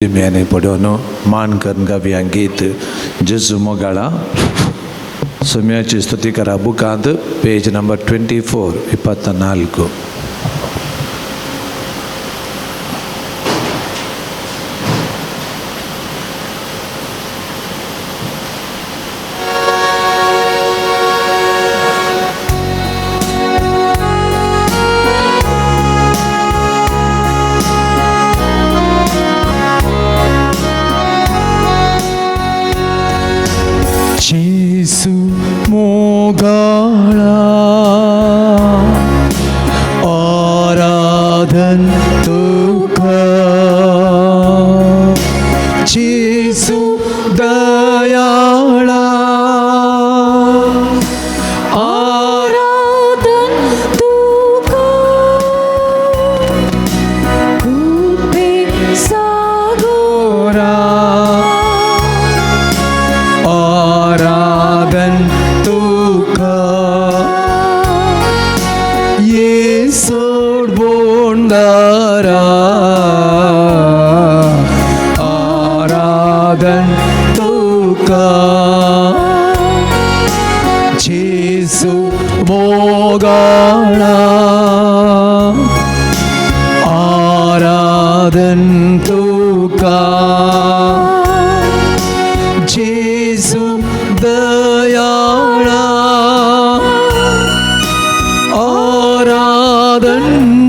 दिम्यांनी पडोवन मान करून गावया गीत जेजू मोगाळा. सोम्याची स्तुती करा बुकांत पेज नंबर 24 24. जेसू मोगाळा आराधन तुका, जेसू दयाळा आराधन तुका, कृपे सागोरा. आराधन तुका, येसोड बोंडारा आराधन तुका, जेसू मोगाळा आराधन तुका, जेसू दयाळा आराधन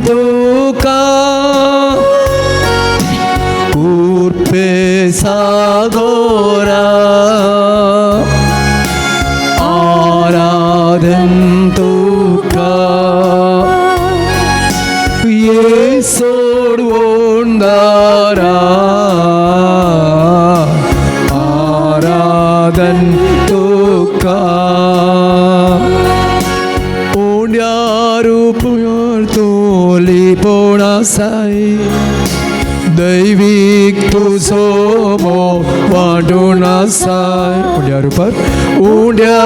तुका, कृपे सागोरा आराधन तुका, येसोड ओंदारा आराधन तुका, उंड्यारू पुयर तूं लिपोण आसाय, दैवीक तुजो मोग वांटून आसाय. उंड्या रुपार उंड्या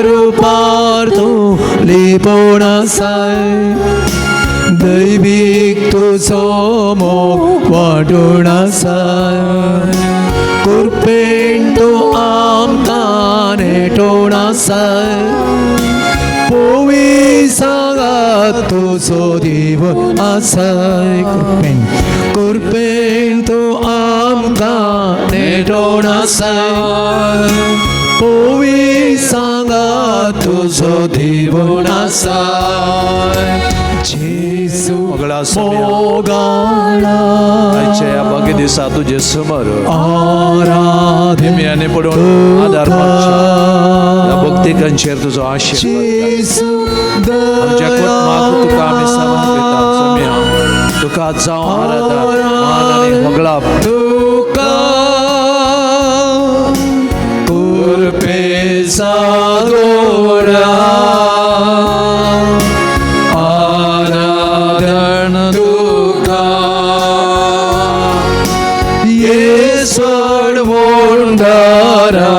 रुपार तूं लिपोण आसाय, दैवीक तुजो मोग वांटून आसाय. कृपेन तूं आमकां नेटोवन आसाय, पोवी सांगात तुजो देव आसाय. कृपेन कृपेन तूं आमकां नेटोवन आसाय, पोवी सांगात तुजो देव आसाय. जेसू मोगळा सोम्या. मोगाळा आयच्या ह्या भाग्य दिसा तुजे समोर आराधन दिम्यांनी पडून आदार मागच्या ह्या भक्तिकांचेर तुजो आशिर्वाद घाल. जेसू आमच्या कुटुंबाक तुका आमी समर्पिता सोम्या, तुका जावं आराधन मान आनी होगळाप. तुका कृपे सागोरा आराधन तुका, येसोड वोंदारा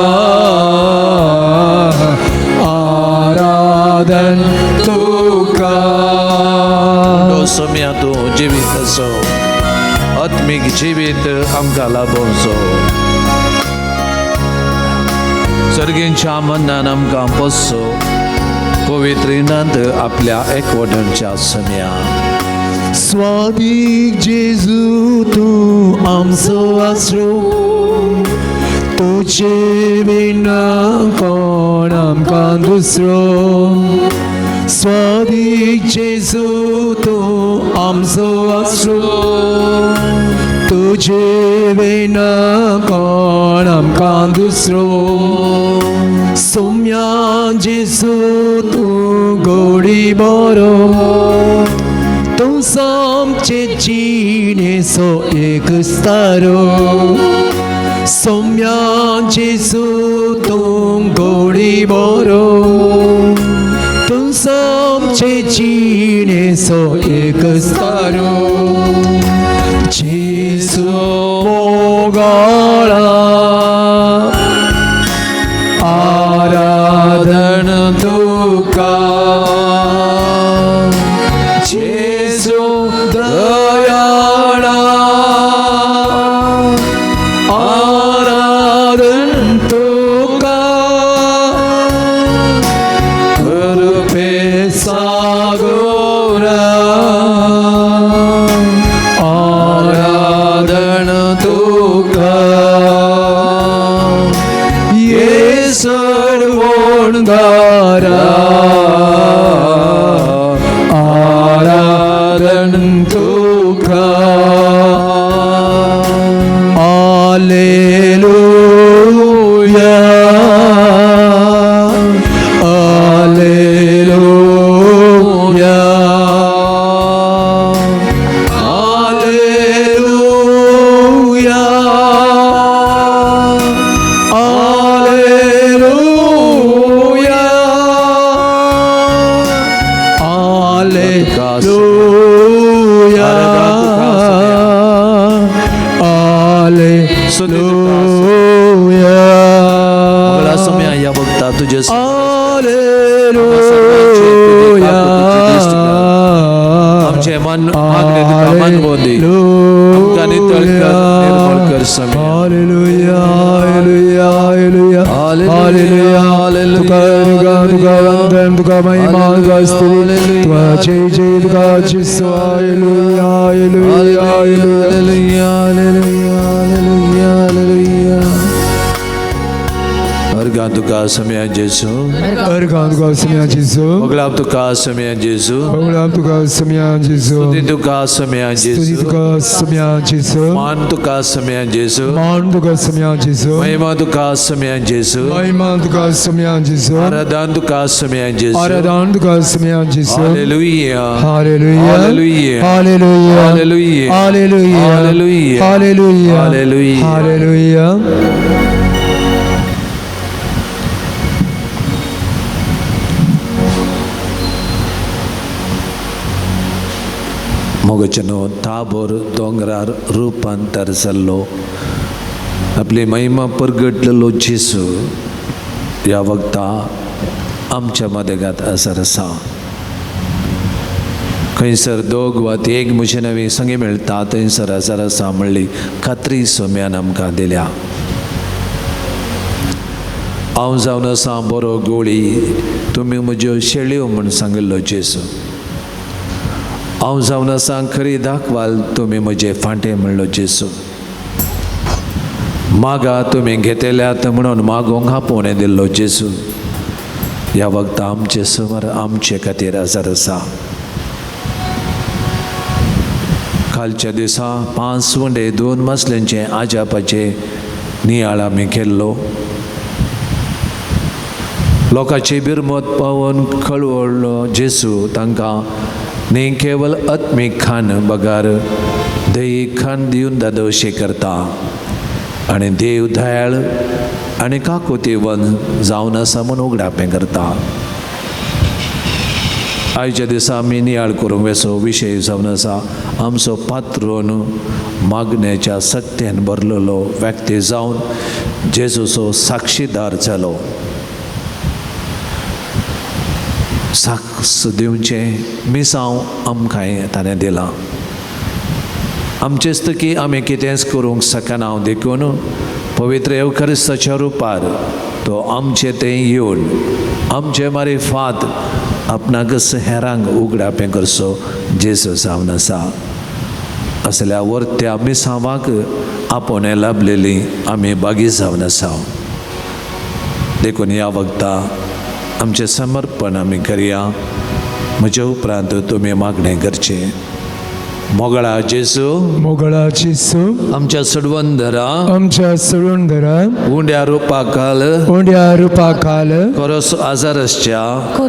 आराधन तुका. सोम्या तूं जिवीत आसो, आत्मीक जिवीत आमकां लाभोवचो. सर्गींच्या मनान आमकां पोसचो पवित्र रिणांत आपल्या एकवटांच्या सोम्या. स्वादीक जेजू तूं आमचो आसरो, तुजे विना कोण आमकां दुसरो. स्वादीक जेजू तूं आमचो आसरो, तुजे विना कोण आमकां दुसरो. सोम्या जेजू तूं गोडी बरो, तूं आमचे जिणेचो एक तारो. सोम्या जेजू तूं गोडी बरो, तूं आमचे जिणेचो एक तारो. जेजू मोगाळा आराधन तुका, जेजू दयाळा तुका ये सर्वोणदारा आराधन तुका hallelujah hallelujah hallelujah hallelujah hallelujah hallelujah मला सोम्या ह्या वक्ता तुझे हालेलुया आमचे मन मागणे तुका मानवो दी आमकां नितळ कर निर्मळ कर सोम्या. हालेलुया हालेलुया हालेलुया हालेलुया तुका तुका तुका वंदन तुका महिमा तुका स्तुती तुका जय जय तुका Jesu hallelujah hallelujah hallelujah hallelujah hallelujah hallelujah. अर्घां तुका सोम्या जेसू. अर्घां तुका सोम्या जेसू. मोगलाब तुका सोम्या जेसू. मोगलाब तुका सोम्या जेसू. स्तुती तुका सोम्या स्तुती जेसू. तुका सोम्या जेसू. मान तुका सोम्या जेसू. मान तुका सोम्या जेसू. महिमा तुका सोम्या जेसू. महिमा तुका सोम्या जेसू. आराधन तुका सोम्या जेसू. आराधन तुका सोम्या Jesu. Hallelujah hallelujah hallelujah hallelujah hallelujah hallelujah hallelujah hallelujah hallelujah. Hallelujah. मोगचनो ताबोर दोंगरार रुपांतर जाल्लो आपली महिमा परगटलेलो जेसू ह्या वक्ता आमच्या मदेगात आसर आसा. खंयसर दोग वा एक म्हजे नवी संगी मेळटा थंयसर आसर आसा म्हणली खात्री सोम्यान आमकां दिल्या. हांव जावन आसा बरो गोळी तुमी म्हज्यो शेळयो म्हूण सांगिल्लो जेसू. हांव जावन आसा खरी दाखवाल तुमी म्हजे फांटे म्हणलो जेसू. मागा तुमी घेतल्यात म्हणून मागोंक आपोवणें दिल्लो जेसू. ह्या वखदां आमचे समर आमचे खातीर आजार आसा. कालच्या दिसा 5 उंडे 2 मसल्यांचे आजापाचे नियाळ आमी केल्लो. लोकांची बिरमत पावोवन कळवळ्ळो जेसू तांकां न्ही केवल आत्मीक खाण बगर दैहीक खाण दिवन दादोशी करता आनी देव दयाळ आनी काकुतीवन जावन आसा म्हूण उगडापें करता. आयच्या दिसा आमी नियाळ करूंक वेसो विशय जावन आसा आमचो पात्रोन मागण्याच्या सत्यान भरलेलो व्यक्ती जावन जेजूचो साक्षीदार जालो. साक्ष दिवचें मिसांव आमकां ताणें दिलां. आमचेच की आमी कितेंच करूंक शकना देखून पवित्र येवखरिस्ताच्या रुपार तो आमचे थंय येवन आमचे मारिफात आपणाकच हेरांक उगडापें करचो जेजू जावन आसा. असल्या वर्त्या मिसांवाक आपोवणें लाभलेली आमी बागी जावन आसा. देखून ह्या वखदां आमचें समर्पण आमी करया. म्हज्या उपरांत तुमी मागणें करचें. मोगळा जेसू, मोगळा जेसू, आमच्या सडवंदरा, आमच्या सडवंदरा, उंड्या रुपाखाल, उंड्या रुपाखाल, कोरस आजारसच्या,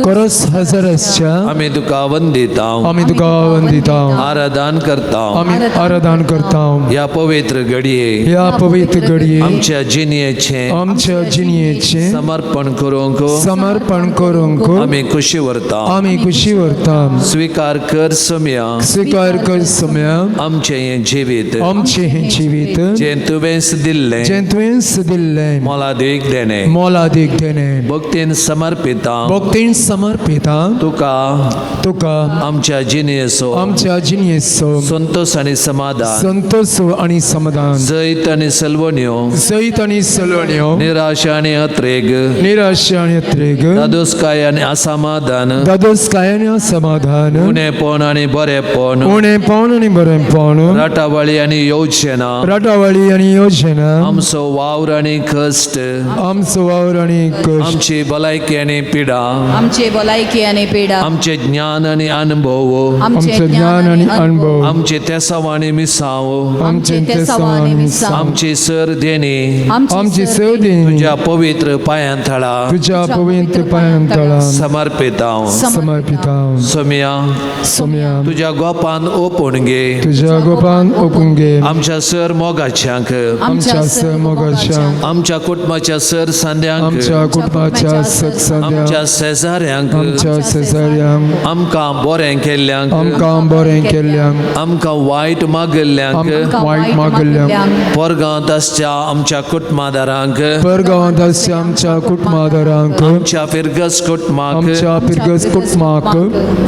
कोरस हजारसच्या, आमी तुका वंदिता, आमी तुका वंदिता, आराधन करता, आमी आराधन करता. ह्या पवित्र घडये, ह्या पवित्र घडये, आमच्या जिणेचें, आमच्या जिणेचें समर्पण करूंक, समर्पण करूंक आमी खुशी व्हरता, आमी खुशी व्हरता. स्विकार कर सम्या, स्विकार कर सम्या, आमचें हें जिवीत, आमचें हें जिवीत, जें तुवेंच दिल्लें, जें तुवेंच दिल्लें, मोलादीक देणें, मोलादीक देणें, भक्तीन समर्पिता, भक्तीन समर्पिता, तुका, तुका, आमच्या जिणेचो, आमच्या जिणेचो, संतोष आनी समाधान, संतोष आनी समाधान, जैत आनी सलवण्यो, जैत आनी सलवण्यो, निराशा आनी अत्रेग, निराशा आनी अत्रेग, दादोसकाय आनी असमाधान, दादोसकाय आनी असमाधान, उणेपण आनी बरेपण, उणेपण बळगेपण आनी बरेंपण, राटावळी आनी योजना, राटावळी आनी योजना, आमचो वावर आनी कश्ट, आमचो वावर आनी कश्ट, आमची भलायकी आनी पिडा, आमचे भलायकी आनी पिडा, आमचे ज्ञान आनी अनुभव, आमचें ज्ञान आनी अणभव, आमचे तेसांव आनी मिसांव, आमचें तेसांव आनी मिसांव, आमची सर देणी आमची सदेणी तुज्या पवित्र पांयां थळा तुज्या पवित्र पांयां तळा समर्पितांव. समर्पिता. सोम्या, सोम्या, तुज्या गोपान ओपून घे, तुज्या गोपान ओपून घे, आमच्या सर मोगाच्यांक, आमच्या सर मोगाच्या, आमच्या कुटुंबाच्या सर सांद्यांक, आमच्या कुटुंबाच्या सत्संद्या, आमच्या शेजाऱ्यांक, आमच्या शेजाऱ्यांक, आमकां बरें केल्ल्यांक, आमकां बरें केल्ल्यांक, आमकां वायट मागिल्ल्यांक, आमकां वायट मागिल्ल्यांक, परगांत आसच्या आमच्या कुटुंबादारांक, परगांवांत आसच्या आमच्या कुटुंबादारांक, आमच्या फिरगज कुटुंबाक, आमच्या पिरगज कुटुंबाक,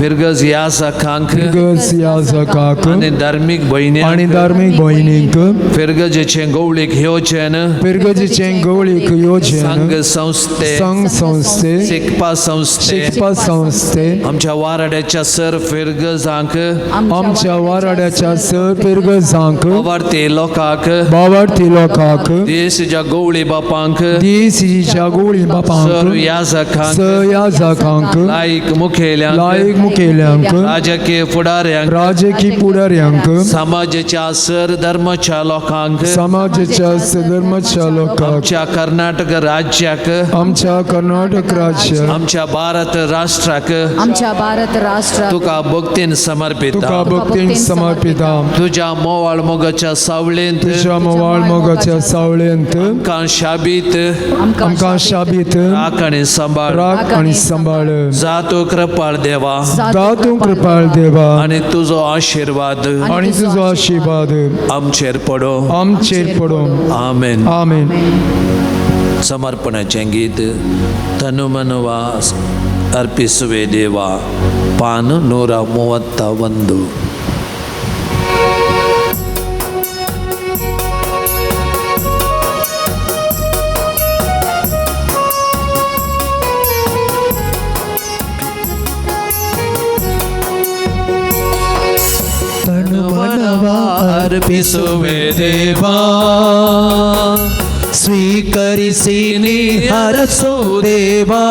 फिरगज यासकांक पिरगज याजकाक आनी धार्मीक आनी भयण्यांक, धार्मीक भयणींक, फिरगजेचें गवळीक येवचें पिरगजीचें गवळीक योजन, संघ संस्थे, संघ संस्थे, शिकपा संस्थे, शिकपा संस्थे, आमच्या वाराड्याच्या सर फिरगजांक, आमच्या वाराड्याच्या सर पिरगजांक, अवार्थी लोकांक, बावार्थी लोकांक, देशच्या गवळी बापांक, देशीच्या गोळी सर बापांक, याजकांक, स याजकांक, लायक मुखेल्यांक, लायक मुखेल्यांक, राजकीय फुडाऱ्यांक, राजकी फुडाऱ्यांक, समाजाच्या सर धर्माच्या लोकांक, समाजाच्या सधर्माच्या लोकांक, आमच्या कर्नाटक राज्याक, आमच्या कर्नाटक राज्य, आमच्या भारत राष्ट्राक आमच्या भारत राष्ट्राक तुका भक्तीन समर्पिता. तुका भक्तीन समर्पिता. तुज्या मोवाळ मोगाच्या सावळेंत तुज्या मोवाळ मोगाच्या सावळेंत आमकां शाबीत आमकां शाबीत राख आनी सांबाळ. राख आनी सांबाळ. जातो कृपाळ देवा, दातूं कृपाळ देवा, आनी तुजो आशिर्वाद आनी तुजो आशिर्वाद आमचेर पडो. आमचेर पडो. आमेन. आमेन. समर्पणाचें गीत तनुमनुवा अर्पिಸುವೆ ದೇವಾ, ಪಾನು 131. ತನುಮನವ ಅರ್ಪಿಸುವೆ ದೇವಾ, ಸ್ವೀಕರಿಸಿ ನೀ ಹರಸು ದೇವಾ.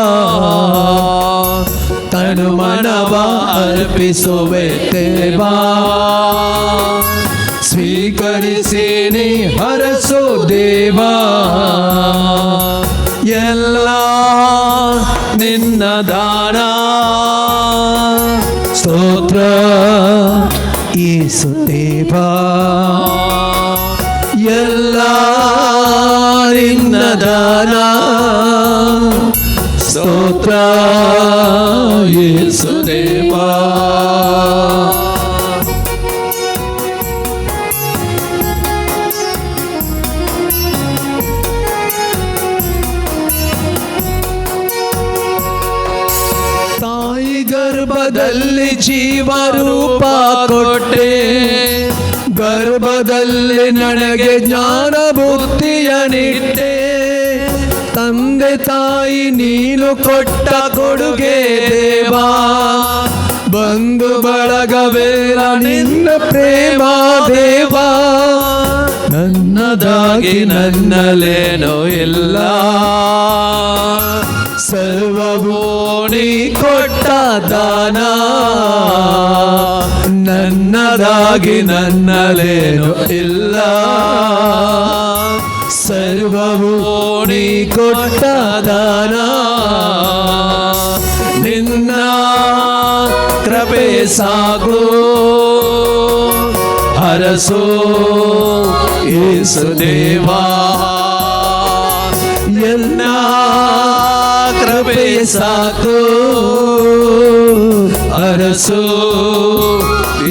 ತನುಮನವ ಅರ್ಪಿಸುವೆ ದೇವಾ, ಸ್ವೀಕರಿಸಿ ನೀ ಹರಸು ದೇವಾ. ಎಲ್ಲ ನಿನ್ನ ದಾನ, ಸ್ತೋತ್ರ ಯೇಸು ದೇವಾ. ಎಲ್ಲ ನಿನ್ನ ದಾನ, ಸ್ತೋತ್ರ ಯೇಸು ದೇವಾ. ತಾಯಿ ಗರ್ಭದಲ್ಲಿ ಜೀವರೂಪ ಕೊಟ್ಟೆ, ಗರ್ಭದಲ್ಲಿ ನನಗೆ ಜ್ಞಾನ ಬುದ್ಧಿಯ ನಿಟ್ಟೆ. ತಂದೆ ತಾಯಿ ನೀನು ಕೊಟ್ಟ ಕೊಡುಗೆ ದೇವಾ, ಬಂಧು ಬಳಗವೇಲ ನಿನ್ನ ಪ್ರೇಮ ದೇವಾ. ನನ್ನದಾಗಿ ನನ್ನಲೇನೂ ಇಲ್ಲ, ಸರ್ವವೂ ನೀ ಕೊಟ್ಟ ದಾನ, ನನ್ನದಾಗಿ ನನ್ನಲೇನು ಇಲ್ಲ. ಸರ್ವವೂ ನೀ ಕೊಟ್ಟ ದಾನ, ನಿನ್ನ ಕೃಪೆ ಸಾಗು ಹರಸೋ ಯೇಸು ದೇವಾ. ಎಲ್ಲ ಕೃಪೆ ಸಾಕು ಅರಸು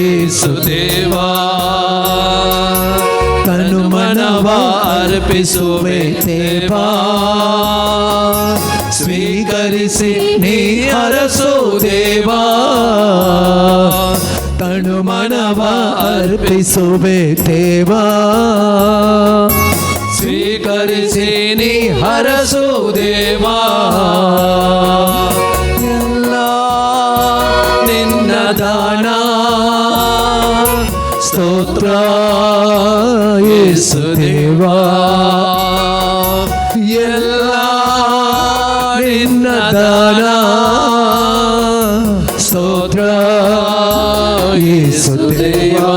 ಯೇಸು ದೇವಾ. ತನು ಮನವ ಅರ್ಪಿಸುವೆ ದೇವಾ, ಸ್ವೀಕರಿಸಿ ನೀ ಹರಸು ದೇವಾ. ತನು ಮನವ ಅರ್ಪಿಸುವೆ ದೇವಾ, ಸ್ವೀಕರಿಸಿ ನೀ ಹರಸು ದೇವಾ. ಎಲ್ಲ ನಿನ್ನ ದಾನ, ದೇವಾ, ಎಲ್ಲ ನಿನ್ನ ದಾನ, ಸ್ತೋತ್ರ ಯೇಸು ದೇವಾ.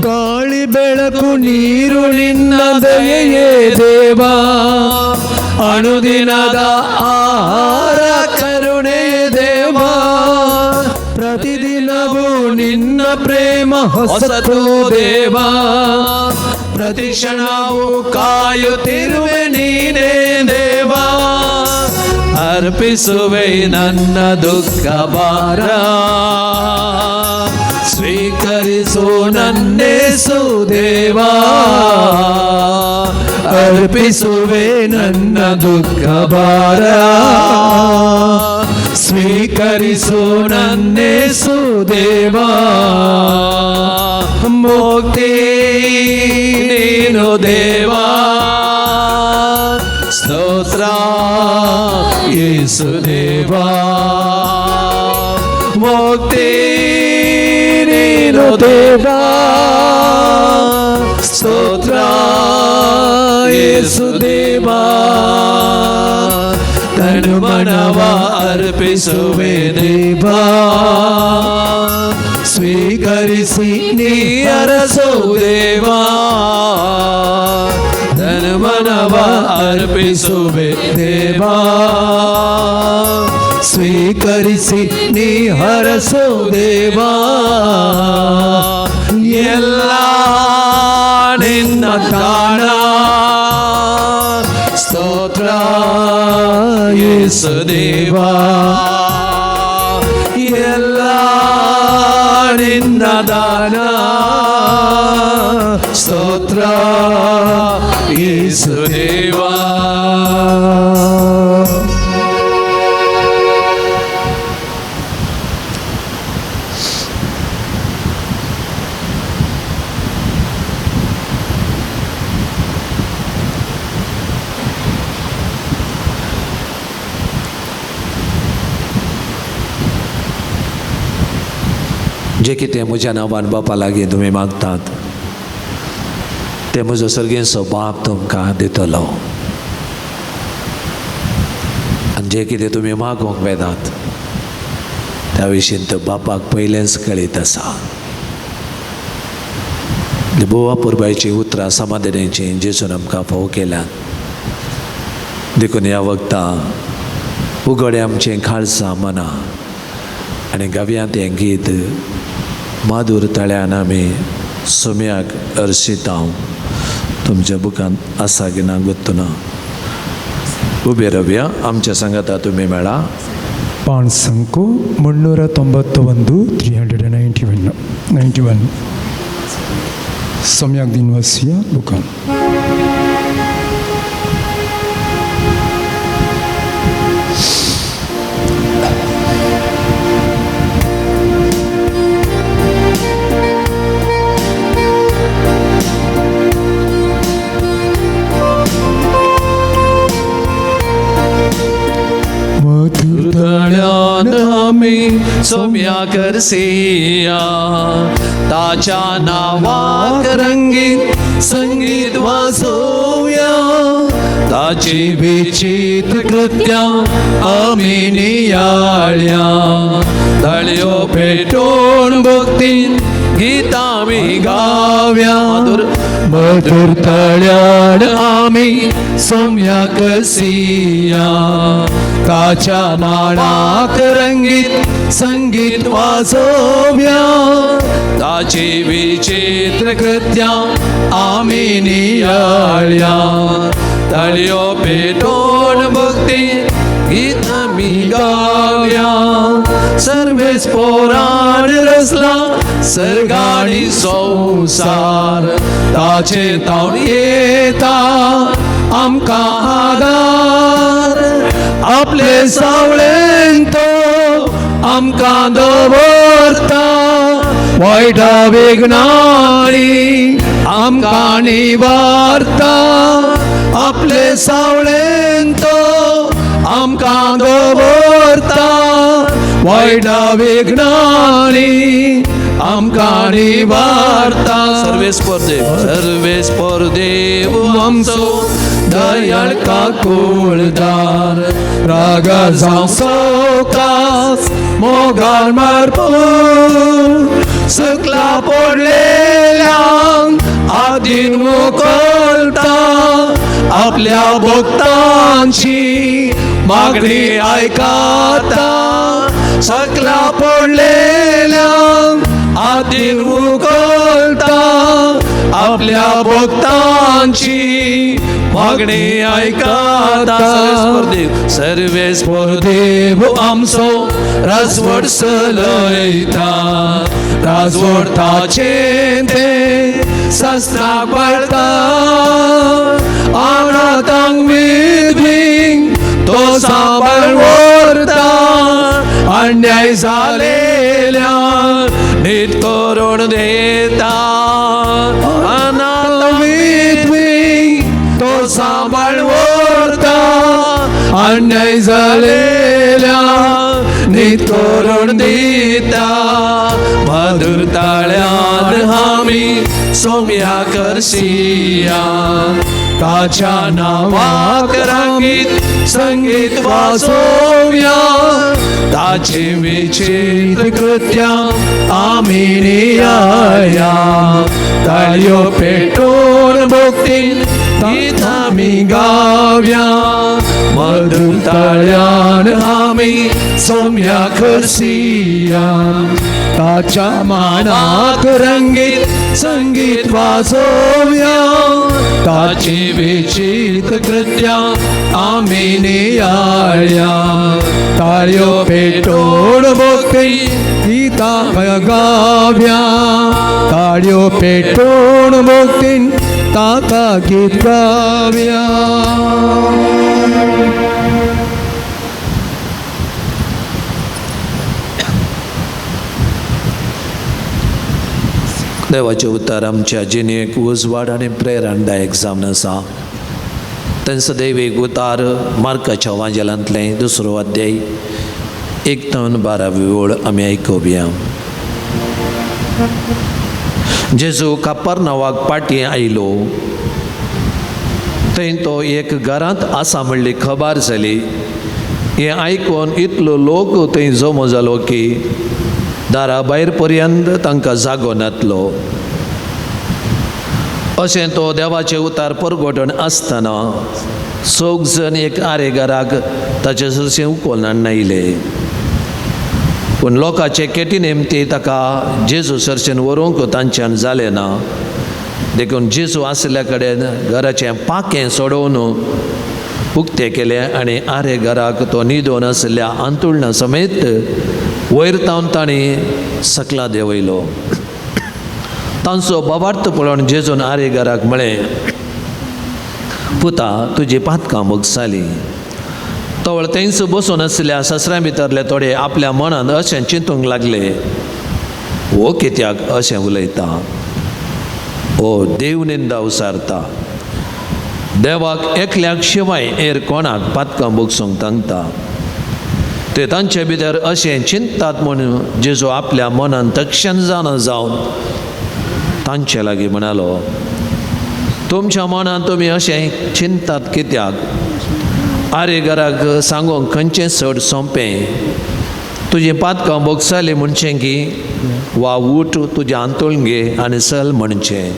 ಗಾಳಿ ಬೆಳಕು ನೀರು ನಿನ್ನ ದಯೆಯೇ ದೇವಾ, ಅನುದಿನದ ಆಹಾರ ಕರುಣೆ ದೇವಾ, ಪ್ರತಿದಿನವೂ ನಿನ್ನ ಪ್ರೇಮ ಹೊಸತು ದೇವಾ, ಪ್ರತಿ ಕ್ಷಣವೂ ಕಾಯುತ್ತಿರುವೆ ನೀನೇ ದೇವಾ, ಅರ್ಪಿಸುವೆ ನನ್ನ ದುಃಖ ಭಾರ, ಸ್ವೀಕರಿಸು ನನ್ನೇಸು ದೇವಾ, ಅರ್ಪಿಸುವೆ ನನ್ನ ದುಃಖ ಭಾರ, ಸ್ವೀಕರಿಸು ನನ್ನೇಸು ದೇವಾ, ಮುಕ್ತಿ ನೀನು ದೇವಾ, ಸ್ತೋತ್ರ ಯೇಸು ದೇವಾ, ಮುಕ್ತಿ ನೀನು ದೇವಾ, ಸ್ತೋತ್ರ ಯೇಸು ದೇವಾ, ತನು ಮನವ ಅರ್ಪಿಸುವೆ ದೇವಾ, ಸ್ವೀಕರಿಸಿ ನೀ ಅರಸು ದೇವಾ, ತನು ಮನವ ಅರ್ಪಿಸುವೆ ದೇವಾ, ಸ್ವೀಕರಿಸಿ ನೀ ಹರಸು ದೇವಾ, ಎಲ್ಲ ನಿನ್ನ ದಾನ, ಸ್ತೋತ್ರ ಯೇಸು ದೇವಾ, ಎಲ್ಲ ನಿನ್ನ ದಾನ, ಸ್ತೋತ್ರ ಯೇಸು ದೇವಾ. जे कितें म्हज्या नांवान बापा लागीं तुमी मागतात तें म्हजो सर्गेचो बाप तुमकां दितलो, आनी जें कितें तुमी मागूंक वेतात त्या विशीं तो बापाक पयलेंच कळीत आसा. भोव अपुरबायचीं उतरां समाधानाचीं जेजून आमकां फावो केल्यात. देखून ह्या वखदां उगडे आमचें खाळसां मनां आनी गाव्यांत हें गीत माधूर तळ्यान आमी सोम्याक अर्शिता. तुमच्या बुकांत आसा की ना गोत्तू ना. उबे रव्या आमच्या सांगाता तुमी मेळा. ಪಾನ್ ಸಂಕು 391 391 91 सम्यक दिनवासिया बुकान. सोम्या करसिया ताच्या नावाक रंगीत संगीत वाजोवया, ताची विचित्र कृत्यां आमी नियाळ्या, तळयो पेटोवन भक्तीन गीतां आमी गाव्या, मधुर तळ्यान आमी सोम्या कसिया, ताच्या माणाक रंगीत संगीत वाजोव्या, ताची विचित्र कृत्यां आमी नियाळ्या, तळयो पेटोवन भक्ती गीतां आमी गाव्या, सर्वेस पोरान रचला सर्गाणी संवसार, ताचे तावन येता आमकां आदार, आपले सावळेन तो आमकां दवरता, वायटा विघ्नांनी आमकां निवारता, आपले सावळेन तो आमकां दवरता, वायटा विघ्नांनी आमकां निवारता. सर्वेस्पर देव, सर्वेस्पर देव आमचो दयाळ काकुळदार, रागा जावं सवकास मोगान भरपूर, सकला पडलेल्यांक आदीन मोकलता, आपल्या भक्तांची मागणी आयकता, सकला पडलेल्यांक आदीन उकलता, आपल्या भक्तांची मागणी आयकता. सर्वेस्पर देव, सर्वेस्पर देव आमचो राजवट चलयता, राजवटाचें तें शास्त्राक पाळता, अनाथांक विधींक तो सांबाळ व्हरता, अन्याय जालेल्यांक नीत करून देता, अनाथ विधवींक तो सांबाळ व्हरता, अन्याय जालेल्यांक नीत करून दिता. मधुर ताळ्यान आमी सोम्या करसिया, ताच्या नांवाक रांगीत संगीत वाजोवया, ताची विचित्र कृत्यां आमी नियाळया, ताळयो पेटोवन भक्तीन गीत आमी गावया, मधुर ताळ्यान आमी सोम्या करसिया, ताच्या मानाक रंगीत संगीत वाजोवया, ताची विचित्र कृत्यां आमी नियाळया, ताळयो पेटोवन भक्ती गीतां गावया, ताळयो पेटोवन भक्तीन ताका गीत गावया. देवाचे उतर आमच्या जिणेक उजवाड आनी प्रेरणादायक जावन आसा. तांचो दैवीक उतार मार्काच्या वांजेलांतलें दुसरो अध्याय 1 ते 12 ओळ आमी आयकुया. जेजू कापरनावाक पाटी आयलो, थंय तो एक घरांत आसा म्हणली खबर जाली. हें आयकून इतलो लोक थंय जमो जालो की दारा भायर पर्यंत तांकां जागो नातलो. अशें तो देवाचें उतार परगटण आसतना चौग जण एक आरेघराक ताचे सरशीं उखलून आयले. पूण लोकांचे केटी नेमती ताका जेजू सरशीन व्हरूंक तांच्यान जालें ना. देखून जेजू आशिल्ल्या कडेन घराचें पाखें सोडोवन उक्तें केलें आनी आरे घराक तो न्हिदोन आशिल्ल्या आंतुळणा समेत वयर तावन तांणी सकला देंवयलो. तांचो बाबार्थ पळोवन जेजून आरे घराक म्हळें, पुता तुजी पातकां भोगसाली. तवळ थंयच बसून आशिल्ल्या ससऱ्यां भितरले थोडे आपल्या मनान अशें चिंतूंक लागले, हो कित्याक अशें उलयता, हो देव निंदा उसारता, देवाक एकल्याक शिवाय हेर कोणाक पातकां भोगसूंक तांकता. ते तांचे भितर अशें चिंततात म्हूण जेजू आपल्या मनान तक्षण जाणा जावन तांचे लागीं म्हणालो, तुमच्या मनान तुमी अशें चिंततात कित्याक? आरे घराक सांगूंक खंयचें चड सोंपें, तुजें पातकां भोगसाली म्हणचें की वा उठ तुजें आंतोळून घे आनी चल म्हणचें?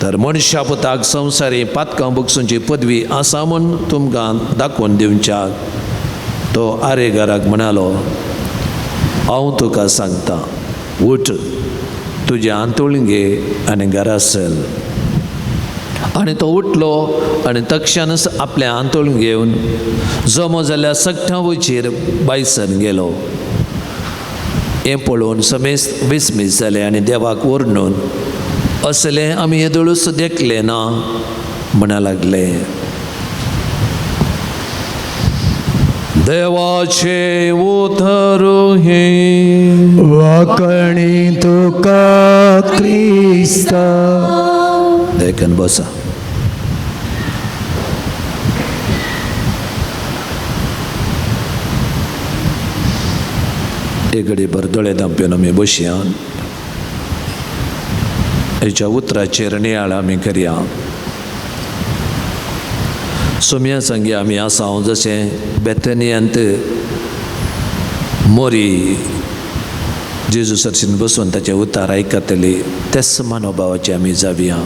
तर मनशा पुताक संवसारी पातकां भोगसूंची पदवी आसा म्हूण तुमकां दाखोवन दिवच्याक तो आरे घराक म्हणालो, हांव तुका सांगता, उठ तुजें आंतोळून घे आनी घरा चल. आनी तो उठलो आनी तक्षणच आपलें आंतोळून घेवन जमो जाल्ल्या सगळ्या वचीर बायसन गेलो. हें पळोवन समेस्त विस्मीत जाले आनी देवाक वर्णून असलें आमी येदोळूच देखलें ना म्हणा लागले. देवाचें उतर हें वाकणी तुका क्रिस्ता. देखून बसा. एक घडीभर दोळे धांपून आमी बसया. हेच्या उतराचेर नियाळ आमी करया. सोम्या संगी आमी आसा जशें बेथनियांत मोरी जेजू सरशीन बसून ताचें उतार आयकतली त्याच मनोभावाचे आमी जावया.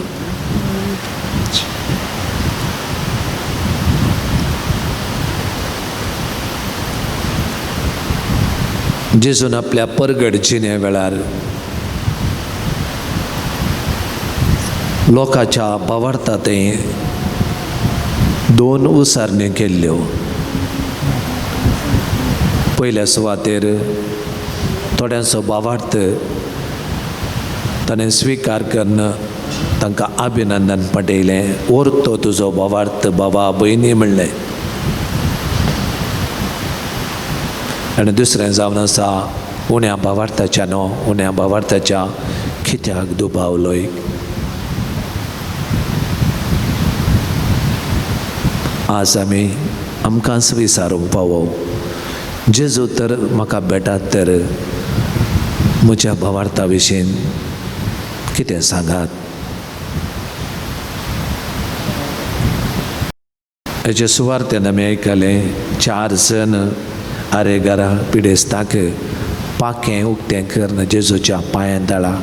जेजून आपल्या परगड जिणे वेळार लोकांच्या भावार्था ते दोन उसारण्यो केल्ल्यो. पयल्या सुवातेर थोड्यांचो भावार्थ ताणें स्विकार करून तांकां अभिनंदन पटयलें. ओरतो तुजो भावार्थ बाबा भयणी म्हणलें. आनी दुसरें जावन आसा उण्या भावार्थाच्या न्हू उण्या भावार्थाच्या कित्याक दुबावलोय. आज आमी आमकांच विचारूंक पावो, जेजू तर म्हाका भेटात तर म्हज्या भावार्था विशीं कितें सांगात. हेजे सुवार्तेन आमी आयकलें 4 जण आरेगारा पिडेस्ताक पाखें उक्तें करून जेजूच्या पांयां तळा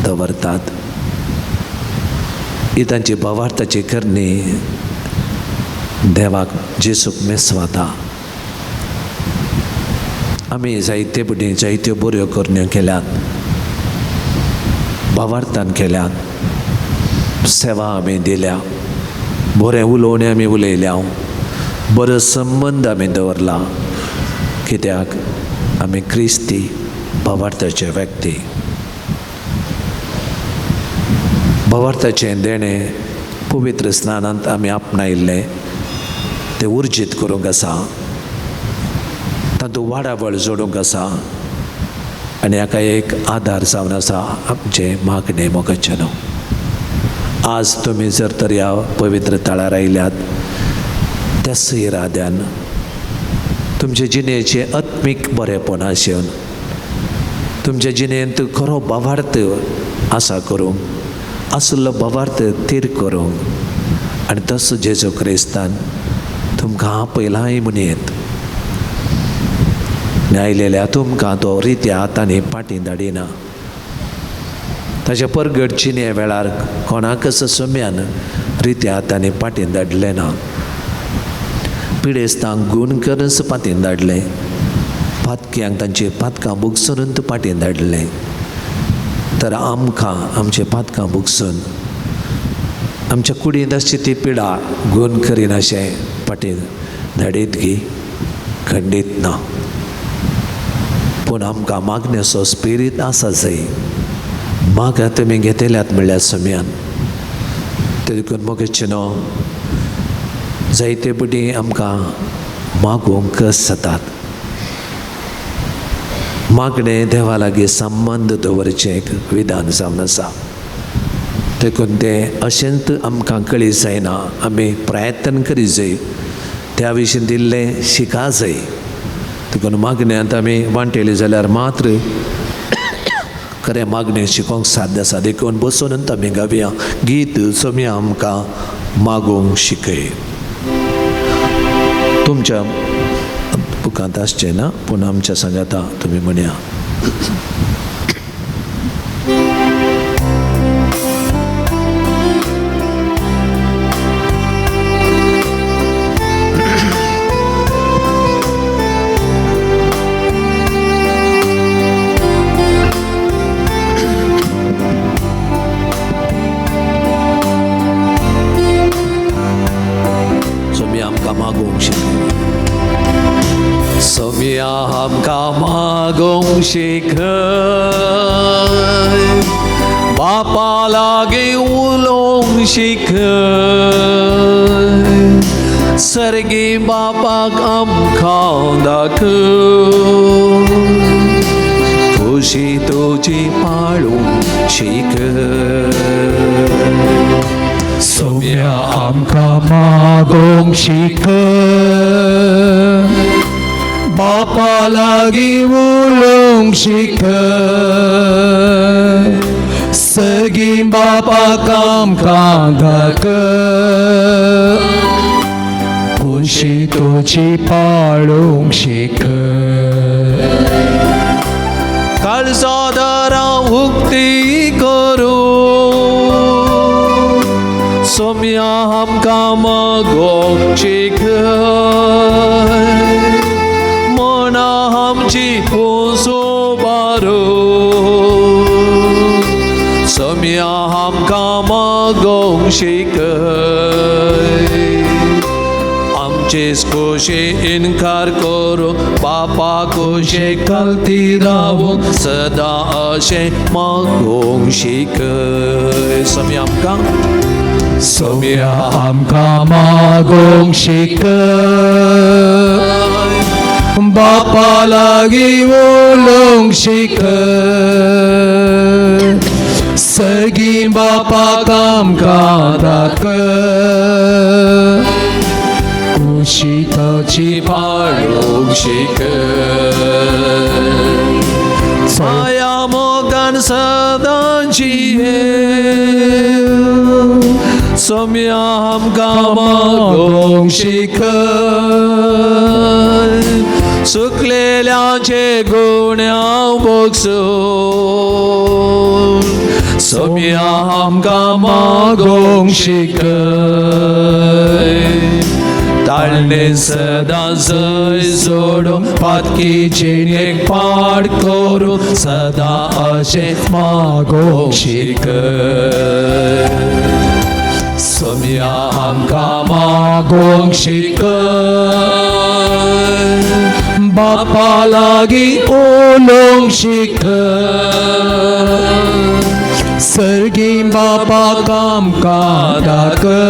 दवरतात. ही तांची भावार्थाची करणी देवाक जेजूक मेसवाता. आमी जायते पटी जायत्यो बऱ्यो करण्यो केल्यात, भावार्थान केल्यात, सेवा आमी दिल्या, बरें उलोवणें आमी उलयल्या, बरो संबंद आमी दवरला. कित्याक आमी क्रिस्ती भावार्थाचे व्यक्ती. भावार्थाचें देणें पवित्र स्नानांत आमी आपणायिल्लें तें उर्जीत करूंक आसा, तातूंत वाडावळ जोडूंक आसा आनी हाका एक आदार जावन आसा आमचें मागणें मोगाचें न्हू. आज तुमी जर तर ह्या पवित्र थळार आयल्यात त्याच इराद्यान तुमचे जिणेचें आत्मीक बरेपण आशेवन तुमच्या जिणेंत खरो भावार्थ आसा करूंक, आशिल्लो भावार्थ थीर करूंक आनी तसो जेजू क्रिस्तान तुमकां आपयलाय म्हूण येत आयलेल्या तुमकां तो रित्या हातांनी पाटी धाडिना. ताच्या परगट जिणे वेळार कोणाकच सम्यान रित्या हातांनी पाटी धाडलें ना. पिडेस्तांक गूण करूनच पातीन धाडलें, पातक्यांक तांची पातकां भोगसून पाटीन धाडलें. तर आमकां आमचे पातकां भोगसून आमच्या कुडींत आसची ती पिडा गूण करिनाशें पाटीन धाडीत गी खंडीत ना. पूण आमकां मागण्याचो स्पिरीत आसा जाय. मागा तुमी घेतल्यात म्हणल्यार सम्यान देखून मोगेचें न्हू जायते पटी आमकां मागूंक कस जातात. मागणें देवा लागीं संबंद दवरचें एक विधान जावन आसा. देखून तें अशेंच आमकां कळी जायना, आमी प्रयत्न करी जाय, त्या विशीं दिल्लें शिका जाय. देखून मागण्यांत आमी वांटेली जाल्यार मात्र खरें मागणें शिकोवंक साध्य आसा. देखून बसून आमी गावया गीत सोम्या आमकां मागूंक शिकय. तुमच्या बुकांत आसचें ना पूण आमच्या सांगाता तुमी म्हणया. शिकय बापा लागीं उलोवंक शिकय, सर्गी बापाक आमकां दाखय, खुशी तुजी पाळूंक शिकय. सोम्या आमकां मागोवंक शिकय, बापा लागीं उलोवंक पाळूंक शिकय सगीं बापाक आमकां दाखय खुशी तुजी पाळूंक शिकय काळजा दारां उक्ती करूं सोम्या आमकां मागोवंक शिकय मना आमची पोसो बारो सोम्या आमकां मागोवंक शिकय आमचेच खोशी इनकार करूं बापा खोशे कलती रावूंक सदां अशें मागोवंक शिकय सोम्या आमकां सोम्या आमकां मागोवंक शिकय बापा लागीं उलोवंक शिकय सगीं बापाक आमकां दाखय खुशी तुजी पाळूंक शिकय माया मोगान सदांची सोम्या आमकां मागोवंक शिकय सुकलेल्यांचे गुण्यांव भोगसून सोम्या आमकां मागोवंक शिकय ताळणे सदां जय जोडूं पातकी जिणेक पाड करूं सदां अशें मागोवंक शिकय सोम्या आमकां मागोवंक शिकय बापा लागीं उलोवंक शिकय सर्गीं बापाक आमकां दाखय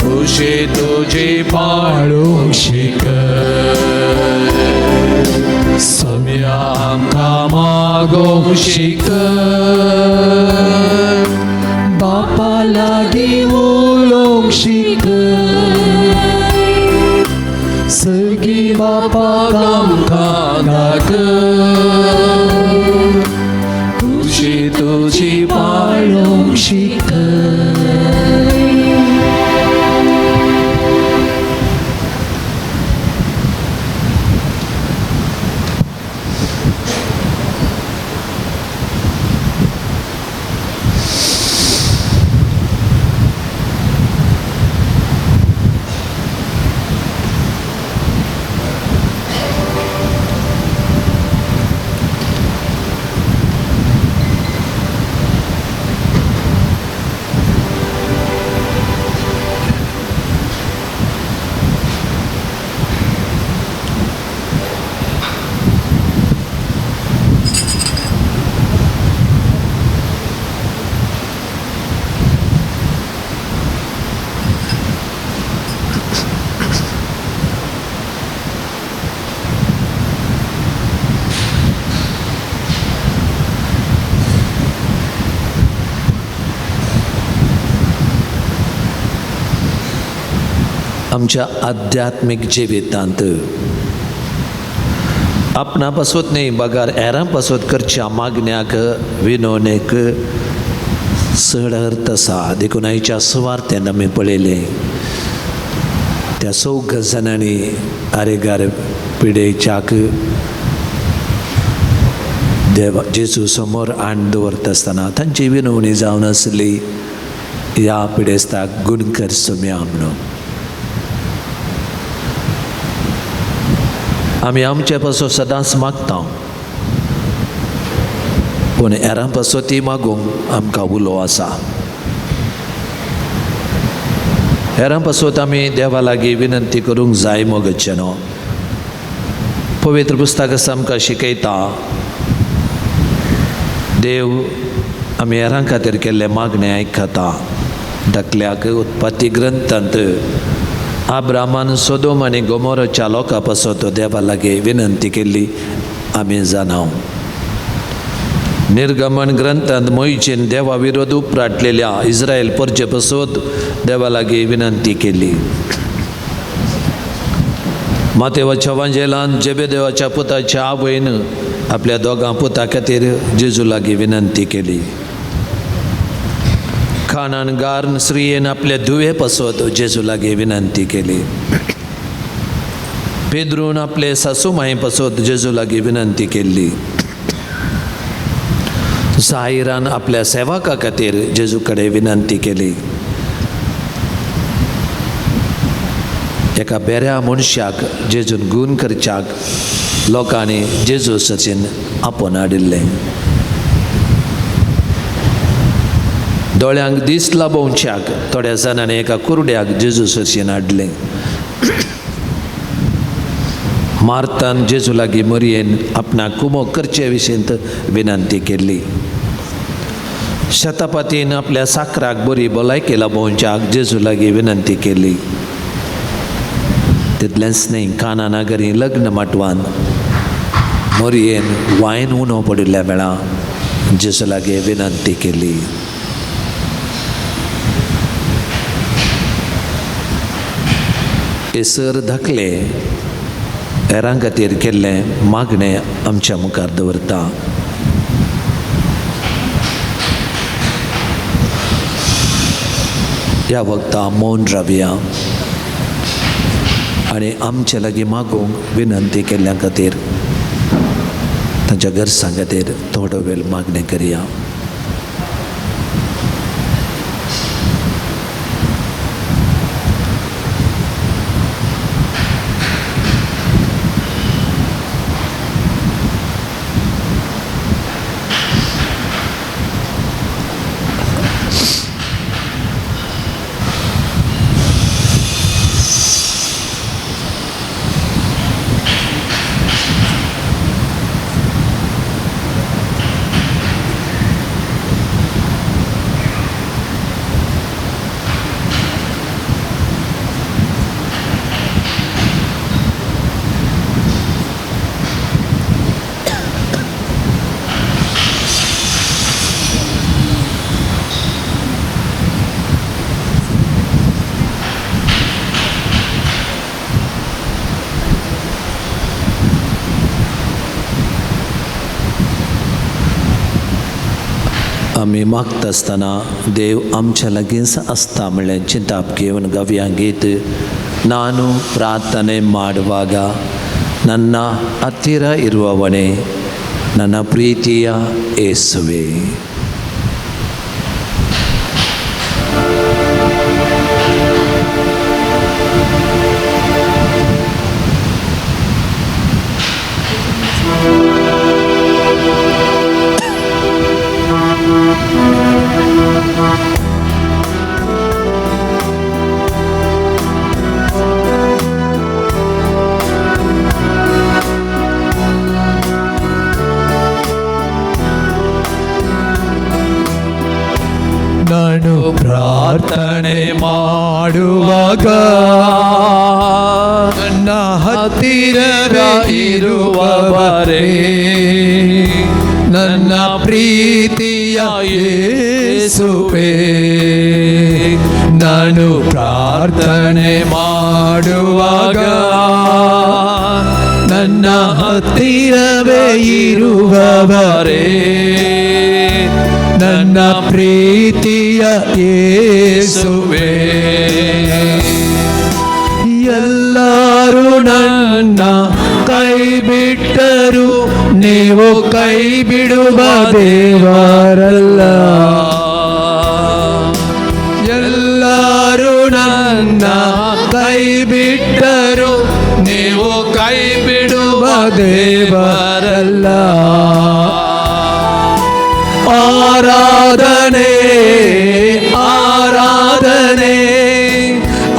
खुशी तुजी पाळूंक शिकय सोम्या आमकां मागोवंक शिकय बापा लागीं उलोवंक शिकय सर्गीं बापाक आमकां दाखय खुशी तुजी पाळूंक शिकय. आमच्या आध्यात्मीक जिवितांत आपणा पासत न्ही बगर हेरां पासत करच्या मागण्याक विनवणेक चड अर्थ आसा. देखून आयच्या सुवार्थेन आमी पळयलें त्या चौग जाणांनी आरेगार पिडेच्याक देवा जेजू समोर आण दवरता आसतना तांची विनवणी जावन आसली ह्या पिडेस्ताक गुणकर सोम्या म्हणून. आमी आमचे पासून सदांच मागता पूण हेरां पासून ती मागूंक आमकां उलो आसा. हेरां पासून आमी देवा लागीं विनंती करूंक जाय मोगचे न्हू. पवित्र पुस्तक आमकां शिकयता देव आमी हेरां खातीर केल्ले मागणें आयकता. धाकल्याक उत्पत्ती ग्रंथांत आब्रामान सोदोम आनी गोमोराच्या लोकां पासत देवा लागीं विनंती केल्ली आमी जाणाव. निर्गमन ग्रंथांत मोहिचेन देवा विरोध उपराटलेल्या इस्रायल परजे पासत देवा लागीं विनंती केली. मातेवाच्या वांजेलान जेबेदेवाच्या पुताच्या आवयन आपल्या दोगां पुता खातीर जेजू लागीं विनंती केली. खाणान गार्न स्त्रियेन आपले धुवे पासत जेजू लागीं विनंती केली. पेद्रून आपले सासू माये पासत जेजू लागीं विनंती केल्ली. जाहिरान आपल्या सेवका खातीर जेजू कडेन विनंती केली. एका बेऱ्या मनशाक जेजून गूण करच्याक लोकांनी जेजू सचीन आपोवन हाडिल्लें. दोळ्यांक दीस लाबोवच्याक थोड्या जाणांनी एका कुरड्याक जेजू सरशीन हाडलें. मार्तान जेजू लागीं मरयेन आपणाक कुमो करचे विशींत विनंती केल्ली. शतापातीन आपल्या साकराक बरी भलायकी लाबोवच्याक जेजू लागीं विनंती केली. तितलेंच न्हय, काना नागरी लग्न माटवान मोरयेन वायन उणो पडिल्ल्या वेळा जेजू लागीं विनंती केली. हे सर धाकले हेरां खातीर केल्लें मागणें आमच्या मुखार दवरता. ह्या वखदां मौन रावया आनी आमचे लागीं मागूंक विनंती केल्ल्या खातीर तांच्या गरजां खातीर थोडो वेळ मागणें करया. आमी मागता आसतना देव आमच्या लागींच आसता म्हणलें चिंताप घेवन गावया गीत. ನಾನು ಪ್ರಾರ್ಥನೆ ಮಾಡುವಾಗ ನನ್ನ ಹತ್ತಿರ ಇರುವವನೇ ನನ್ನ ಪ್ರೀತಿಯ ಯೇಸುವೆ. ನಾನು ಪ್ರಾರ್ಥನೆ ಮಾಡುವಾಗ ನನ್ನ ಹತ್ತಿರವೇ ಇರುವವರೇ ನನ್ನ ಪ್ರೀತಿಯ ಯೇಸುವೇ. ನಾನು ಪ್ರಾರ್ಥನೆ ಮಾಡುವಾಗ ನನ್ನ ಹತ್ತಿರವೇ ಇರುವವರೇ ನನ್ನ ಪ್ರೀತಿಯ ಯೇಸುವೇ. ಎಲ್ಲರೂ ನನ್ನ ಕೈ ಬಿಟ್ಟರು ನೀವು ಕೈ ಬಿಡುವ ದೇವರಲ್ಲ. ಎಲ್ಲರೂ ನನ್ನ ಕೈ ಬಿಟ್ಟರು ನೀವು ಕೈ ಬಿಡುವ ದೇವರಲ್ಲ. ಆರಾಧನೆ ಆರಾಧನೆ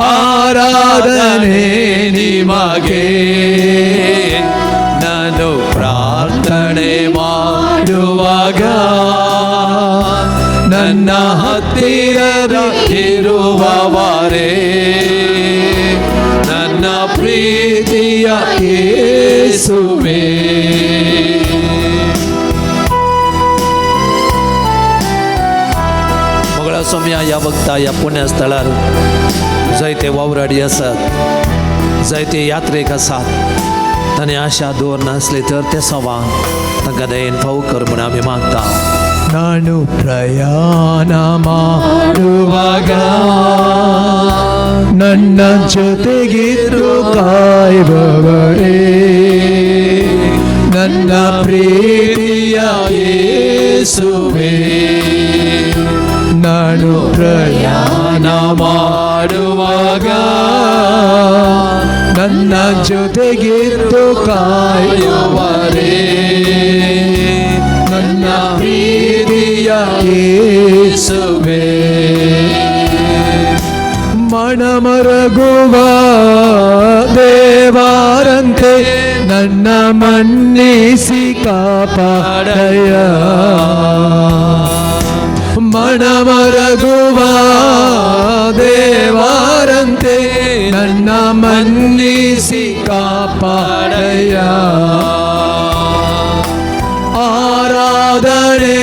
ಆರಾಧನೆ ನಿಮಗೆ. ನಾನು ಪ್ರಾರ್ಥನೆ ಮಾಡುವಾಗ ನನ್ನ ಹತ್ತಿರ ಇರುವವರೇ ನನ್ನ ಪ್ರೀತಿಯ ಯೇಸುವೇ. सोम्या ह्या वखता ह्या पुण्या स्थळार जायते वावराडी आसात. जायते यात्रेक आसात ताणें आशा दवरनासले तर ते सवां तांकां दयेन फावो कर म्हूण आमी मागता. ನಾನು ಪ್ರಯಾಣ ಮಾಡುವಾಗ ನನ್ನ ಜೊತೆಗಿರು ಕಾಯುವವರೇ, ನನ್ನ ಪ್ರೀತಿಯ ಯೇಸುವೇ. ನಾನು ಪ್ರಯಾಣ ಮಾಡುವಾಗ ನನ್ನ ಜೊತೆಗಿದ್ದು ಕಾಯುವರೇ, ನನ್ನ ಪ್ರೀತಿಯ ಯೇಸುವೇ. ಮಣಮರಗುವ ದೇವಾರಂತೆ ನನ್ನ ಮನ್ನಿಸಿ ಕಾಪಾಡಯ್ಯ. ಮಣಮರಗುವ ದೇವಾರಂತೆ ನನ್ನ ಮನ್ನಿಸಿ ಕಾಪಾಡಯ್ಯ. ಆರಾಧನೆ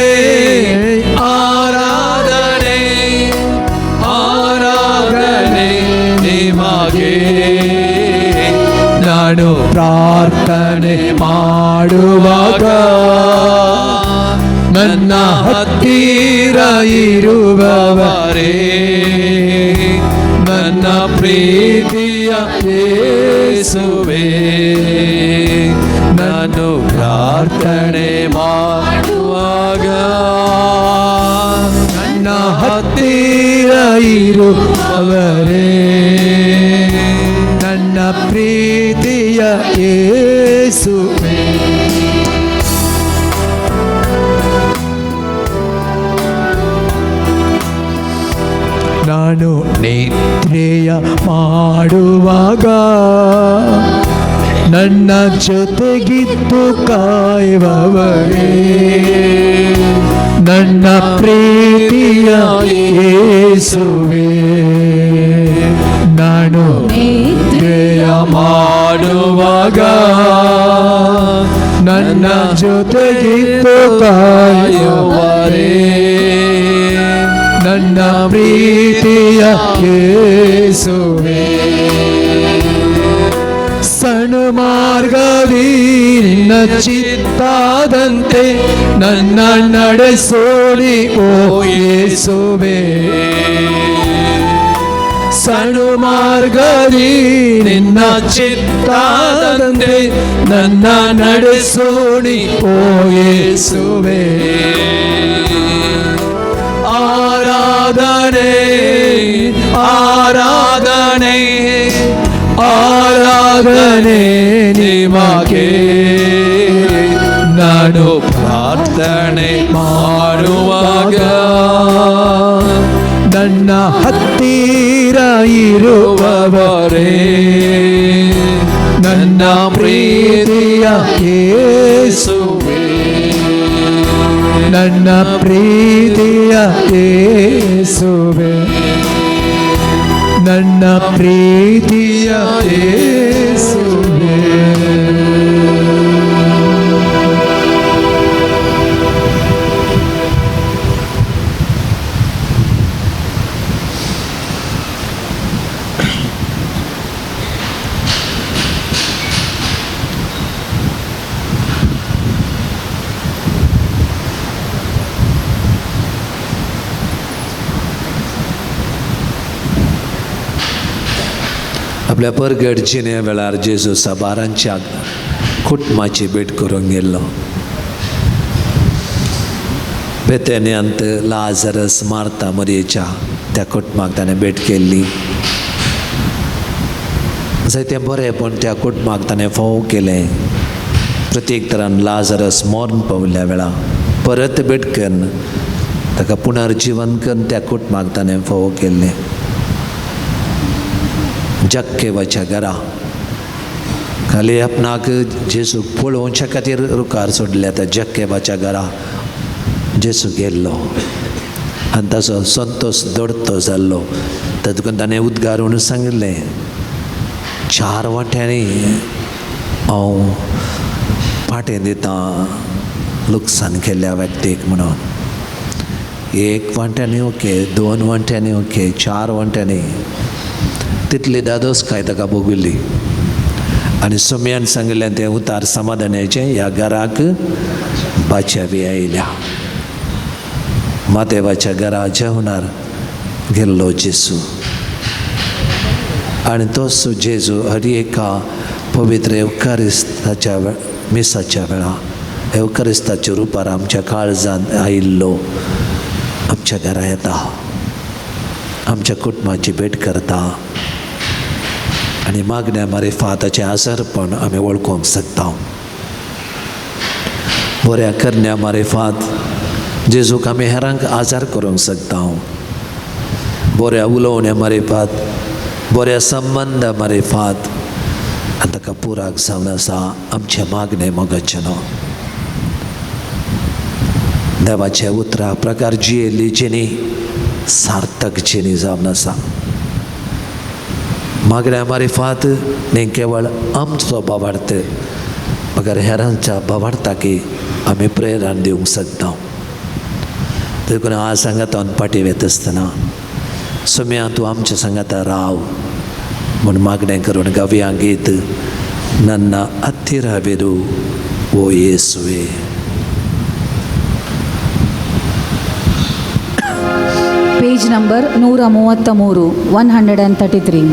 ಆರಾಧನೆ ಆರಾಧನೆ ನಿಮಗೆ. ನಾನು ಪ್ರಾರ್ಥನೆ ಮಾಡುವಾಗ ನನ್ನ ಹತ್ತಿರ ಇರುವವರೇ, ನನ್ನ ಪ್ರೀತಿಯ ಯೇಸುವೇ. ನಾನು ಪ್ರಾರ್ಥನೆ ಮಾಡುವಾಗ ನನ್ನ ಹತ್ತಿರ ಇರುವವರೇ, ನನ್ನ ಪ್ರೀತಿಯ ಯೇಸುವೇ. ನಾನು ನಿದ್ರೆಯ ಮಾಡುವಾಗ ನನ್ನ ಜೊತೆಗಿದ್ದು ಕಾಯುವವರೇ, ನನ್ನ ಪ್ರೀತಿಯ ಯೇಸುವೇ. ನಾನು ನಿದ್ರೆಯ ಮಾಡುವಾಗ ನನ್ನ ಜೊತೆಗಿದ್ದು ಕಾಯುವರೇ, ನನ್ನ ಪ್ರೀತಿಯ ಯೇಸುವೇ. ಸಣ್ಣ ಮಾರ್ಗದಿ ನಿನ್ನ ಚಿತ್ತಾದಂತೆ ನನ್ನ ನಡೆಸೋಡಿ ಓ ಯೇಸುವೇ. ಸಣ್ಣ ಮಾರ್ಗದಿ ನಿನ್ನ ಚಿತ್ತಾದಂತೆ ನನ್ನ ನಡೆಸೋಡಿ ಓ ಯೇಸುವೇ. ಆರಾಧನೆ ಆರಾಧನೆ ಆರಾಧನೆ ನಿಮಗೆ. ನಾನು ಪ್ರಾರ್ಥನೆ ಮಾಡುವಾಗ ನನ್ನ ಹತ್ತಿರ ಇರುವವರೇ, ನನ್ನ ಪ್ರೀತಿಯ ಯೇಸುವೇ. ನನ್ನ ಪ್ರೀತಿಯ ಯೇಸುವೇ, ನನ್ನ ಪ್ರೀತಿಯ ಯೇಸುವೇ. आपल्या परगट जिणे वेळार जेजू साबारांच्या कुटुंबाची भेट करूंक गेल्लो. बेतेन्यांत लाजरस मार्ता मरयेच्या त्या कुटुंबाक ताणें भेट केल्ली. जायतें बरेंपण त्या कुटुंबाक ताणें फोव केलें. प्रत्येक तरान लाजरस मरण पावल्या वेळा परत भेट करून ताका पुनर्जिवन करून त्या कुटुंबाक ताणें फोव केल्लें. जक्केवाच्या घरा खाली आपणाक जेजू पळोवच्या खातीर रुखार सोडल्या त्या जक्केवाच्या घरा जेजू गेल्लो आनी ताचो संतोश दडतो जाल्लो. तातूंत ताणें उद्गार म्हणून सांगिल्लें, 4 वांट्यांनी हांव पाटें दितां लुकसाण केल्ल्या व्यक्तीक म्हणून. 1 वांट्यांनी ओके, 2 वांट्यांनी ओके, 4 वांट्यांनी. तितली दादोसकाय ताका भोगिल्ली. आनी सोम्यान सांगिल्लें तें उतार समाधानाचें, ह्या घराक बाच्यावी आयल्या. मातेवाच्या घरा जेवणार गेल्लो जेजू, आनी तोच जेजू हर एका पवित्र एवकारिस्ताच्या मिसाच्या वेळा एवकारिस्ताच्या रुपार आमच्या काळजान आयिल्लो आमच्या घरा येता, आमच्या कुटुंबाची भेट करता आनी मागण्या मारिफाताचें आजारपण आमी वळखूंक शकता. बऱ्या करण्या मारिफात जेजूक आमी हेरांक आजार करूंक शकता. बऱ्या उलोवण्या मारिफात, बऱ्या संबंदा मारिफात आनी ताका पुराक जावन आसा आमचें मागणें मोगाचें न्हू. देवाच्या उतरा प्रकार जियेल्ली जिणी सार्थक जिणी जावन आसा. मागण्या मारिफात न्ही केवळ आमचो भावार्थ मगर हेरांच्या भावार्थाकी आमी प्रेरणा दिवंक शकता. देखून आज सांगातान फाटीं वता आसतना सोम्या तूं आमच्या सांगाता राव म्हूण मागणें करून गावया गीत नन्ना अत्तिरावेरू ओ येसुवे. Page number 133, 133.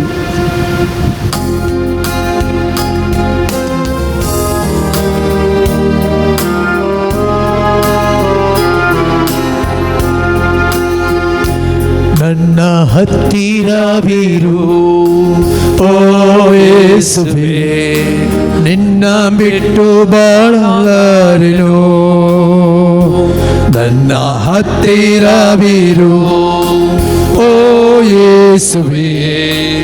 ನನ್ನ ಹತ್ತಿರವಿರು ಓ ಯೇಸುವೇ, ನಿನ್ನ ಬಿಟ್ಟು ಬಾಳಲಾರೆನು. ನನ್ನ ಹತ್ತಿರವಿರು ಓ ಯೇಸುವೇ,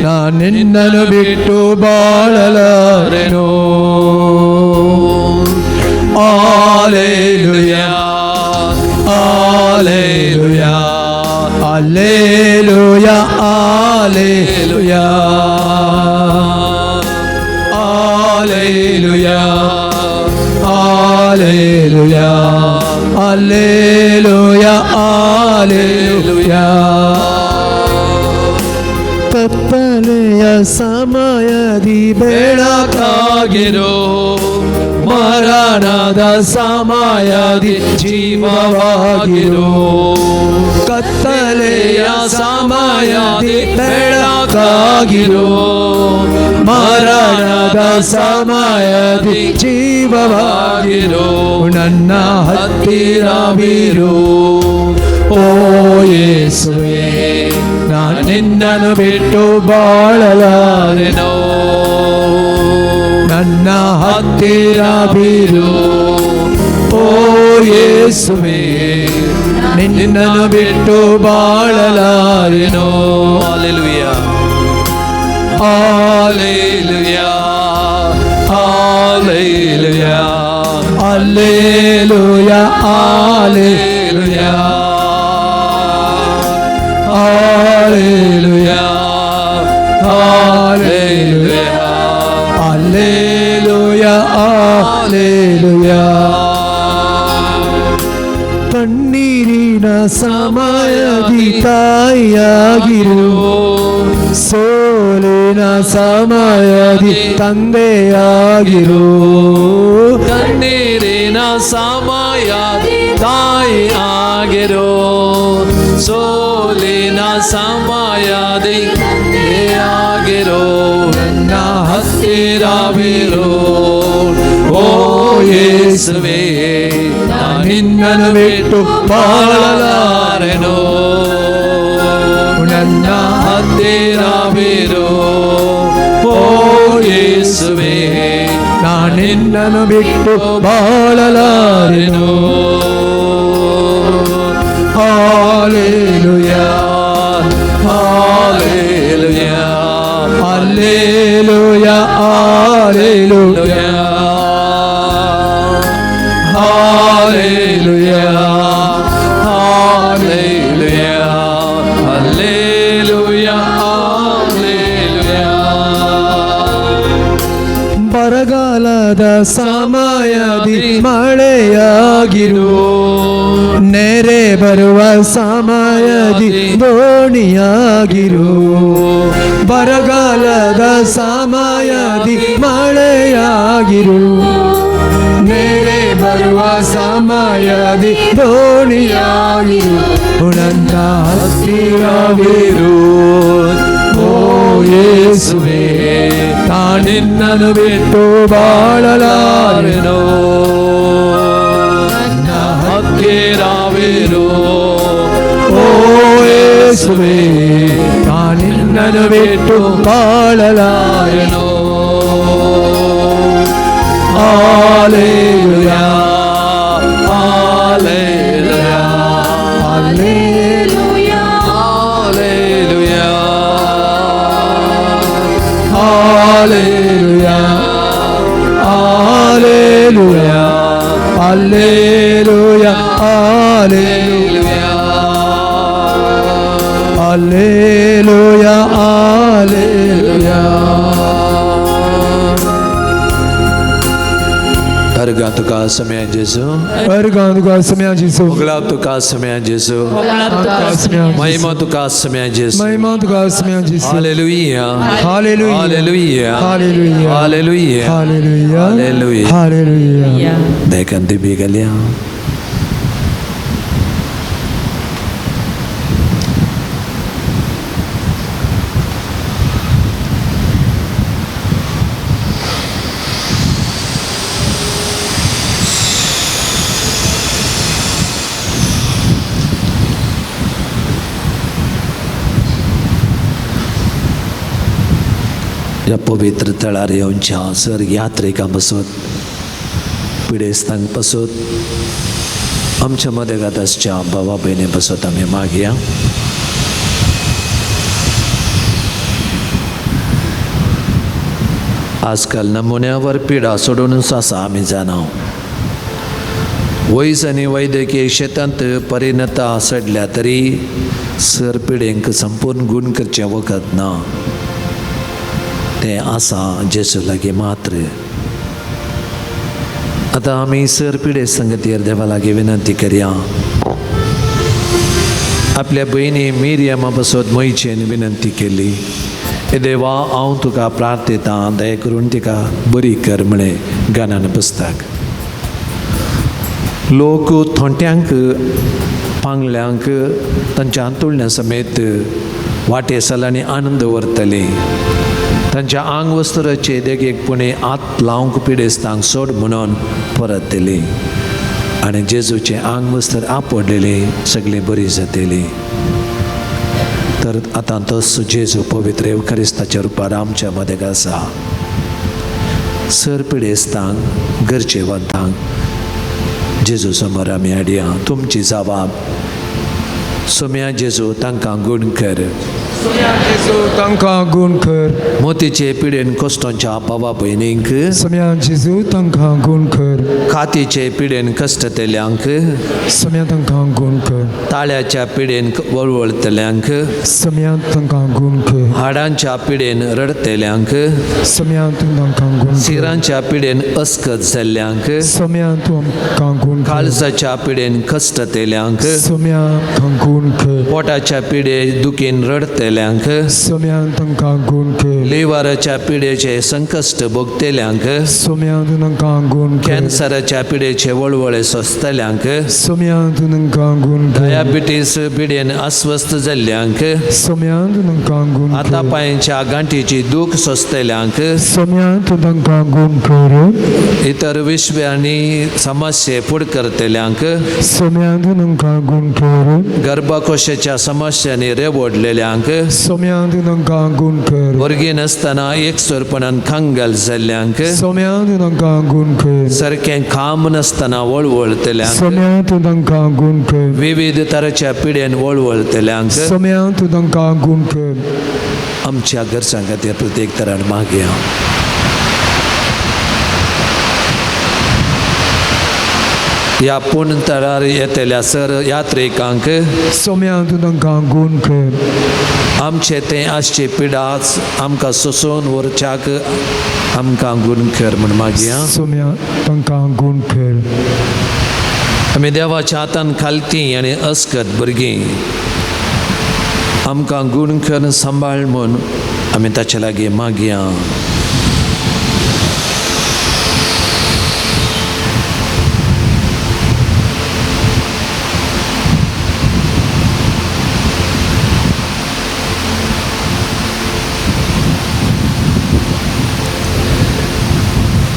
ನಾ ನಿನ್ನನ್ನು ಬಿಟ್ಟು ಬಾಳಲಾರೆನು. Alleluia, alleluia, alleluia, alleluia, alleluia, alleluia, alleluia, alleluia. ಕತ್ತಲೆಯ ಸಮಯದಿ ಬೆಳಕಾಗಿರು, ಮರಣದ ಸಮಯದಿ ಜೀವವಾಗಿರು. ಕತ್ತಲೆಯ ಸಮಯದಿ ಬೆಳಕಾಗಿರು, ಮರಣದ ಸಮಯದಿ ಜೀವವಾಗಿರು. ನನ್ನ ಹತ್ತಿರವಿರು ಓ ಯೇಸುವೇ, ನಾನು ನಿನ್ನನ್ನು ಬಿಟ್ಟು ಬಾಳಲಾರೆನು. ನನ್ನ ಹತ್ತಿರವಿರು ಓ ಯೇಸುವೇ, ನಿನ್ನನ್ನು ಬಿಟ್ಟು ಬಾಳಲಾರೆನು. Hallelujah, hallelujah, hallelujah, alleluia, alleluia, alleluia, alleluia, alleluia, alleluia. ಕಣ್ಣೀರಿನ ಸಮಯದಿ ತಾಯಿಯಾಗಿರು, ಸೋಲಿನ ಸಮಯದಿ ತಂದೆಯಾಗಿರು. ಕಣ್ಣೀರಿನ ಸಮಯ ತಾಯಿ ಆಗಿರು, ಸೋಲಿನ ಸಮಯದಿ ಆಗಿರು. ನನ್ನ ಹತ್ತಿರವಿರು ಓ ಯೇಸುವೇ, ನಿನ್ನನ್ನು ಬಿಟ್ಟು ಬಾಳಲಾರೆನು. ನನ್ನ ಹತ್ತಿರವಿರು ಓ ಯೇಸುವೇ, ನಾ ನಿನ್ನನ್ನು ಬಿಟ್ಟು ಬಾಳಲಾರೆನು. Hallelujah, hallelujah, alleluia, alleluia, hallelujah, hallelujah, hallelujah, hallelujah. ಬರಗಾಲದ ಸಮಯದಿ ಮಳೆಯಾಗಿರು, ನೆರೆ ಬರುವ ಸಮಯದಿ ದೋಣಿಯಾಗಿರು, ಬರಗಾಲದ ಸಮಯದಿ ಮಳೆಯಾಗಿರು. ನೆರೆ ಬರುವ ಸಮಯದಿ ದೋಣಿಯಾಗಿರು, ನನ್ನ ಹತ್ತಿರವಿರು ಓ ಯೇಸುವೇ, ನಾನಿನ್ನನು ಬಿಟ್ಟು ಬಾಳಲಾರೆನು. ನನ್ನ ಹತ್ತಿರವಿರು ಓ ಯೇಸುವೇ, ನಾನಿನ್ನನು ಬಿಟ್ಟು ಬಾಳಲಾರೆನು. Hallelujah, hallelujah, hallelujah, hallelujah, hallelujah, hallelujah, hallelujah, hallelujah, hallelujah, hallelujah. अर्घा तुका सम्या जेजू, अर्घां तुका सम्या जेजू, मोगला तुका सम्या जेजू, महिमा तुका सम्या जेजू, महिमा तुका सम्या जेजू. Hallelujah, hallelujah, hallelujah, hallelujah, hallelujah, hallelujah, hallelujah. Hallelujah. देखन दिबी गलिया ह्या पवित्र तळार येवच्या सर यात्रेकां पासत पिडेस्तांक पासत आमच्या मदेगात आसच्या भावा भयणी पासत आमी मागया. आजकाल नमुन्यावर पिडा सोडूनच आसा आमी जाणा. वयस आनी वैद्यकीय शेतांत परिणता सडल्या तरी सर पिडेंक संपूर्ण गूण करचें वखद ना, तें आसा जेजू लागीं मात्र. आतां आमी सर पिडे संगतीर देवा लागीं विनंती करया. आपल्या भयणी मिरियमा पासत मोयचेन विनंती केली, हे देवा हांव तुका प्रार्थयतां, दया करून तिका बरी कर म्हळें गानान पुस्तक. लोक थोंट्यांक पांगल्यांक तांच्या हांतुळण्या समेत वाटे सलांनी आनंद व्हरतले, तांच्या आंग वस्त्राचे देगेक पुणे आत लावंक पिडेस्तांक सोड म्हणून परत दिली आनी जेजूचें आंग वस्त्र आपडलेलें सगळीं बरी जातली. तर आतां तोच जेजू पवित्र येवखरिस्ताच्या रुपार आमच्या मदेक आसा. सर पिडेस्तांक गरजेवंतांक जेजू समोर आमी हाडया. तुमची जबाब सोम्या जेजू तांकां गूण कर, जेजू तांकां गूण कर. मोतीचे पिडेन कश्टांच्या बाबा भयणींक, सम्या जेजू तांकां गूण कर. कातीचे पिडेन कश्टतल्यांक, सम्या तांकां गूण कर. ताळ्याच्या पिडेन वळवळतल्यांक, सम्या तांकां गूण कर. हाडांच्या पिडेन रडतल्यांक, सम्या तूं तांकां गूण कर. सिरांच्या पिडेन अस्कत जाल्ल्यांक, सम्या तूं आमकां गूण कर. काळजाच्या पिडेन कश्टतल्यांक, सम्या तांकां गूण कर. पोटाच्या पिडे दुखीन रडतल्यांक, सम्या तांकां गूण कर. लिव्हराच्या पिडेचे संकश्ट भोगतल्यांक, सम्या तूं तांकां गूण कर. कॅन्सराच्या पिडेचे वळवळे सोंसतल्यांक, सम्या तूं तांकां गूण कर. डायबिटीस पिडेन अस्वस्थ जाल्ल्यांक, सम्या तूं तांकां गूण कर. हातापायांच्या गांठीची दूख सोंसतल्यांक, सम्या तूं तांकां गूण कर. इतर विश्व आनी समस्ये फुड करतल्यांक, सम्या तूं तांकां गूण कर. गर्भकोशाच्या समस्यांनी रेवडलेल्यांक, सम्या तूं तांकां गूण कर. भुरगीं नासतना एकसुरपणान कंगाल जाल्ल्यांक, सम्या तूं तांकां गूण कर. सारकें काम नासतना वळवळतल्यांक, सम्या तूं तांकां गूण कर. विविध तराच्या पिडेन वळवळतल्यांक, सम्या तूं तांकां गूण कर. आमच्या गरजां खातीर प्रत्येक तरान मागया. ह्या पूर्ण तरार येतल्या सर यात्रेकांक सम्या तूं तांकां गूण कर. आमचे तें आसचे पिडाच आमकां सोसून व्हरच्याक आमकां गूण कर म्हूण मागया. सम्या तांकां गूण कर. आमी देवाच्या हातान खालती आनी अस्कत भुरगीं आमकां गूण करून सांबाळ म्हूण आमी ताचे लागीं मागया.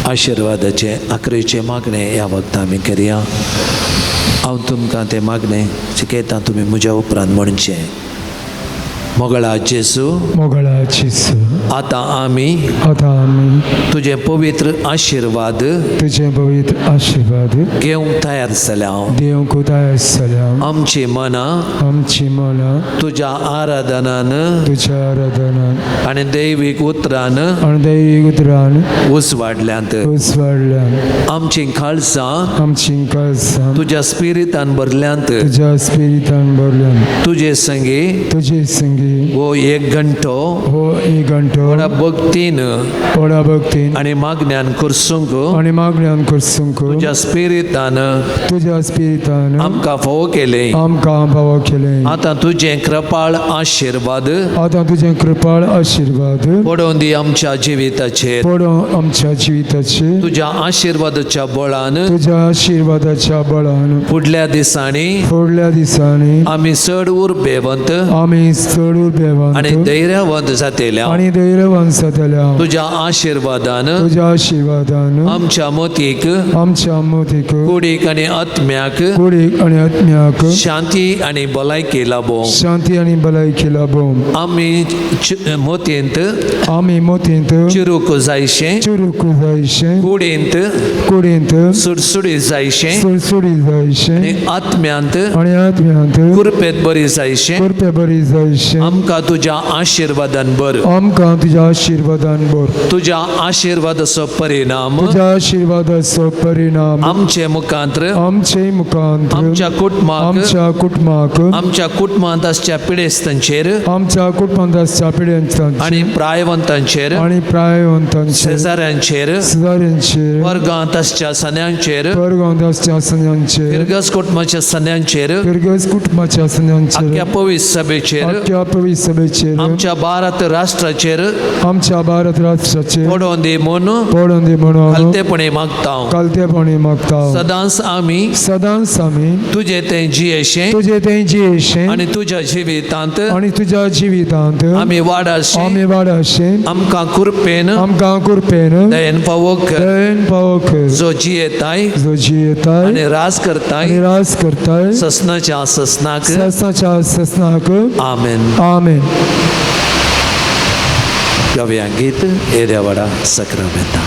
आशिर्वादाचे आकरेचे मागणें ह्या वखदां आमी करया. हांव तुमकां तें मागणें शिकयता, तुमी म्हज्या उपरांत म्हणचें. मोगळा जेजू, मोगळा जेजू, आतां आमी तुजे पवित्र आशिर्वाद घेवंक तयार जाल्या. घेवंक तयार जाल्या. आमची मनां तुज्या आराधनान आनी दैवीक उतरान उजवाडल्यांत. आमचीं काळजां तुज्या स्पिरितान भरल्यांत. तुजे संगी हो एक घंटो व्हडा भक्तीन आनी मागण्यान करसूंक तुज्या स्पिरितान आमकां फावो केलें. आतां तुजें कृपाळ आशिर्वाद पडोवन दी आमच्या जिविताचेर. तुज्या आशिर्वादाच्या बळान फुडल्या दिसांनी आमी चड उर्बेवंत आनी धैर्यवंत जातल्या. तुज्या आशिर्वादान आमच्या मोतीक कुडीक आनी आत्म्याक शांती आनी भलायकी लाबो. आमी मोतयेंत चिरूक जायशें, कुडींत सुडसुडी जायशें आनी आत्म्यांत कुरपेत बरी जायशें. आमकां तुज्या आशिर्वादान बर. तुज्या आशिर्वादाचो परिणाम आमचे मुखांत्र आमच्या कुटुंबाक आमच्या कुटुंबांत आसच्या पिडेस्तांचेर आनी प्रायवंतांचेर शेजाऱ्यांचेर वर्गांत आसच्या सन्यांचेर फिरगस कुटुंबाच्या सन्यांचेर आख्या पवित्र सभेचेर आमच्या भारत राष्ट्राचेर पडोवन दी म्हूण खालतेपणी मागता. सदांच आमी तुजें तें जियेशें आनी तुज्या जिवितांत आमी वाडाशें आमकां कृपेन दयेन पावो कर. जो जियेताय आनी राज करताय ससनाच्या ससनाक. आमेन. आमेन. गावया गीत येद्या वडा सक्रामेंता.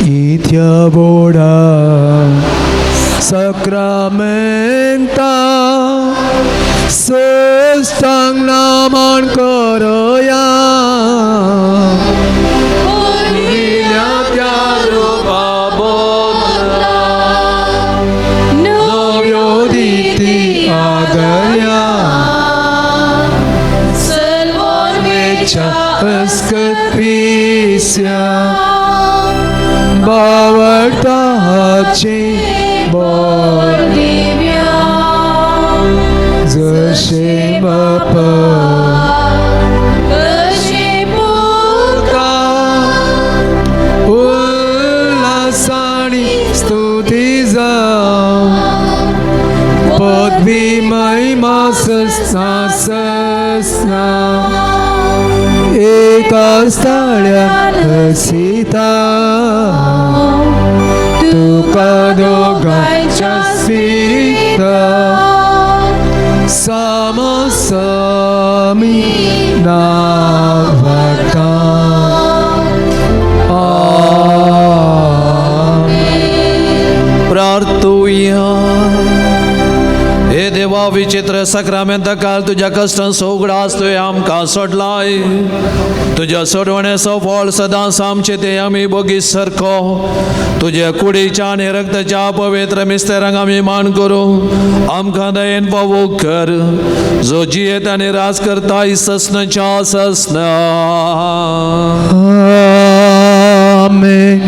इथ्या बोडा सक्रामेंता सष्टांग नामान करया. नव्यो दिती आदया अस्कत पिस्या बावडताचे बोल जशे बापा उल्हासानी स्तुती जावं पदवी महिमा ससना ससना एका स्थळ्यान हसिता तुका दोगांच्या स्पिरिता सामसामी नावता. प्रार्थुया. हे देवा विचित्र सक्रामेंता काल तुज्या कश्टांचो उगडास तुवें आमकां सोडलाय. तुज्या सोडवण्याचो फळ सदांच आमचे ते आमी बोगीस सारको तुज्या कुडीच्या आनी रक्ताच्या पवित्र मिस्तेरांक आमी मान करूं. आमकां दयेन पावो कर जो जियेत आनी राज करताय ससनाच्या ससना. आमेन.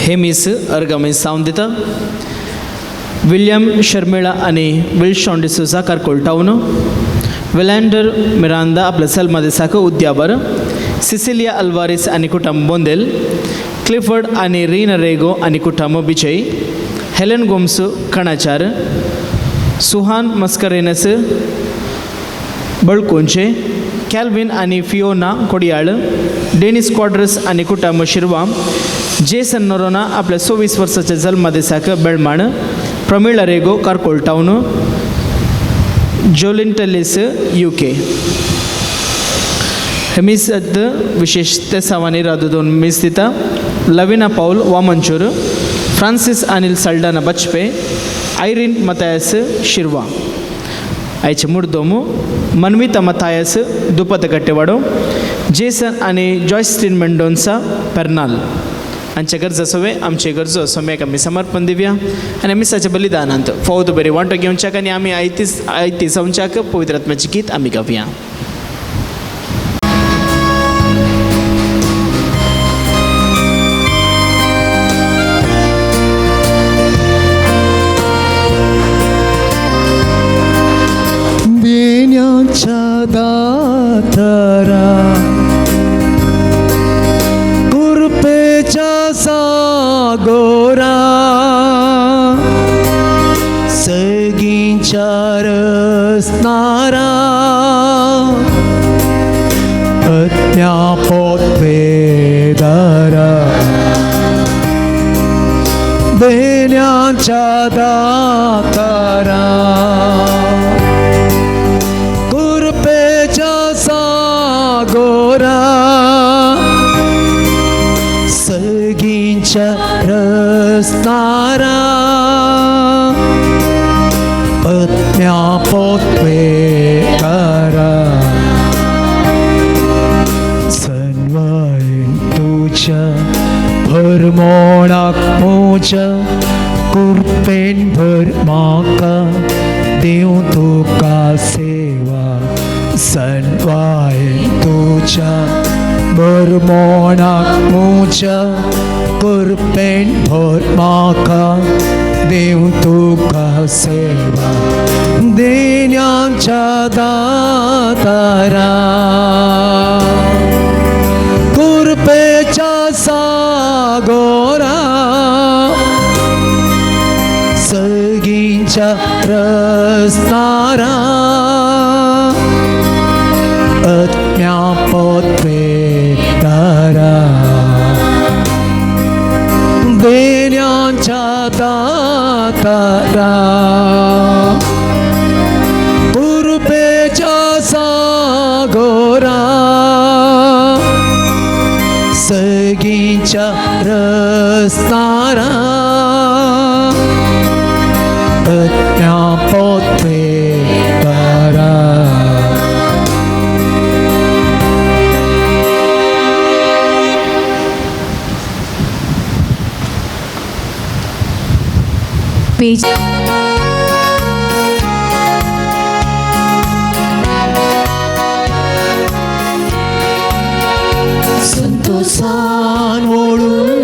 हे मीस अर्गामी सावन दिता विल्यम शर्मिळा आनी विल्शॉन डिसोजा कारकोल टावन, विलँडर मिरांदा आपल्या सलमा दिसाक उद्यावर, सिसिलिया अल्वारिस आनी कुटुंब बोंदेल, क्लिफर्ड आनी रीना रेगो आनी कुटुंब बिचय, हेलन गोम्स कणाचार, सुहान मस्करेनस बळकोंचे, कॅल्विन आनी फियोना कोडियाळ, डेनिस क्वाड्रस आनी कुटुंब शिरवा, जेसन नोरोना आपल्या 26 वर्साच्या जल्मदिसाक बेळमाण, प्रमिळा रेगो कारकोल टावन, जोलिन टेलिस UK. हे मीस विशेष तेसांवांनी रादू दोन मीस दिता लविना पाऊल वामंचूर, Francis Anil Saldanha बचपे, Irene Mathias शिरवा. आयचे मुर्दोमू मन्विता मथायस दुपत कट्टेवाडो, जेसन आनी जॉयस्टीन मेंडोन्सा पेर्नाल हांचे गरजो सवे आमचे गरजो सोम्याक आमी समर्पण दिवया आनी मिसाच्या बलिदानांत फौद बरी वांटो घेवच्याक आनी आमी आयतीस आयती जावच्याक पवित्र आत्म्याचें गीत आमी गावया. देण्याच्या दातरा कृपेच्या सागोरा सगींच्या रसनारा आत्म्या पोतवेदारा देण्याच्या दातारा कृपेच्या सागोरा सगींच्या रसनारा आत्म्या पोतवेदारा सन्वयन तुझ्या भरमोणाक म्हज्या कृपेन भर म्हाका दिवं तुका सेवा सन्वायन तुझ्या भरमोणाक म्हज्या कृपेन भर म्हाका दिवं तुका सेवा देण्याच्या दातारा कृपेच्या सागोरा सगींच्या रसनारा आत्म्या पोतवेदारा देण्याच्या दातारा कृपेच्या सागोरा सगींच्या रसनारा आत्म्या पोतवेदारा. पेज संतोषान ओढून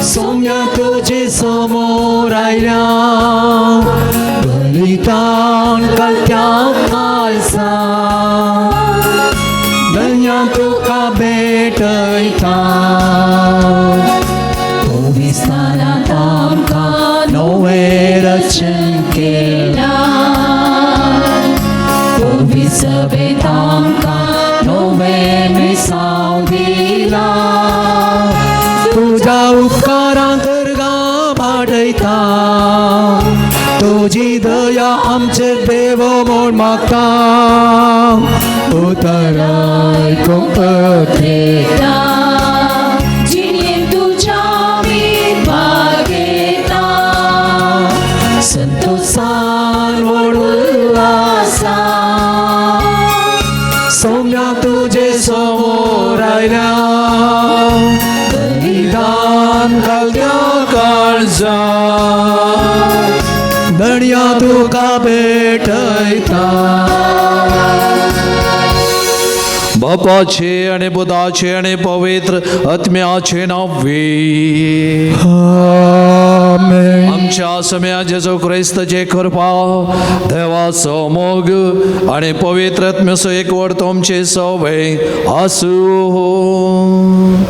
सोम्या तुझे समोर आयल्या बलिदान कलत्या खालसा दर्या तुका भेटयता पविस्तानांत आमकां नवें रचन केलां पविसभेत आमकां नवें मिसांव दिलां तुज्या उपकारांक गर्गां वाडयता तुजी दया आमचेर देव म्हूण मागता उतर आयकूंक जिणेंत तुज्या भागयता संतोषान व्हड उल्हासा सौम्या तुजे समोर आयल्या बलिदान घालत्या काळजा दणया तुका भेटयता. बापाचे आनी पुताचे आनी पवित्र आत्म्याचे नांवे. आमेन. आमच्या सम्या जेजू क्रिस्ताचे कृपा, देवाचो मोग आनी पवित्र आत्म्याचो एकवट तुमचे सवय आसूं.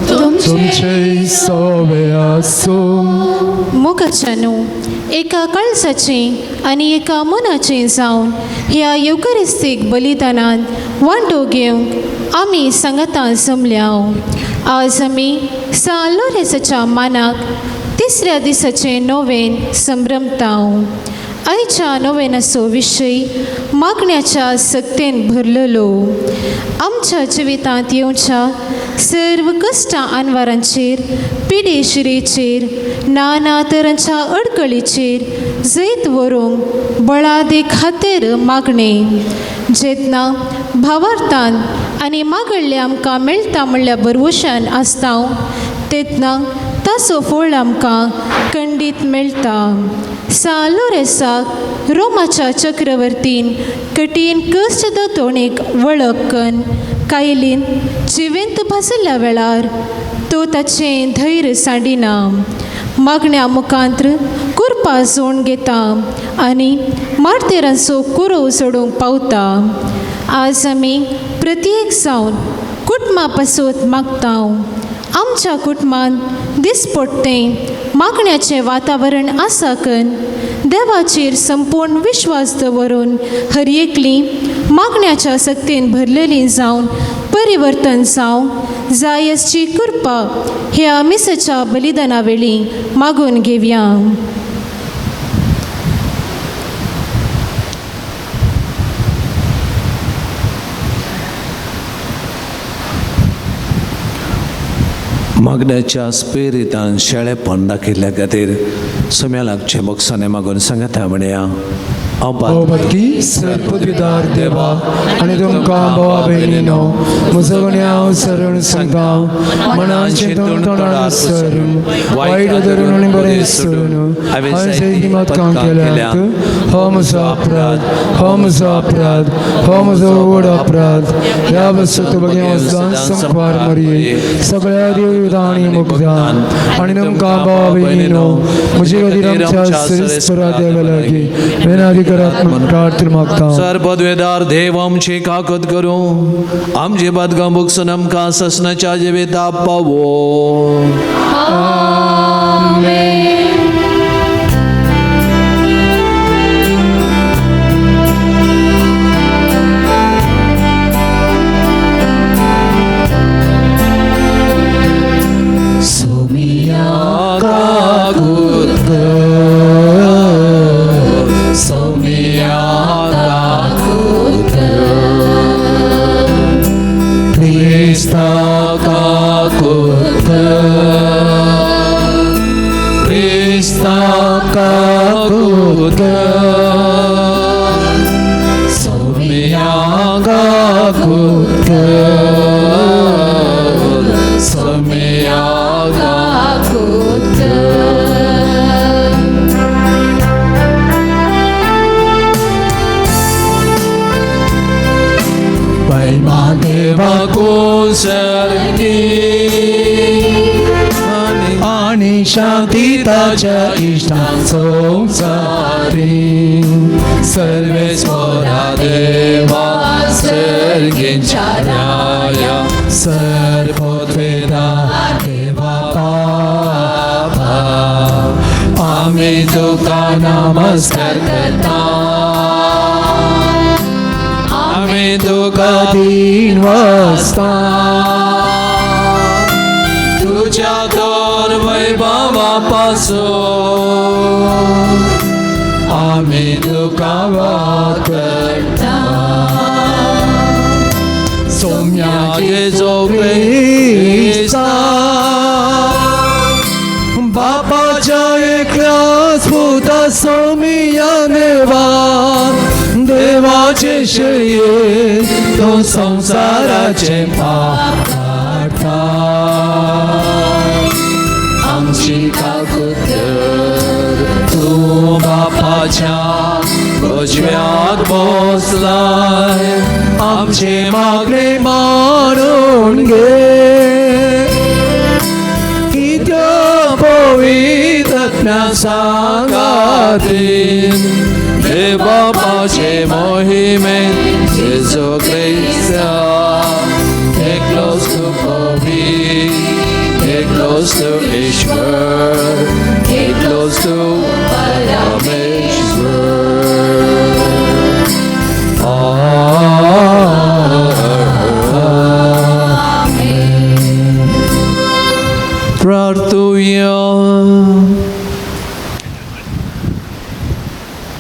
तुमचे सवे आसूं. मोगाच्यानू एका कळसाचें आनी एका मनाचें जावन ह्या येवकरिस्तीक बलिदानान वांटो घेवंक आमी सांगातां जमल्या. आज आमी सा लोरेसाच्या मानाक तिसऱ्या दिसाचें नोवेन संभ्रमता. आयच्या नोवेनाचो विशय मागण्याच्या सक्तेन भरलेलो. आमच्या जिवितांत येवच्या सर्व कश्टां आनवारांचेर, पिडे शिरेचेर, नाना तरांच्या अडकळीचेर जैत व्हरूंक बळादे खातीर मागणें. जेन्ना भावार्थान आनी मागल्लें आमकां मेळटा म्हणल्या भरवशान आसता तेन्ना ताचो फळ आमकां खंडीत मेळटा. सा लोरेसाक रोमाच्या चक्रवर्तीन कठीण कश्ट दतोणेक वळख कन्न कायलीन जिवेंत भाजल्या वेळार तो ताचें धैर्य सांडिना, मागण्या मुखांत्र कुरपा जोड घेता आनी मार्तेरांचो कुरोव सोडूंक पावता. आज आमी प्रत्येक जावन कुटुंबा पासत मागता. आमच्या कुटुंबान दिसपडटें मागण्याचें वातावरण आसा कन देवाचेर संपूर्ण विश्वास दवरून हर एकली मागण्याच्या सक्तेन भरलेली जावन परिवर्तन जावंक जायसची कृपा ह्या मिसाच्या बलिदाना वेळी मागून घेवया. मागण्याच्या स्पिरितान शेळेपण दाखयल्ल्या खातीर सम्या लागचे मोगसाने मागून सांगता म्हणया. हांव हो भक्ती सर्पद्विदार देवा आनी तुमकां भावा भयणीनो म्हजो हांव सरण सांगता, मनाचे तोंड सरून वायट धरून आनी बरें सोडून हांवें सैत काम केल्यात. हो म्हजो अपराध, हो म्हजो अपराध, हो म्हजो व्हड अपराध. ह्या बसत बगे वचदान संपार मरये सगळ्या देवदान आनी मुग्धान आनी तुमकां भावा भयणीनो म्हजे खातीर आमच्या सरिस्परा देवा लागीं विनादी करात म्हूण प्रार्थना मागता. सर्वद्वेदार देव आमची काकत करूं, आमची बादगां बुकसून आमकां ससनाच्या जिविता पावो. आनी शांती ताच्या इश्टांचो सारी सर्वेस्परा देवा सर्गेंच्या राया सर्वोत्वेदा देवा बाबा आमी तुका नमस्कार करता, आमी तुका तीन वाजता तुज्या तर वैभवा पासून आमी तुका वाकडता. सोम्या जेजू क्रिस्ता बापाच्या एकल्याच पुता सोमिया देवा देवाचे शये तो संवसाराचे पाप काडटा, आमची काकूत कर. तूं बापाच्या उजव्याक बसलाय आमचे मागणे मानून घे नित्य पवित्र सांगातीन देवबापाचे मोहिमे जेजू क्रिस्ता एकलोच तूं पवित्र एकलोच तूं ईश्वर एकलोच तूं परमेश्वर. प्रार्थुया.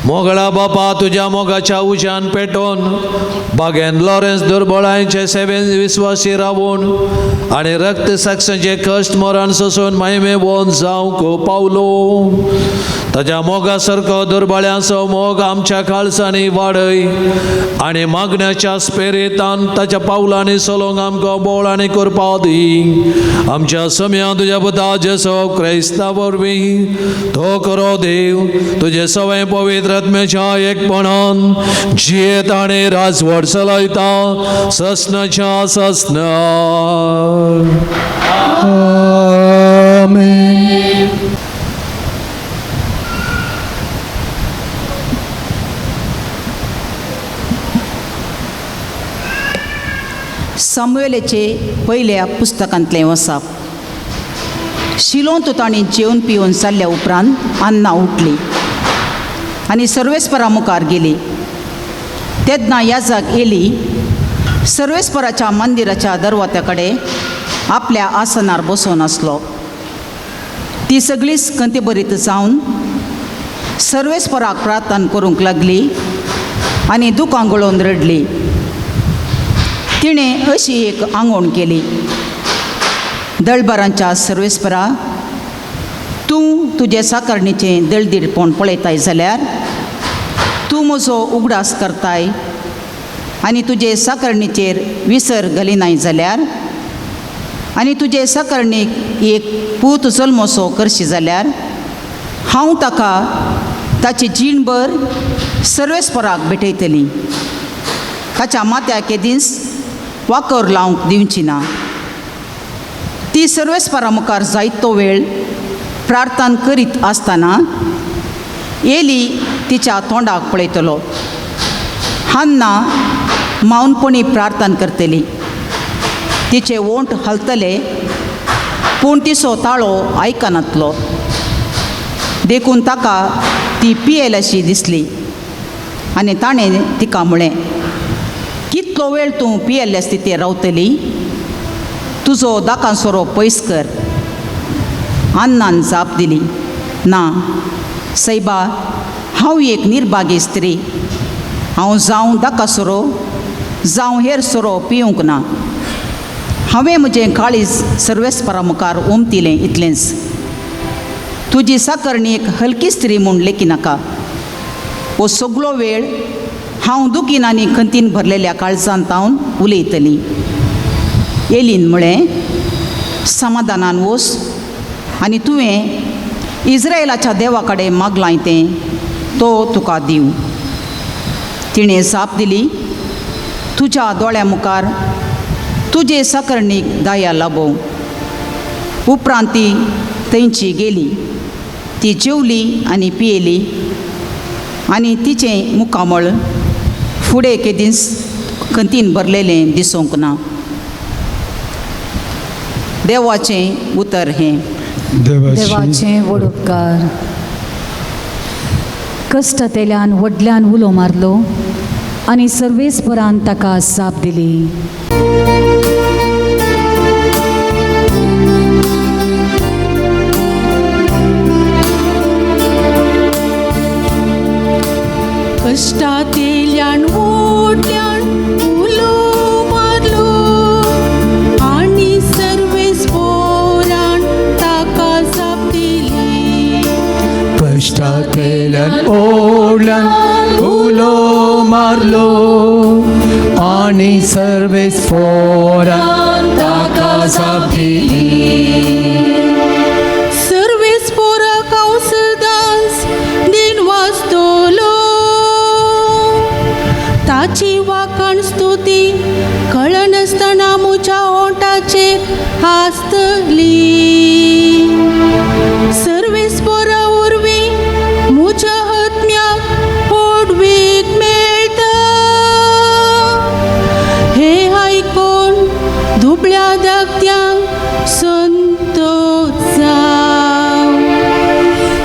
मोगळा बापा तुज्या मोगाच्या उज्यान पेटोवन बागेन लॉरेन्स दुर्बळांचे सेवेन विस्वासी रावून आनी रक्त साक्षांचे कश्ट मरण सोसून महिमे वोन जावंक पावलो. ताज्या मोगा सारको दुर्बळ्यांचो मोग आमच्या काळसांनी वाडय आनी मागण्याच्या स्पेरितान ताच्या पावलांनी चलोवंक आमकां बोळ आनी करपा दी. आमच्या सम्या तुज्या पुता जेसो क्रायस्ता वरवीं तो करो देव तुजे सवय पवित्र आत्म्याच्या एकपणान जियेत आनी राजवट चलयता ससनाच्या ससना. आमेन. सामुएलाचे पयल्या पुस्तकांतलें वसाप. शिलोंत तांणी जेवन पिवन जाल्ल्या उपरांत अन्ना उठली आनी सर्वेस्परा मुखार गेली. तेन्ना याजक एली सर्वेस्पराच्या मंदिराच्या दरवात्या कडेन आपल्या आसनार बसून आसलो. ती सगळीच खंतीभरीत जावन सर्वेस्पराक प्रार्थना करूंक लागली आनी दुकां गळोवन रडली. तिणें अशी एक आंगवण केली, दळबरांच्या सर्वेस्परा, तूं तुजे साकारणीचें दळदीरपण पळयताय जाल्यार तूं म्हजो उगडास करताय आनी तुजे साकारणीचेर विसर घालिनाय जाल्यार आनी तुजे साकारणीक एक पूत जल्मसो करशी जाल्यार हांव ताका ताची जीणभर सर्वेस्पराक भेटयतली. ताच्या माथ्याक दीस वाकर लावंक दिवची ना. ती सर्वेस्परा मुखार जायतो वेळ प्रार्थना करीत आसतना एली तिच्या तोंडाक पळयतलो. हान्ना मावनपणी प्रार्थना करतली. तिचे ओंठ हालतले पूण तिचो ताळो आयकनातलो. देखून ताका ती पियेल अशी दिसली आनी ताणें तिका म्हळें, कितलो वेळ तूं पियेल्ले स्थितीर रावतली? तुजो दाकां सोरो पयस कर. अन्नान जाप दिली, ना सैबा, हांव एक निर्भागी स्त्री. हांव जावं दाका सोरो जावं हेर सोरो पिवंक ना. हांवें म्हजें काळीज सर्वेस्परा मुखार उमतिलें इतलेंच. तुजी साकरणी एक हलकी स्त्री म्हूण लेखिनाका. हो सगळो वेळ हांव दुखीन आनी खंतीन भरलेल्या काळजांत हांव उलयतली. एलीन म्हळें, समाधानान वस आनी तुवें इस्रायलाच्या देवा कडेन मागलां तें तो तुका दिवं. तिणें जाप दिली, तुज्या दोळ्या मुखार तुजे साकरणीक दया लाबोवं. उपरांत ती थंयची गेली. ती जेवली आनी पियेली आनी तिचें मुखामळ फुडें केदींच खंतीन भरलेलें दिसूंक ना. देवाचें उतर हें. देवाचे व्हड उपकार. कश्टांतल्यान व्हडल्यान उलो मारलो आनी सर्वेस्परान ताका जाप दिली. कश्टांतल्यान व्हडल्यान उलो मारलो आनी सर्वेस्परान ताका जाप दिली. कश्टांतल्यान ओडल्यान उलो मारलो आनी सर्वेस्परान ताका जाप दिली. सर्वेस्पराक हांव सदांच दिनवासतलो. ताची वाखाण स्तुती कळनासतना म्हज्या ओंठाचेर आसतली. सर्वेस्पोरा वरवीं म्हज्या आत्म्याक व्हडवीक मेळटा. हे आयकून दुबळ्या धाकट्यांक संतोष जावं.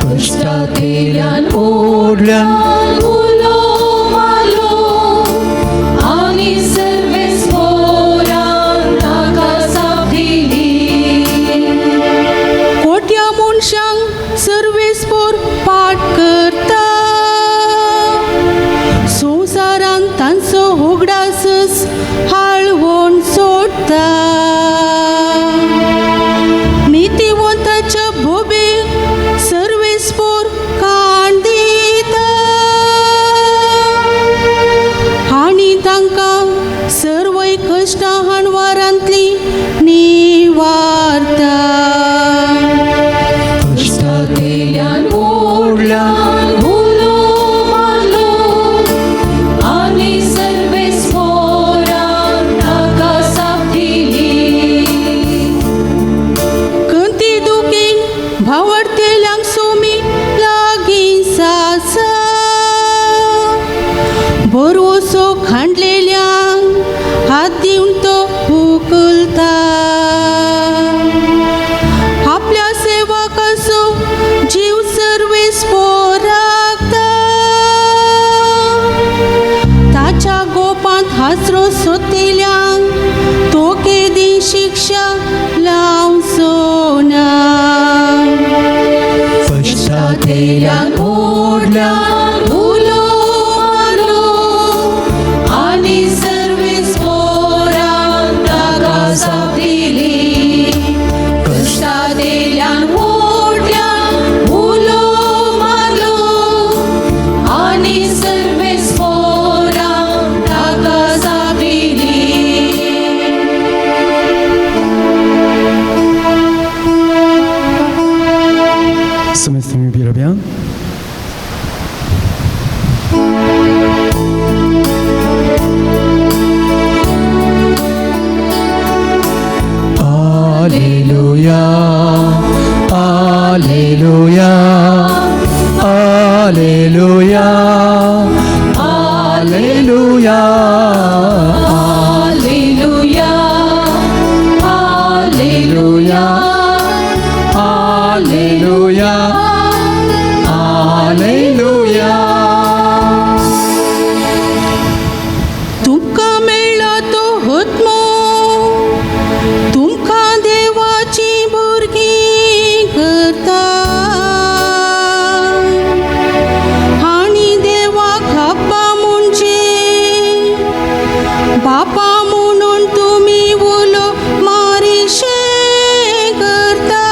कश्टांतल्यान ओडल्यान उलो मारलो आनी सर्वेस्पोरान ताका जाप दिली. कोट्या मनशांक सर्वेस्पोर पाठ करता. संवसारांत तांचो उगडासच हाळवण सोडटा. नितीवंताच्या भोबेक सर्वेस्पोर काण दिता आनी तांकां सर्वय कश्टां हाणवारांतली निवारता. कश्टांतल्यान ओडल्यान उलो मारलो आनी सर्वेस्पोरान ताका जाप दिली. कंती दुखीन भावडतेल्यांक सोमी लागीं सासा. बरोसो खांडलेल्यांक हात दिवन तो उखलता. आपल्या सेवकाचो जीव सर्वेस्पोर राखता. ताच्या गोपांत हासरो सोतिल्यांक तो केदी शिक्षा लावचो ना. कश्टांतल्यान ओडल्यान उलो मारलो आनी सर्वेस्पोरान ताका जाप दिली. कश्टांतल्यान ओडल्यान उलो मारलो आनी सर्वेस्पोरान ताका जाप दिली. Semestri bien. Alleluia, Alleluia, Alleluia, Alleluia. Alleluia, Alleluia, Alleluia, Alleluia. तुमकां मेळ्ळा तो आत्मो तुमकां देवाची भुरगीं करता आनी देवाक अब्बा म्हणजे बापा म्हणून तुमी उलो मारिशे करता.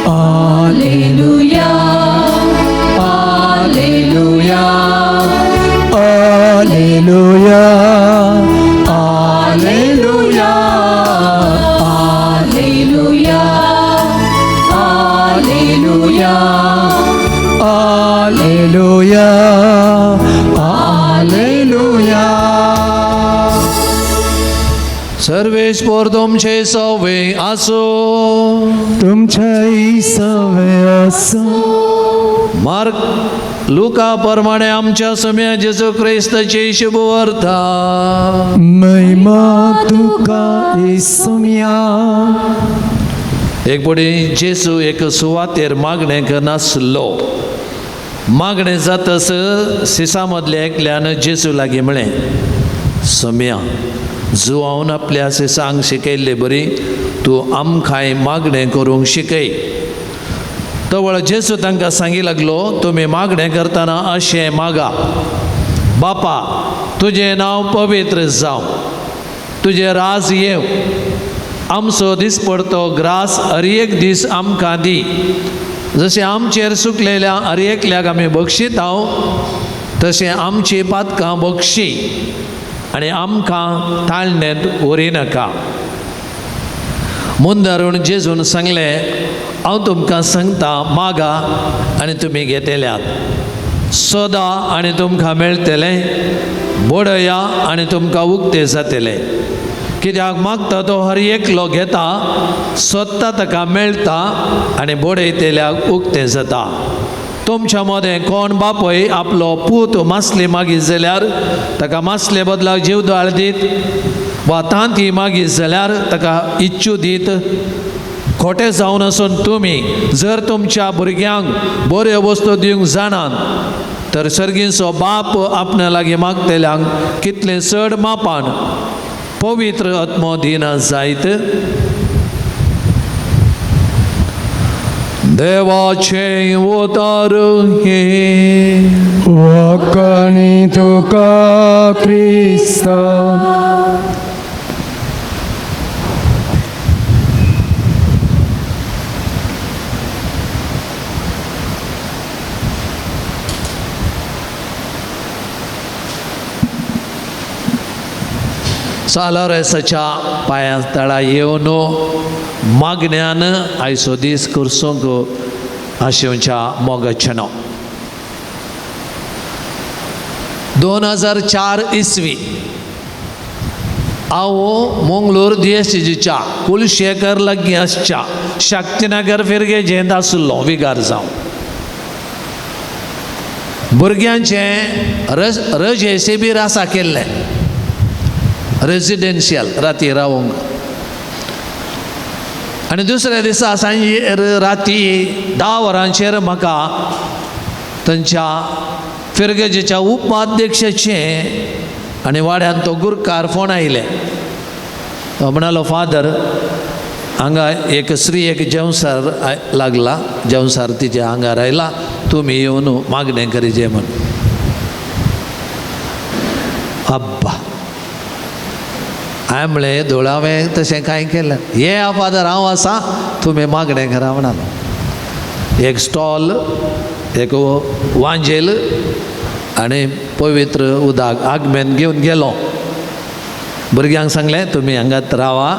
Alleluia, Alleluia, Alleluia, Alleluia, Alleluia, Alleluia, Alleluia, Alleluia. सर्वेस्पोर तुमचे सवे आसो. तुमच्या सवे असो. मार्क लुका प्रमाणे आमच्या सम्या जेजू क्रिस्ताची शुभवार्ता. महिमा तुका इसुम्या. एक पटी जेजू एक सुवातेर मागणें करनासलो. मागणें जातस सिसा मदल्या एकल्यान जेजू लागीं म्हळें, सम्या, जुवावन आपल्या सिसांक शिकयल्ले बरी तूं आमकांय मागणें करूंक शिकय. तवळ जेजू तांकां सांगी लागलो, तुमी मागणें करतना अशें मागा, बापा तुजें नांव पवित्र जावं, तुजें राज येवं, आमचो दिसपडतो ग्रास हर एक दीस आमकां दी, जशें आमचेर सुकलेल्या हर एकल्याक आमी बक्षिताव तशें आमची पातकां बक्षी आनी आमकां ताळण्यांत व्हरिनाका. मुंदारून जेजून सांगलें, हांव तुमकां सांगता, मागा आनी तुमी घेतल्यात. सोदा आनी तुमकां मेळटलें, बडया आनी तुमकां उक्तें जातलें. कित्याक मागता तो हर एकलो घेता, सोदता ताका मेळटा आनी बडयतल्याक उक्तें जाता. तुमच्या मदें कोण बापूय आपलो पूत मासली मागीत जाल्यार ताका मासले बदलाक जीवदाळ दीत, वा तांती मागीत जाल्यार ताका इच्छू दीत? खोटें जावन आसून तुमी जर तुमच्या भुरग्यांक बऱ्यो वस्तू दिवंक जाणात तर सर्गींचो बाप आपणा लागीं मागतल्यांक कितलें चड मापान पवित्र आत्मो दिना जायत. देवाचें उतर हें. वाकाणी तुका क्रिस्ता. सालोरेसाच्या पांया तळा येवन मागण्यान आयचो दीस करसूंक आशेवच्या मोगाचें नांव. 2004 इसवी हांव मंगळूर दिएसजीच्या कुलशेखर लागीं आसच्या शक्तीनगर फिरगेजेंत आशिल्लो विगार जावन. भुरग्यांचें रजे शिबीर आसा केल्लें रेजिडेन्शियल राती रावंक. आनी दुसऱ्या दिसा सांजे राती 10 वरांचेर म्हाका तांच्या फिरगेजेच्या उपाध्यक्षाचें आनी वाड्यान तो गुरकार फोन आयले. तो म्हणालो, फादर हांगा एक स्त्री एक जेवसार लागला, जेवसार तिच्या आंगार आयला, तुमी येवन मागणें करीजे म्हूण. अब्बा, हांवें म्हणलें दोळावें तशें कांय केलें. ये फादर हांव आसा, तुमी मागणें करा म्हणालो. एक स्टॉल, एक वांजेल आनी पवित्र उदक आगमेन घेवन गेलो. भुरग्यांक सांगलें तुमी हांगात रावा,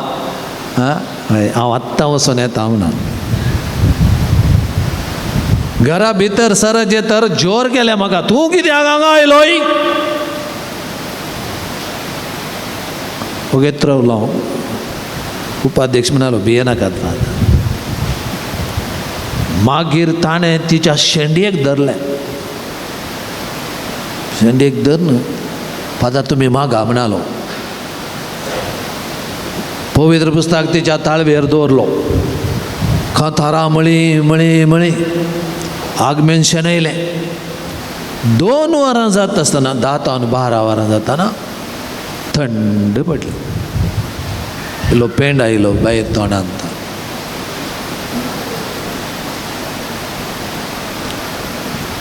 हय हांव आत्तां वचून येता म्हणून. घरा भितर सरजे तर जोर केलें म्हाका, तूं कित्याक हांगा आयलोय? ओगेत रावलो. उपाध्यक्ष म्हणालो भियेनाकात फादर. मागीर ताणें तिच्या शेंडयेक धरलें. शेंडयेक धरून फादर तुमी मागा म्हणालो. पवित्र पुस्तक तिच्या ताळवेर दवरलो. कांतारां म्हळी म्हळी म्हळी आगमेन शेणयलें. 2 वरां जाता आसतना 10 तावन 12 वरां जाताना थंड पडली. इल्लो पेंड आयलो भायर तोंडांत.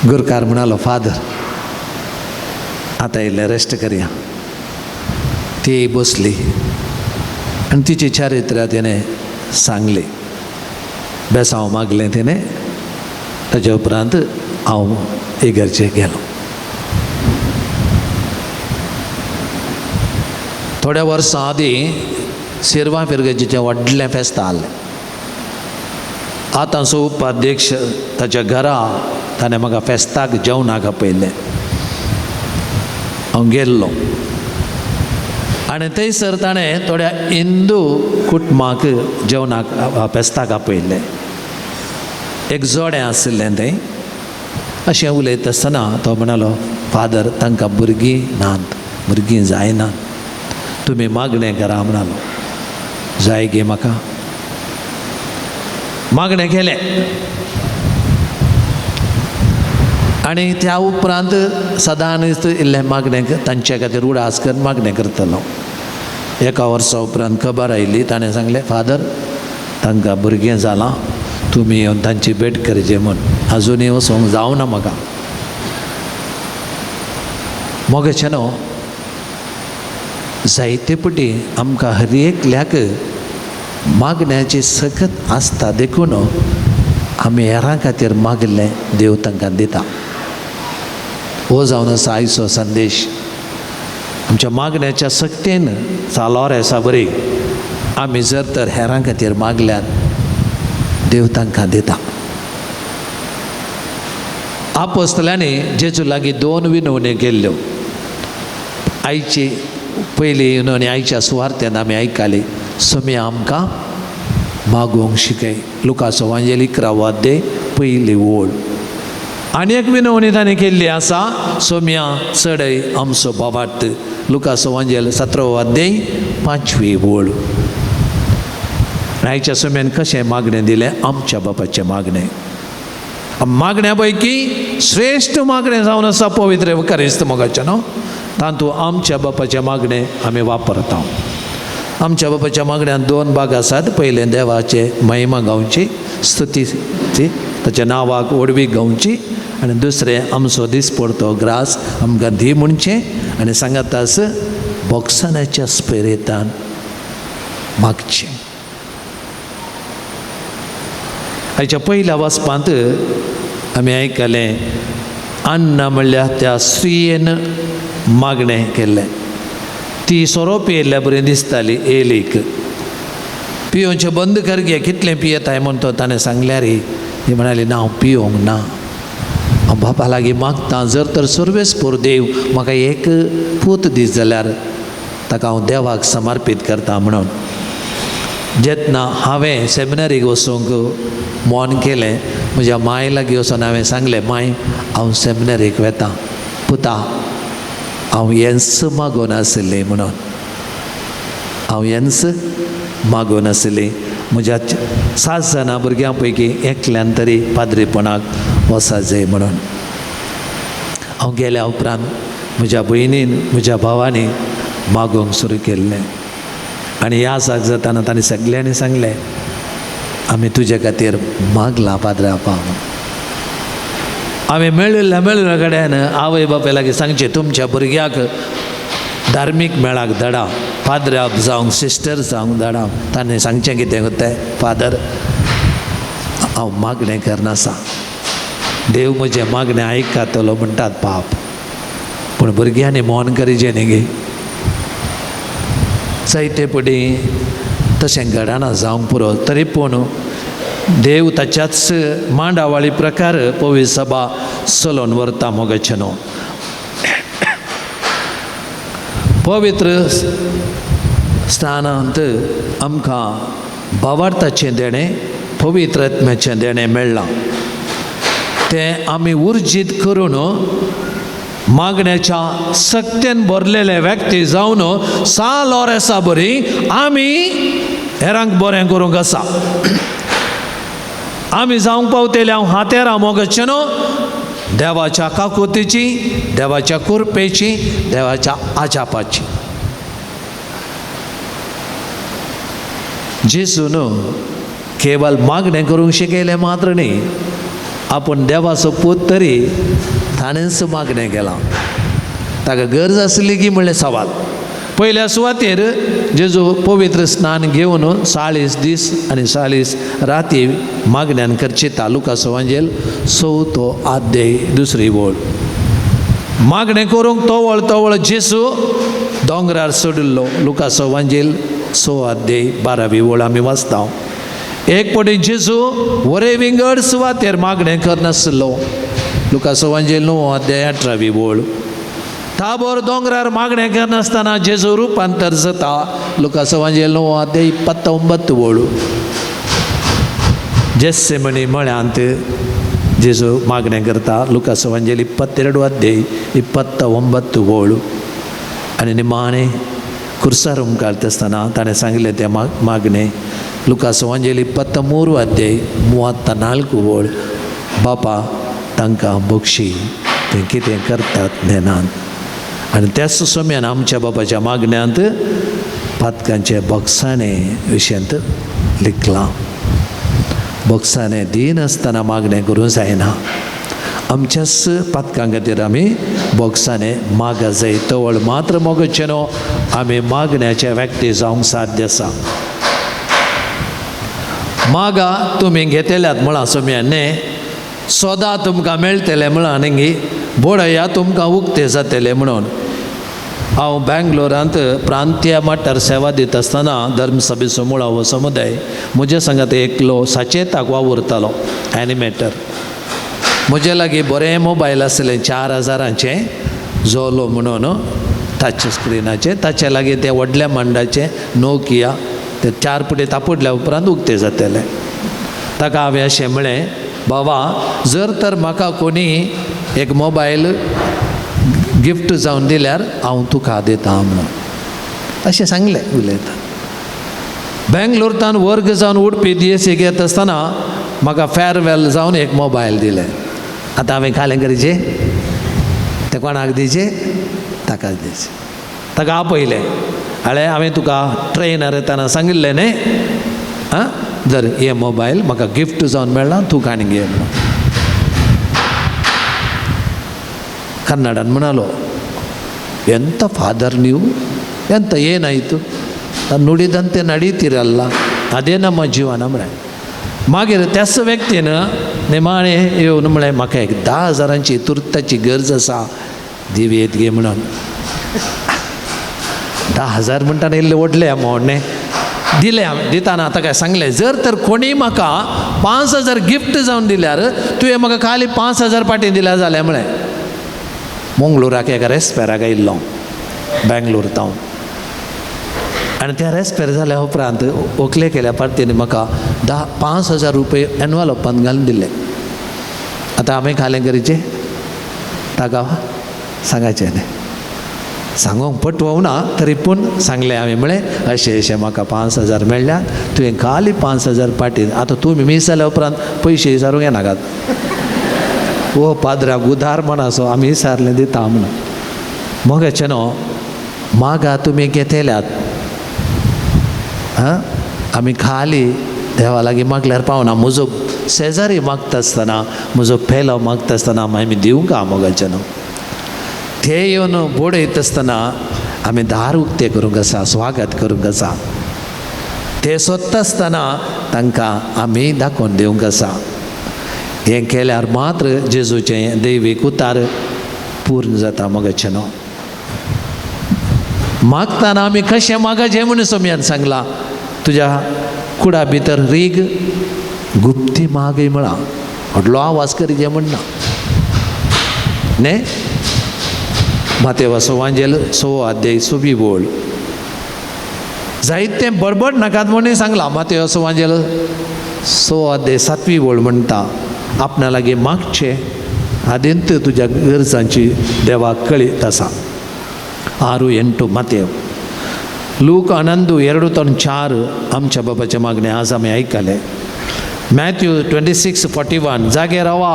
गुरकार म्हणालो फादर आतां इल्लें रेस्ट करया. ती बसली आनी तिची चारित्र्या तिणें सांगली. बेसांव मागलें तिणें. ताच्या उपरांत हांव इगर्जे गेलो. थोड्या वर्सां आदीं सिरवा फिरगेजीचें व्हडलें फेस्त आहलें. आतांचो उपाध्यक्ष ताच्या घरा ताणें म्हाका फेस्ताक जेवणाक आपयलें. हांव गेल्लो आनी थंयसर ताणें थोड्या हिंदू कुटुंबाक जेवणाक फेस्ताक आपयलें. एक जोडें आशिल्लें तें. अशें उलयता आसतना तो म्हणालो, फादर तांकां भुरगीं नात, भुरगीं जायना, तुमी मागणें करा म्हणालो. जाय गे म्हाका. मागणें केलें आनी त्या उपरांत सदांच इल्लें मागणें तांचे खातीर उडास करून मागणें करतलो. एका वर्सा उपरांत खबर आयली. ताणें सांगलें, फादर तांकां भुरगें जालां, तुमी येवन तांची भेट करची म्हूण. आजुनूय वचूंक जावना म्हाका. मोगेचें न्हू जायते पटी आमकां हर एकल्याक मागण्याची सकत आसता, देखून आमी हेरां खातीर मागिल्लें देव तांकां दिता. हो जावन आसा आयचो संदेश. आमच्या मागण्याच्या सक्तेन चालोर आसा बरी आमी जर तर हेरां खातीर मागल्यार देव तांकां दिता. आपोस्तलांनी जेजू लागीं दोन विनवण्यो केल्ल्यो. आयची पयली विनवणी आयच्या सुवार्थेन आमी आयकली, सोमी आमकां मागूंक शिकय, लुकाचो वांजेल 11 अध्याय पयली ओळ. आनी एक विनवणी ताणें केल्ली आसा, सोम्या चडय आमचो बाबार्थ, लुकाचो वांजेल 17 अध्याय 5वी ओळ. आयच्या सोम्यान कशें मागणें दिलें? आमच्या बापाचें मागणें. मागण्या पैकी श्रेश्ठ मागणें जावन आसा पवित्र एवकारिस्त मोगाचें न्हू, तातूंत आमच्या बापाचें मागणें आमी वापरता. आमच्या बापाच्या मागण्यांत दोन भाग आसात. पयलें देवाचे महिमा गावची, स्तुतीची, ताच्या नांवाक व्हडवीक गावची, आनी दुसरें आमचो दिसपडतो ग्रास आमकां दी म्हणचें आनी सांगातास बोगसाण्याच्या स्पिरितान मागचें. आयच्या पयल्या वाचपांत आमी आयकलें अण्णा म्हणल्यार त्या स्त्रियेन मागणें केल्लें. ती सोरो पियेल्ल्या बरी दिसताली एलीक. पियोवचें बंद कर गे, कितलें पियेताय म्हूण तो ताणें सांगल्यार ती म्हणाली ना हांव पियोंक ना, हांव बापा लागीं मागतां, जर तर सर्वेस्पोर देव म्हाका एक पूत दीस जाल्यार ताका हांव देवाक समर्पीत करता म्हणून. जेन्ना हांवें सेमिनरीक वचूंक मौन केलें, म्हज्या माय लागीं वचून हांवें सांगलें, माय हांव सेमिनरीक वेता, पुता हांव हेंच मागून आशिल्लें म्हणून, हांव हेंच मागून आशिल्लें. म्हज्या 7 जाणां भुरग्यां पैकी एकल्यान तरी पाद्रीपणाक वचत जाय म्हणून. हांव गेल्या उपरांत म्हज्या भयणीन म्हज्या भावांनी मागूंक सुरू केल्लें आनी ह्या जाग जाताना तांणी सगल्यांनी सांगलें, आमी तुजे खातीर मागलां पाद्रा पाव. आमी मेळिल्ल्या मेळिल्ल्या कडेन आवय बापाय लागीं सांगचें, तुमच्या भुरग्याक धार्मीक मेळाक धाडा, पाद्रा जावंक सिस्टर जावंक धाडा. ताणें सांगचें कितें तें, फादर हांव मागणें करनासा, देव म्हजें मागणें आयकतलो म्हणटात पाप, पूण भुरग्यांनी मौन करीचें न्ही गे. जायते पडी तशें घडना जावंक पुरो, तरी पूण देव ताच्याच मांडावळी प्रकार पवित्र सभा चलोवन व्हरता मोगाचें न्हू. पवित्र स्थानांत आमकां भावार्थाचें देणें, पवित्र आत्म्याचें देणें मेळ्ळां, तें आमी उर्जीत करून मागण्याच्या सक्तेन भरलेले व्यक्ती जावन सा लोरेसा बरी आमी हेरांक बरें करूंक आसा. आमी जावंक पावतले हांव हातेरां मोगाचें न्हू, देवाच्या काकुतीची, देवाच्या कृपेची, देवाच्या आजापाची. जेजून केवल मागणें करूंक शिकयलें मात्र न्ही, आपूण देवाचो पूत तरी ताणेंच मागणें केलां. ताका गरज आसली की म्हणलें सवाल. पयल्या सुवातेर जेजू पवित्र स्नान घेवन 40 दीस आनी 40 राती मागण्यान करचिता, लुकाचो वांजेल 4 अध्याय 2 ओळ. मागणें करूंक तवळ तवळ जेजू दोंगरार चडिल्लो, लुकाचो वांजेल 6 अध्याय 12 ओळ आमी वाचता. एक पटी जेजू वरे विंगड सुवातेर मागणें करनासलो, लुकाचो वांजेल 9 अध्याय 18 ओळ. ताबोर दोंगरार मागणें करनासतना जेजू रुपांतर जाता, लुकाचो वांजेल 9 अध्याय 29 ओळ. जेस्सेमनी मळ्यांत जेजू मागणें करता, लुकाचो वांजेल 22 अध्याय 29 ओळ. आनी निमाणें कुर्सार उमकारता आसतना ताणें सांगलें तें मागणें, लुकाचो वांजेल 23 अध्याय 34 ओळ, बापा तांकां बक्षी, ते कितें करतात नेनात. आनी त्याच समयान आमच्या बापाच्या मागण्यांत पातकांचे बक्षाणे विशयांत लिखलां. बक्षाणे दिनासतना मागणें करूंक जायना, आमच्याच पातकां खातीर आमी बक्षाणे मागा जाय. तवळ मात्र मोगाचें न्हू आमी मागण्याचे व्यक्ती जावंक साध्य आसा. मागा तुमी घेतल्यात म्हळां सोम्यान न्ही, सोदा तुमकां मेळटलें म्हळां न्ही, बडया तुमकां उक्तें जातलें म्हणून. हांव बेंगलोरांत प्रांतीय मठार सेवा दिता आसतना धर्मसभेचो मुळावो समुदाय म्हज्या सांगात एकलो सचेताक वावुरतालो एनिमेटर. म्हजे लागीं बरें मोबायल आसलें 4000 जोलो म्हणून टच स्क्रिनाचें. ताचे लागीं तें व्हडल्या मांडाचें नोकिया, ते 4 पुटे तापडल्या उपरांत उक्तें जातलें. ताका हांवें अशें म्हळें, बाबा जर तर म्हाका कोणी एक मोबायल गिफ्ट जावन दिल्यार हांव तुका दिता म्हणून अशें सांगलें. उलयता बेंगलोरतान वर्ग जावन उडपी DSC घेत आसतना म्हाका फेरवेल जावन एक मोबायल दिलें. आतां हांवें खालें करचें तें कोणाक दिवचें, ताकाच दिवचें. ताका आपयलें, हाळें हांवें तुका ट्रेनार येतना सांगिल्लें न्ही, आं जर हे मोबायल म्हाका गिफ्ट जावन मेळ्ळा तूं काणी घे म्हणून. कन्नडान म्हणालो, ಎಂಥ ಫಾದರ್ ನೀವು, ಎಂತ ಏನಾಯಿತು, ನುಡಿದಂತೆ ನಡೀತೀರಲ್ಲ, ಅದೇ ನಮ್ಮ ಜೀವನ म्हळें. मागीर त्याच व्यक्तीन निमाणें येवन म्हळें, म्हाका एक 10,000 तुर्ताची गरज आसा, दिवयेत गे म्हणून. 10,000 म्हणटाना इल्लें व्हडलें अमावंट न्ही, दिलें हांवें. दिताना आतां काय सांगलें, जर तर कोणी म्हाका 5,000 गिफ्ट जावन दिल्यार तुवें म्हाका खाली 5,000 पाटी दिल्यार जालें म्हळें. मंगळुराक एका रेस्पेराक आयिल्लो, बेंगलोर तावन, आनी त्या रेस्पेर जाल्या उपरांत व्हंकले केल्या पार्तीन म्हाका 5,000 रुपये एनवलपान घालून दिले. आतां हांवें खालें करचें ताका सांगाचें न्ही, सांगूंक पटवना तरी पूण सांगलें हांवें. म्हळें अशें अशें म्हाका 5,000 मेळ्ळ्या, तुवें खाली 5,000 पाटी, आतां तुमी मीस जाल्या उपरांत पयशे विचारूंक येनाकात, ओ पाद्राक उदार मनाचो आमी विचारलें दिता म्हणून. मोगाचें न्हू मागा तुमी घेतल्यात, आं आमी खाली देवा लागीं मागल्यार पावना. म्हजो शेजारी मागता आसतना, म्हजो पेलो मागता आसतना आमी दिवंक मोगाचें न्हू. ते येवन बडयत आसतना आमी दार उक्तें करूंक आसा, स्वागत करूंक आसा. ते सोदता आसतना तांकां आमी दाखोवन दिवंक आसा. हें केल्यार मात्र जेजूचें दैवीक उतार पूर्ण जाता मोगाचें न्हू. मागतना आमी कशें मागाचें म्हणून सोमयान सांगलां, तुज्या कुडा भितर रीग गुप्ती मागय म्हळां, व्हडलो आवाज करीजे म्हणना न्ही. मातेवा वांजेल 6 अध्याय 26 बोल, जायतें बडबड नाकात म्हणून सांगलां. मातेवा वांजेल 6 अध्याय 7 बोल म्हणटा, आपणा लागीं मागचें आदींत तुज्या गरजांची देवाक कळीत आसा. 6 8 मातेव. लूक 11 2 4 आमच्या बाबाचें मागणें आज आमी आयकलें. मॅथ्यू 26:41 जागे रावा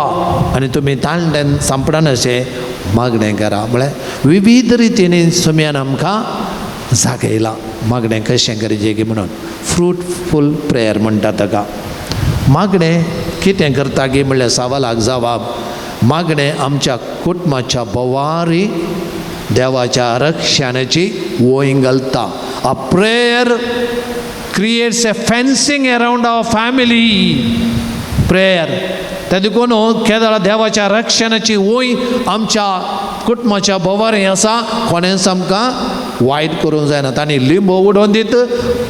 आनी तुमी तांड्यान सांपडनाशें मागणें करा. म्हळ्यार विविध रितीन सोम्यान आमकां जागयलां मागणें कशें करचें की म्हणून. फ्रुटफूल प्रेयर म्हणटा ताका. मागणें कितें करता गी म्हणल्यार सवालाक जवाब, मागणें आमच्या कुटुंबाच्या बोवारी देवाच्या रक्षणाची वंय घालता. A prayer creates a fencing around our family. Prayer ते देखून केदळा देवाच्या रक्षणाची वंय आमच्या कुटुंबाच्या बोवारी आसा. कोणेंच आमकां वायट करूंक जायना. तांणी लिंबो उडोवन दीत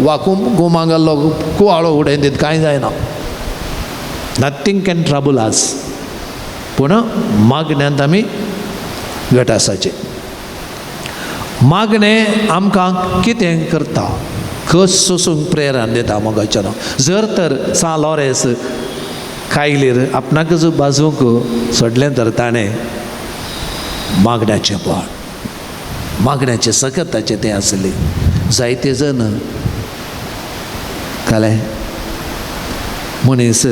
वा कुमांक घाल्लो कुवाळो उडोवन दीत, कांय जायना. Nothing can trouble us. पूण मागण्यांत आमी घट आसाचे. मागणें आमकां कितें करता, कस सोसूंक प्रेरण दिता मोगाचें. जर तर सा लॉरेस कायलीर आपणाकच बाजूंक सोडलें तर ताणें मागण्याचें बळ, मागण्याचें सकताचें तें आसलें. जायते जण काले मनीस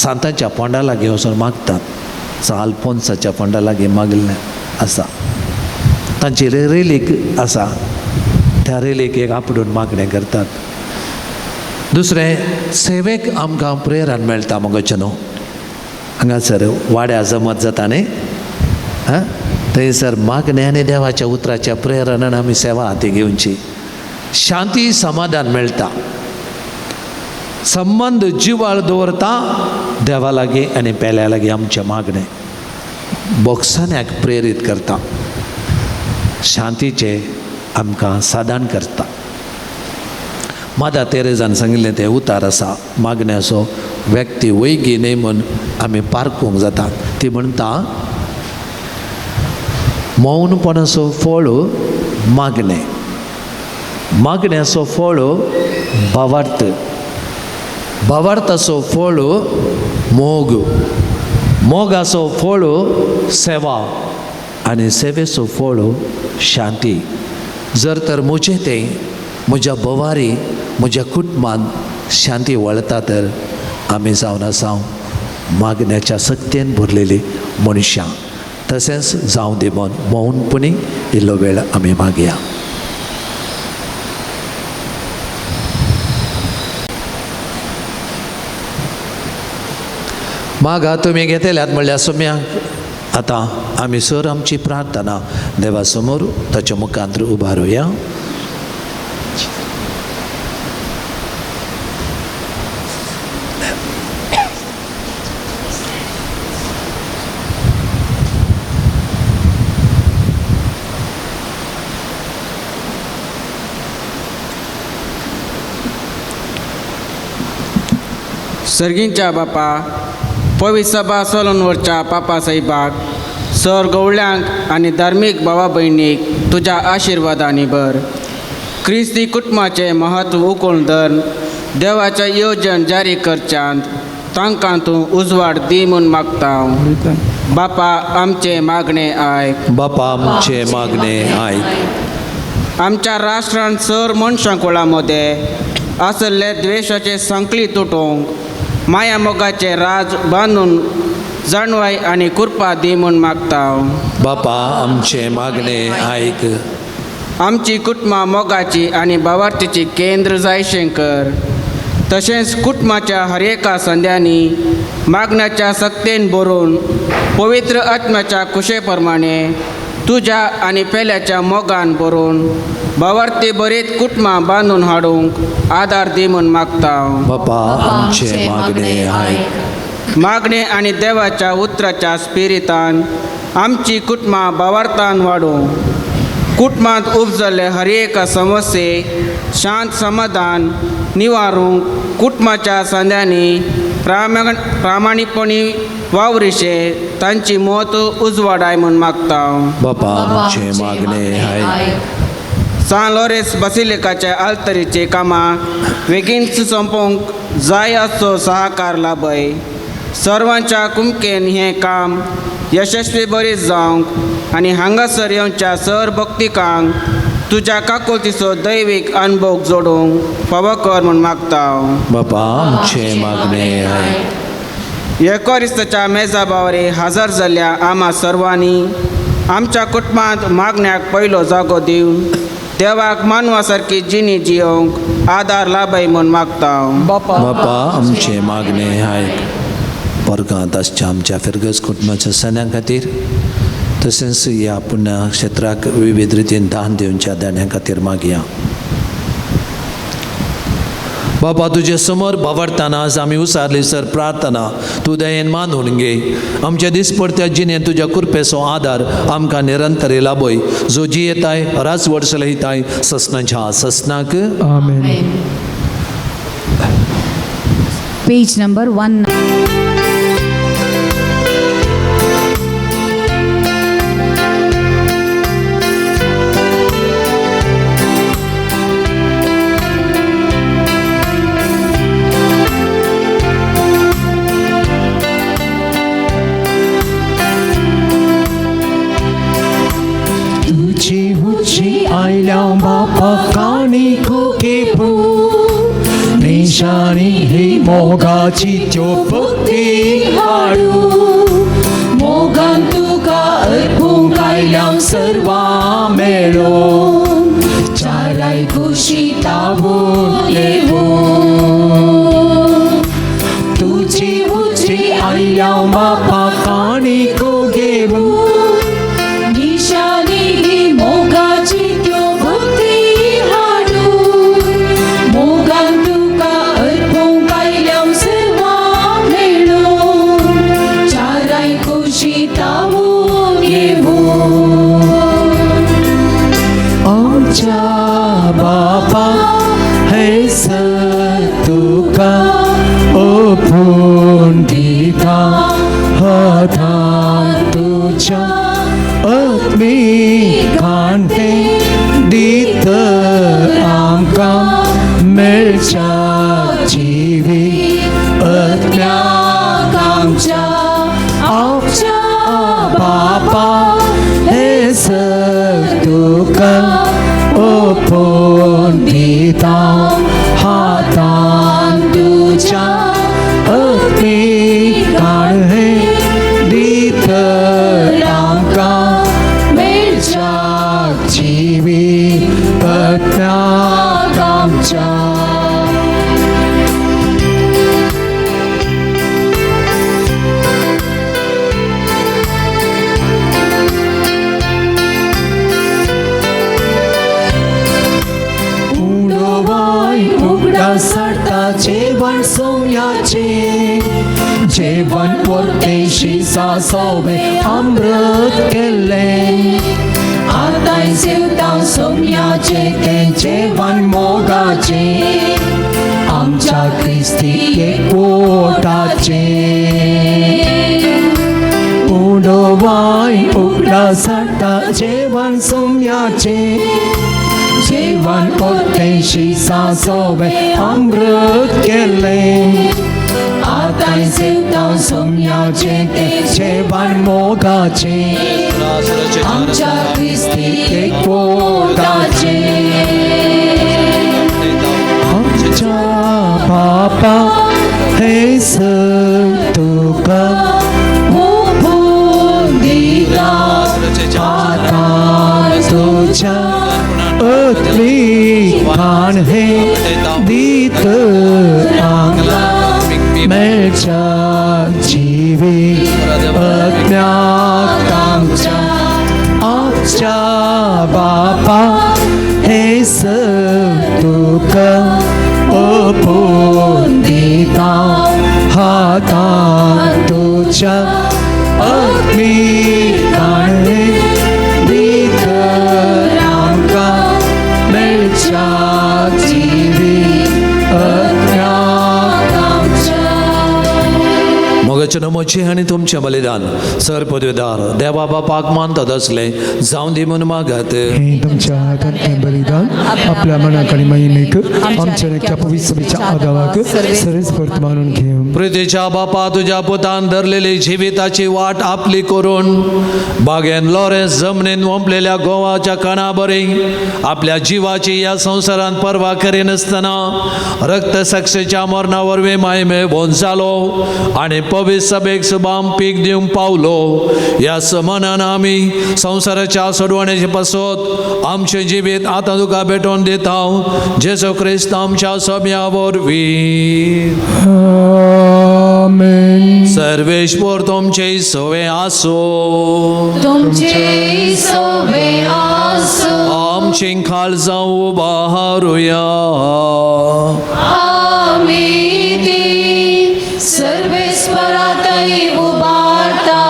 सांताच्या फोंडा लागीं वचून मागतात. सा आल्फोन्साच्या फोंडा लागीं मागिल्लें आसा, तांची रेलीक आसा, त्या रेलीक एक आपडून मागणें करतात. दुसरें सेवेक आमकां प्रेरण मेळटा मोगाचें न्हू. हांगासर वाड्या जमत जाता न्ही, आं थंयसर मागणें आनी देवाच्या उतराच्या प्रेरणान आमी सेवा हाती घेवची. शांती समाधान मेळटा. संबंद जिवाळ दवरता देवा लागीं आनी पेल्या लागीं. आमचें मागणें बोगसाण्याक प्रेरीत करता, शांतीचें आमकां सादारण करता. मादा तेरेजान सांगिल्लें तें उतार आसा मागण्याचो. व्यक्ती वैगी न्हय म्हूण आमी पारखूंक जाता. ती म्हणटा मौनपणाचो फळ मागणें, मागण्याचो फळ भावार्थ, भावार्थाचो फळ मोग, मोगाचो फळ सेवा आनी सेवेचो फळ शांती. जर तर म्हजें तें म्हज्या भोवारी म्हज्या कुटुंबान शांती वळता तर आमी जावन आसा मागण्याच्या सक्तेन भरलेली मनशां. तशेंच जावं दी मन मौनपणी इल्लो वेळ आमी मागया. मागा तुमी घेतल्यात म्हणल्यार सोम्या. आतां आमी सर आमची प्रार्थना देवा समोर ताच्या मुखांत उबारुया. सर्गींच्या बापा, पवित्र सभा सोलनवरच्या पापा साहेबाक, सर गवळ्यांक आनी धार्मीक भावा भयणीक तुज्या आशिर्वादांनी भर. क्रिस्ती कुटुंबाचें म्हत्व उकळून धर देवाचें योजन जारी करच्यांत तांकां तूं उजवाड दी म्हूण मागता. बापा आमचें मागणें आयक. बापा आमचें मागणें आयक. आमच्या राष्ट्रांत सर मनशां कुळां मदें आसले द्वेशाचे संकली तुटोवंक माया मोगाचे राज बांदून जाणवाय आनी कृपा दी म्हूण मागता. बापा आमचें मागणें आयक. आमची कुटुंबां मोगाची आनी भावार्थीची केंद्र जायशें कर. तशेंच कुटुंबाच्या हर एका संद्यांनी मागण्याच्या सक्तेन भरून पवित्र आत्म्याच्या कुशे प्रमाणे तुज्या आनी पेल्याच्या मोगान भरून भावार्थी बरीत कुटुंबां बांदून हाडूंक आदार दी म्हूण मागता. बापा आमचें मागणें आयक. मागणें आनी देवाच्या उतराच्या स्पिरितान आमची कुटुंबां भावार्थान वाडूं. कुटुंबांत उपजल्ले हर एका समस्ये शांत समाधान निवारूंक कुटुंबाच्या संद्यांनी प्रामाणीकपणी वावरिशे तांची मत उजवाडाय म्हूण मागता. बापा आमचें मागणें आयक. सान लॉरेन्स बसिलिकाच्या आल्तरीची कामां बेगीनच सोंपोवंक जाय असो सहकार लाभय. सर्वांच्या कुमकेन हें काम यशस्वी बरी जावंक आनी हांगासर येवच्या सर भक्तिकांक तुज्या काकुळतीचो दैवीक अनुभव जोडूंक फावो कर म्हूण मागता. बापा आमचें मागणें आयक. एकोरिस्ताच्या मेजा बावरी हजर जाल्ल्या आमा सर्वांनी आमच्या कुटुंबांत मागण्याक पयलो जागो दिवन देवाक मानवा सारकी जिणी जियोवंक आदार लाभय म्हूण मागता. बापा आमचें मागणें आयक. वर्गांत आसच्या आमच्या फिरगज कुटुंबाच्या सण्या खातीर तशेंच ह्या पुण्य क्षेत्राक विविध रितीन दान दिवच्या दाण्या खातीर मागया. बाबा तुजे समोर बावडताना आज आमी उसारली सर प्रार्थना तूं दयेन मानून घे. आमच्या दिसपडत्या जिणेंत तुज्या कृपेचो आदार आमकां निरंतर लाभय. जो जियेताय राजवड चलयताय ससनाच्या ससनाक. आमेन. Page number 1. तुझी उची आयल्या बापा काणी खुके निशाणी ही मोगाची त्यो भक्ती हाडू. मोगान तुका अर्पूंक आयल्या सर्वां मेळोन चाराय खुशी तावून येवून. तुझी उची आयल्या बापा काणी घेवून निशाणी ही मोगाची त्यो भक्ती हाडून. मोगान तुका अर्पूंक आयल्या सर्वां मेळोन चाराय खुशी तावून येवून. आमच्या बापा हे तुका ओपूं. जेवण सोम्याचें जेवण परदेशी सासोवे अमृत केल्लें आतां सेवता सोम्याचें तें जेवण मोगाचें आमच्या क्रिस्ती एकवटाचें उडोवाय उगडा साडटा जेवण सोम्याचें जेवण परदेशी सासोवे अमृत केल्लें आतां सेवता सोम्याचें तें जेवण मोगाचें आमच्या क्रिस्ती एकवटाचें आमच्या बापा हे सर तुका ओपून दिता आतां तुज्या अत्मीकान हे दीत आमकां मेळच्या जिवीत आत्म्याक आमच्या आमच्या बापा हे सर तुका ओपून दिता हातां तुज्या आत्मीकान हे दीत आमकां मेळच्या जिवीत आत्म्याक आमच्या. मोगाचे नमोचे आनी तुमचें बलिदान सर पदवीदार देवा बापाक मानतात असलें जावं दी म्हूण मागात. हे तुमच्या हातांतलें बलिदान आपल्या मनाक आनी महिमेक आमच्या एकट्या पवित्र सभेच्या आदावाक सर्वेस्पर मानून घेवं. पृथ्वीच्या बापा तुज्या पुतान धरलेली जिविताची वाट आपली करून बागेन लॉरेन्स जमनीन वंपलेल्या गोवाच्या कणा बरी आपल्या जिवाची ह्या संवसारांत पर्वा करिनासतना रक्तसाक्षीच्या मरणा वरवीं मायमे जालो आनी पवित्र सभेक सुबाम पीक दिवंक पावलो. ह्या समानान आमी संवसाराच्या सोडवणेचे पासत आमचें जिवीत आतां तुका भेटोवन दिता जेजू क्रिस्त आमच्या सम्या वरवीं. आमेन. सर्वेश्वर तुमचे सवे आसो. तुमचे सोवे आसो. आमची खाल जावं उबारुया. आमी ती सर्वेस्परातय उबारता.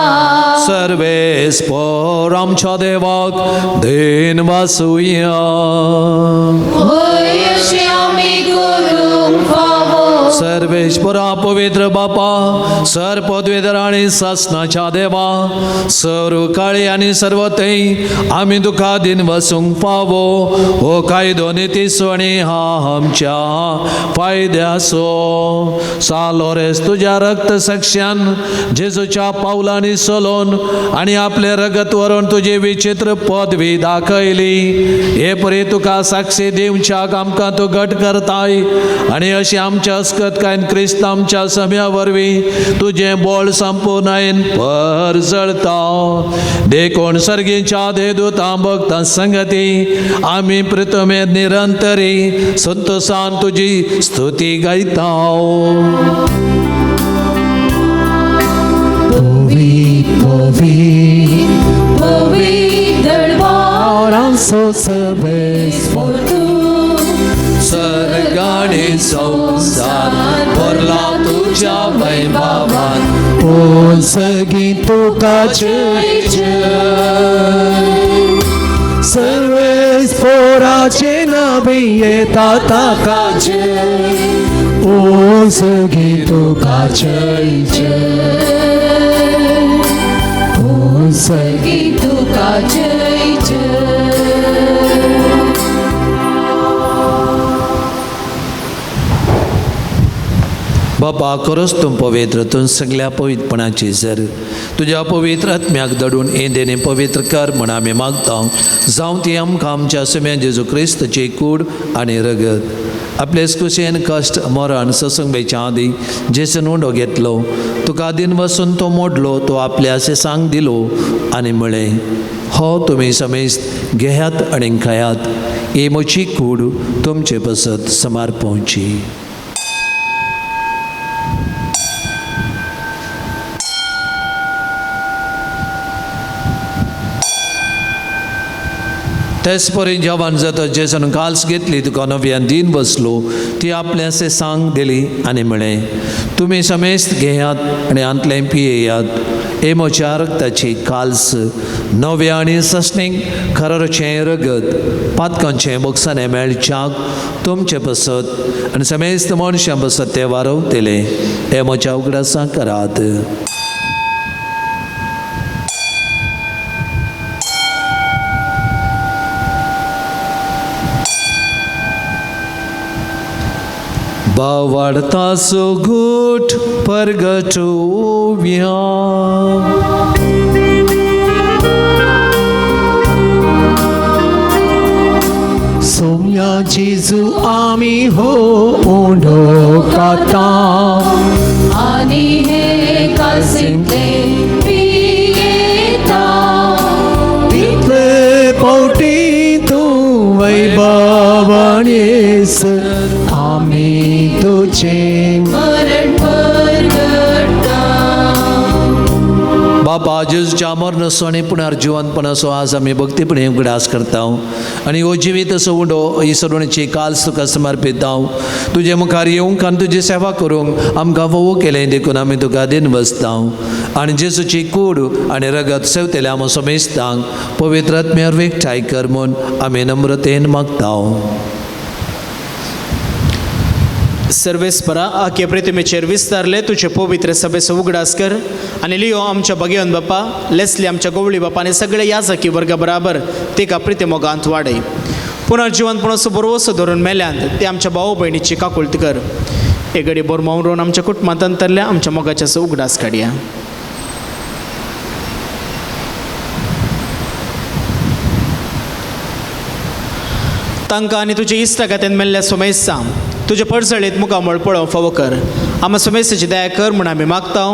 सर्वेस्पर आमच्या देवाक then वासुया. होय, अशें आमी करूंक फावो. सर्वेश्वरा पवित्र बापा सर पदवेधर आनी सासनाच्या देवा सर्व काळी आनी सर्व थंय आमी तुका दिन वसूंक फावो. हो कायदो नितीसवणी हा आमच्या फायद्याचो. सालोरेस तुज्या रक्त साक्षान जेजूच्या पावलांनी चलोवन आनी आपलें रगत व्हरून तुजी विचित्र पदवी दाखयली. हे परी तुका साक्षी दिवच्याक आमकां तूं घट करताय आनी अशी आमच्या अस्कत कांय क्रिस्त आमच्या सम्या वरवीं तुजें बळ संपुर्णायेन परजळता. देखून सर्गीच्या देदूतां भक्तां संगती आमी प्रथमे निरंतरी संतोसान तुजी स्तुती गायता. पवी पवित्र पवी सर्वेस्पर सर्गाणी संसार भरला तुज्या वैभवान. ओ सगी तुका जय जय सर्वेस्पराचे नावे येता ताका जय. ओ सगी तुका जय जय ओ सगी तुका जय जय. बापा खरोच तूं पवित्र तूं सगल्या पवित्रपणाची जर तुज्या पवित्र आत्म्याक दडून येदेने पवित्र कर म्हण आमी मागता. जावं ती आमकां आमच्या सम्या जेजू क्रिस्तची कूड आनी रगत आपले कुशेन कश्ट मरण ससंगेच्या आदी जेसून उंडो घेतलो तुका दिन वसून तो मोडलो तो आपल्या सांग दिलो आनी म्हळें हो तुमी समेस्त घेयात आनी खायात ही म्हजी कूड तुमचे पसत समार्पोवची. तेच परी जेवण जाता जेजून काल्स घेतली तुका नव्यान दिन बसलो ती आपल्या अशें सांग दिली आनी म्हळें तुमी समेस्त घेयात आनी हांतलें पियेयात. हे म्हज्या रक्ताची काल्स नव्या आनी ससणीक खरचें रगत पातकांचें बक्षाणें मेळच्याक तुमचे पसत आनी समेस्त मनशां पसत ते वारवतले. हे म्हज्या उगडासां करात. बावडतासो घूट परगटोव्या. सोम्या जेजू आमी हो उंडो खाता आनी हे कालसिंतले पियेता. तितले पावटी तूं वैभवानेस आमी तुझे मरण परगटा. बापा जेजूच्या मरणाचो आनी पुनर्जिवंतपणाचो आज आमी भक्तीपणे उगडास करता आनी हो जिवीत असो उंडो ही सरोवणेची काल्स तुका समर्पिता. तुजे मुखार येवंक आनी तुजी सेवा करूंक आमकां फावो केलें देखून आमी तुका दिन बसता आनी जेजूची कूड आनी रगत सेवतल्या आम समेस्तांक पवित्र आत्म्यार एकठांय कर म्हूण आमी नम्रतेन मागता. सर्वेस्परा आखे प्रतिमेचेर विस्तारले तुजे पवित्र सभेचो उगडास कर आनी लियो आमच्या भगेवन बापा लेस्ली आमच्या गोवळी बापा आनी सगळे याजकी वर्गा बराबर तेका प्रिती मोगांत वाडय. पुनर्जिवंतपणाचो बरोवसो धरून मेल्यांत ते आमच्या भाव भयणीची काकुळती कर. एक घडी बोर मावन रोवन आमच्या कुटुंबांत अंतरल्या आमच्या मोगाच्याचो उगडास काडया. तांकां आनी तुजे इश्टागातेन मेल्ल्या सोमेस्तां तुजे पडसळीत मुखामळ पळोवंक फावो कर. आमा सोमेस्ताची दया कर म्हूण आमी मागता.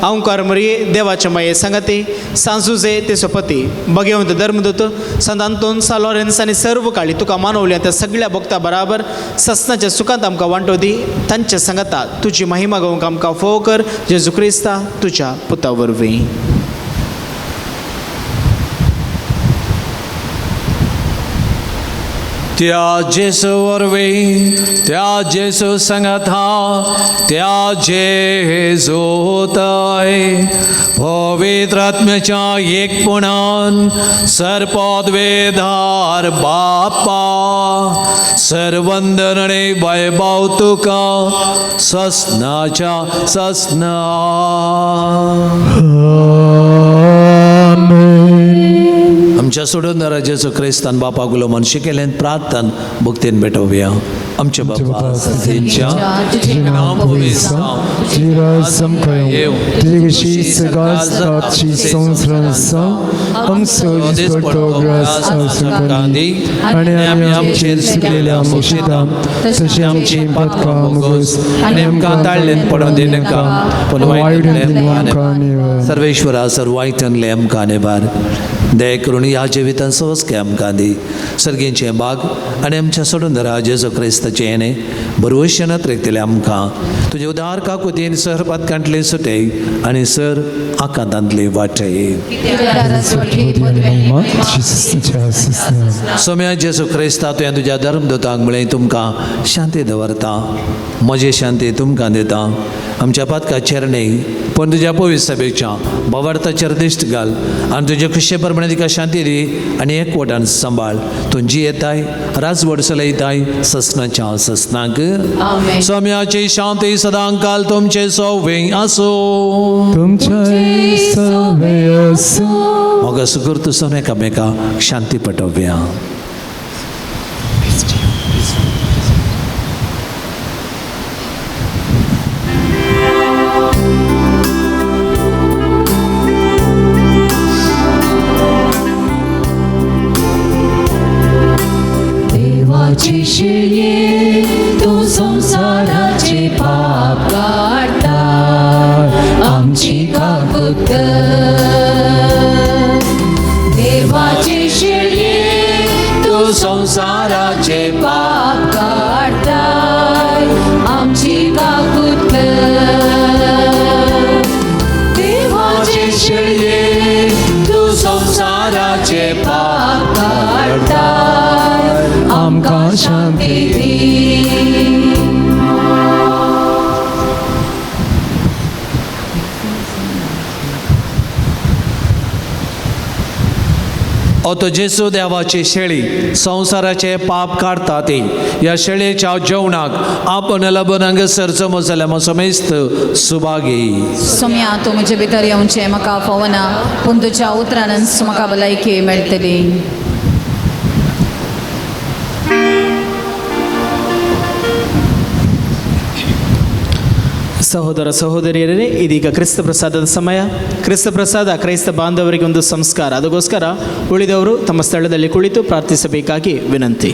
अंकार मरये देवाचे माये सांगाती सांजुजे ते सोपती भगेवंत धर्मदूत संत अंतोन सा लॉरेन्स आनी सर्व काळी तुका मानवल्या त्या सगळ्या भक्ता बराबर ससनाच्या सुखांत आमकां वांटो दी. तांचे सांगाता तुजी महिमा गावंक आमकां फावो कर. जेजू क्रिस्ता तुज्या पुता वरवीं. त्या जेसू वरवीं त्या जेसू सांगाता त्या जेजूताय पवित्र आत्म्याच्या एकपणान सर्पद्वेधार बापा सर्वंदन आनी वैभव तुका ससनाच्या ससना. आमच्या सोडून जेजू क्रिस्तान बापा गुलो मन शिकयलें प्रार्थन भक्तीन भेटोवया. आमचे बापा सतींच्या तुझे नाव पवित्र जावं, तुजी राज समकाय तुजी कशी सगळ्या जातची संवसारांत आसा, आमचो दिसपट्टो ग्रास आज आमकां दी आनी आमी आमचेर चुकलेल्या मुशिता तशी आमची पातकां मुगोस आनी आमकां ताळ्ळेन पडोवन दिनाका पूण वायट वायट आमकां सर्वेश्वरा सर वायटनले आमकां नेबार दया करून ह्या जिवितान सवस्के आमकां दी. सर्गींचें बाग आनी आमच्या सोडून जेजू क्रिस्ताचें हेणें बरवशनात रेखतलें आमकां तुजे उदार काकुतीन सर पातकांतले सुटय आनी सर आकांतांतले वाटय. सोम्या जेजू क्रिस्ता तुवें तुज्या धर्मदूतांक म्हळें तुमकां शांती दवरता म्हजी शांती तुमकां दिता. आमच्या पातकाचेर न्हय पूण तुज्या पवित्र सभेच्या भावार्थाचेर दिश्ट घाल आनी तुजे खुशे प्रमाणे तिका शांती दी आनी एकवटान सांबाळ. तूं जी येताय राजवड चलयताय ससनाच्या ससनाक. सोम्याची शांती सदांकाल तुमचे सौवे आसूं. तुमच्या सवे आसूं. मोगा सुगूर तुसोन एकामेका शांती पटोवया. देवाची शिळये तूं संवसाराचे पाप काडटा आमची काकूत कर. देवाची शिळये तूं संवसाराचे पाप काडटाय आमची काकूत कर. देवाची शिळये तूं संवसाराचे पाप काडटाय शांती दी. तो जेसू देवाची शेळी संवसाराचे पाप काडटा ती ह्या शेळयेच्या जेवणाक आपण लबन हांगासर जमो जाल्यार म्हजो समेस्त सुभागी. सोम्या, तूं म्हजे भितर येवचें म्हाका फावना, पूण तुज्या उतरानच म्हाका भलायकी मेळटली. ಸಹೋದರ ಸಹೋದರಿಯರೇ, ಇದೀಗ ಕ್ರಿಸ್ತ ಪ್ರಸಾದದ ಸಮಯ. ಕ್ರಿಸ್ತ ಪ್ರಸಾದ ಕ್ರೈಸ್ತ ಬಾಂಧವರಿಗೆ ಒಂದು ಸಂಸ್ಕಾರ. ಅದಕ್ಕೋಸ್ಕರ ಉಳಿದವರು ತಮ್ಮ ಸ್ಥಳದಲ್ಲಿ ಕುಳಿತು ಪ್ರಾರ್ಥಿಸಬೇಕಾಗಿ ವಿನಂತಿ.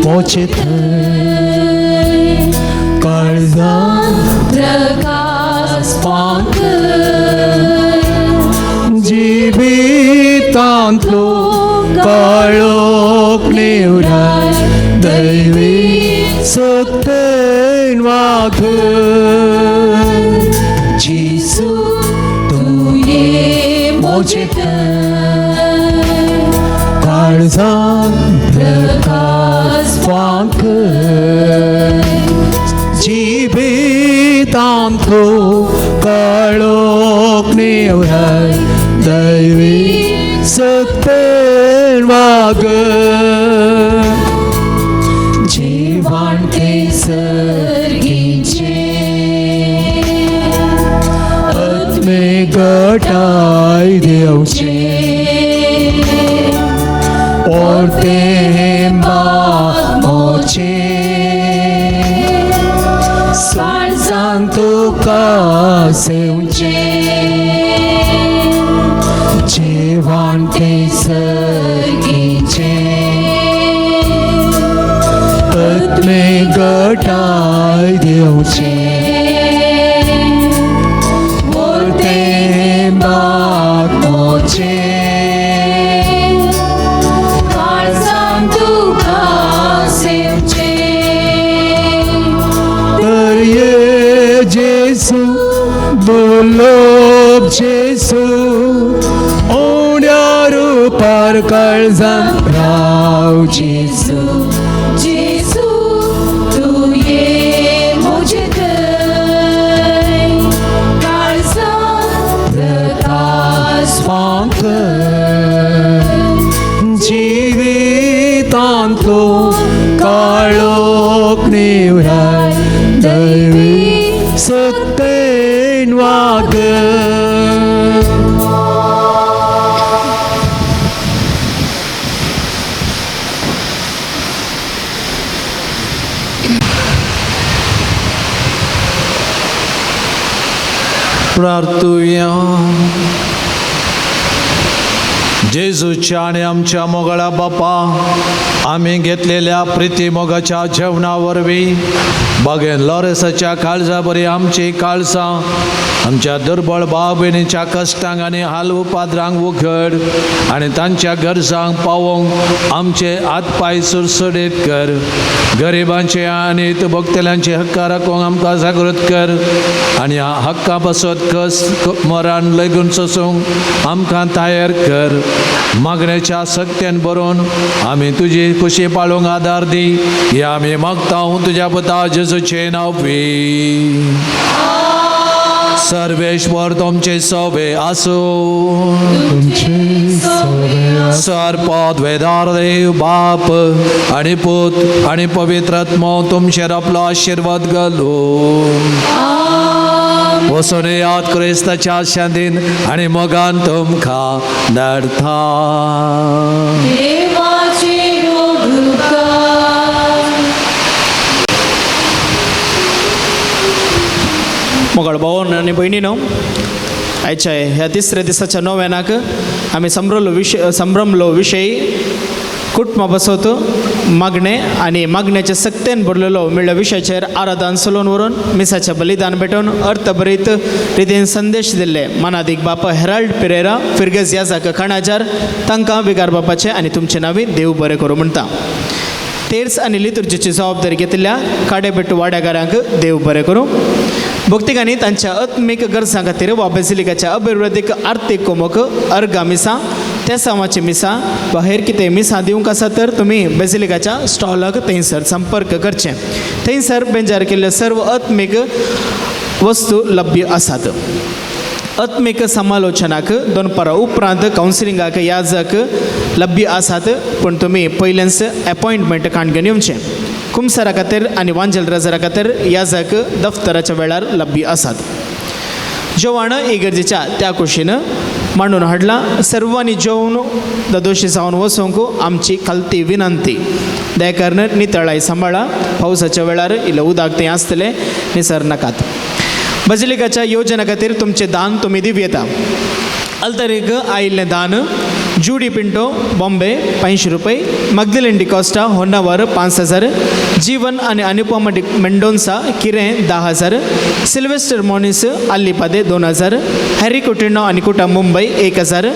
मोचे काळजान प्रकाश फांकर, जिवितांतलो काळोख निवराय दैवी सत्तेन वाघ. जेसू तूं ये मोचे म्हजे काळजान प्रकाश फांकर, जिवितांतलो काळोख निवराय दैवी सत्तेन वाघ. जीवाण ते सर्गीचे आत्मे गटाय देवचे पोरते मोचे काळजान तुका सेवचे. जीवाण ते सर्गीचे आत्मे गटाय देवचे पोरते मोचे काळजान तुका सेवचे. तर ये जेसू बोलोब जेसू उण्या रुपार काळजान राव जेसू. जेसू तूं ये म्हजे थंय, काळजान प्रकाश फांकर, जिवितांतलो काळोख निवराय दैवी सत्तेन वाग. प्रार्थुया. जेजूच्या आनी आमच्या मोगळा बापा, आमी घेतलेल्या प्रिती मोगाच्या जेवणा वरवीं बागेन लॉरेसाच्या काळजा बरी आमची काळजां आमच्या दुर्बळ भाव भयणीच्या कश्टांक आनी हाल उपाद्रांक उघड आनी तांच्या गरजांक पावोवंक आमचे हात पांय सुरसुरीत कर. गरिबांचे आनी भोगतल्यांचे हक्क राखूंक आमकां जागृत कर आनी ह्या हक्का पासत कस मरण लेगून सोसूंक आमकां तयार कर. मागण्याच्या सक्तेन बरोवन आमी तुजी खुशी पाळूंक आदार दी. हे आमी मागता तुज्या पुता जेजूचें नांव पी. सर्वेश्वर तुमचे सोबे आसूं. सरपद वेदार देव बाप आनी पूत आनी पवित्र आत्मो तुमचेर आपलो आशिर्वाद घालूं. वचून याद क्रिस्ताच्या शांतीन आनी मोगान तुमकां धाडटा. देवाचे उपकार. मोगाळ भावन आनी भयणीनो, आयच्या ह्या तिसऱ्या दिसाच्या नव्यानाक आमी संभ्रमलो विशय कुटुंबा बसत मागणें आनी मागण्याचे सक्तेन भरलेलो मेळ्ळ्या विशयाचेर आराधन सलोन व्हरून मिसाचें बलिदान भेटोवन अर्थभरीत रितीन संदेश दिल्ले मानादीक बाप हेराल्ड पिरेरा फिरगज याजाक खाणाजार तांकां विगार बापाचें आनी तुमचे नांवी देव बरें करूं म्हणटा. तेर्स आनी लितुर्जीची जबाबदारी घेतिल्ल्या काडेबेट्टू वाड्यागारांक देव बरें करूं. भक्तिकांनी तांच्या आत्मीक गरजां खातीर वा बेसिलिकाच्या अभिवृद्धीक आर्थीक कोमक अर्गा मिसां तेसांवाची मिसां वा हेर कितें मिसां दिवंक आसा तर तुमी बेसिलिकाच्या स्टॉलाक थंयसर संपर्क करचें. थंयसर बेंजार केल्ले सर्व आत्मीक वस्तू लभ्य आसात. आत्मीक समालोचनाक दनपारा उपरांत कावन्सिलिंगाक याजक लभ्य आसात पूण तुमी पयलेंच एपॉयंटमेंट काण घेवन येवचें. कुमसारा खातीर आनी वांजेल रजरा खातीर याजक दफ्तराच्या वेळार लभ्य आसात. जेवण इगर्जेच्या त्या कुशीन मांडून हाडलां. सर्वांनी जेवन ददोशी जावन वचूंक आमची खालती विनंती. दयाकਰਨ नितळाय सांबाळा. पावसाच्या वेळार इल्लें उदक थंय आसतलें, निसर नाकात. बजिलिकाच्या योजना खातीर तुमचें दान तुमी दिवं येता. अल्तरेक आयिल्लें दान जुडी पिंटो बॉम्बे 500 रुपये, मगदिलेन डिकॉस्टा होन्नावर 5000, जीवन आनी अनुपमा मेंडोन्सा किरें 10,000, सिल्वेस्टर मोनिस अल्लीपादे 2000, हॅरी कुटिनो आनी कुटा मुंबय 1000,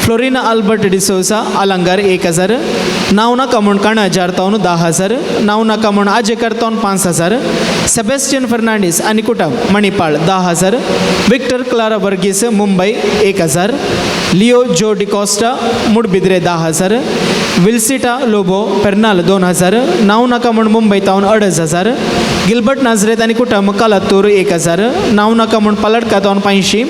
फ्लोरिना अल्बर्ट डिसोजा अलंगार 1000, नांव नाका म्हूण काणाजार तावन 10,000, नांव नाका म्हूण आजेकर तावन 5000, सेबेस्टियन फर्नांडीस आनी कुटम Manipal 10,000, Victor Clara Varghese Mumbai 1000, Leo Joe D'Costa मुडबिद्रे 10,000, विल्सिटा Lobo Pernal 2000, नांव नाका म्हूण मुंबय तावन 2500, गिलबर्ट नाजरेत आनी कुटम कालातूर 1000, नांव नाका म्हूण पालडका तावन 500,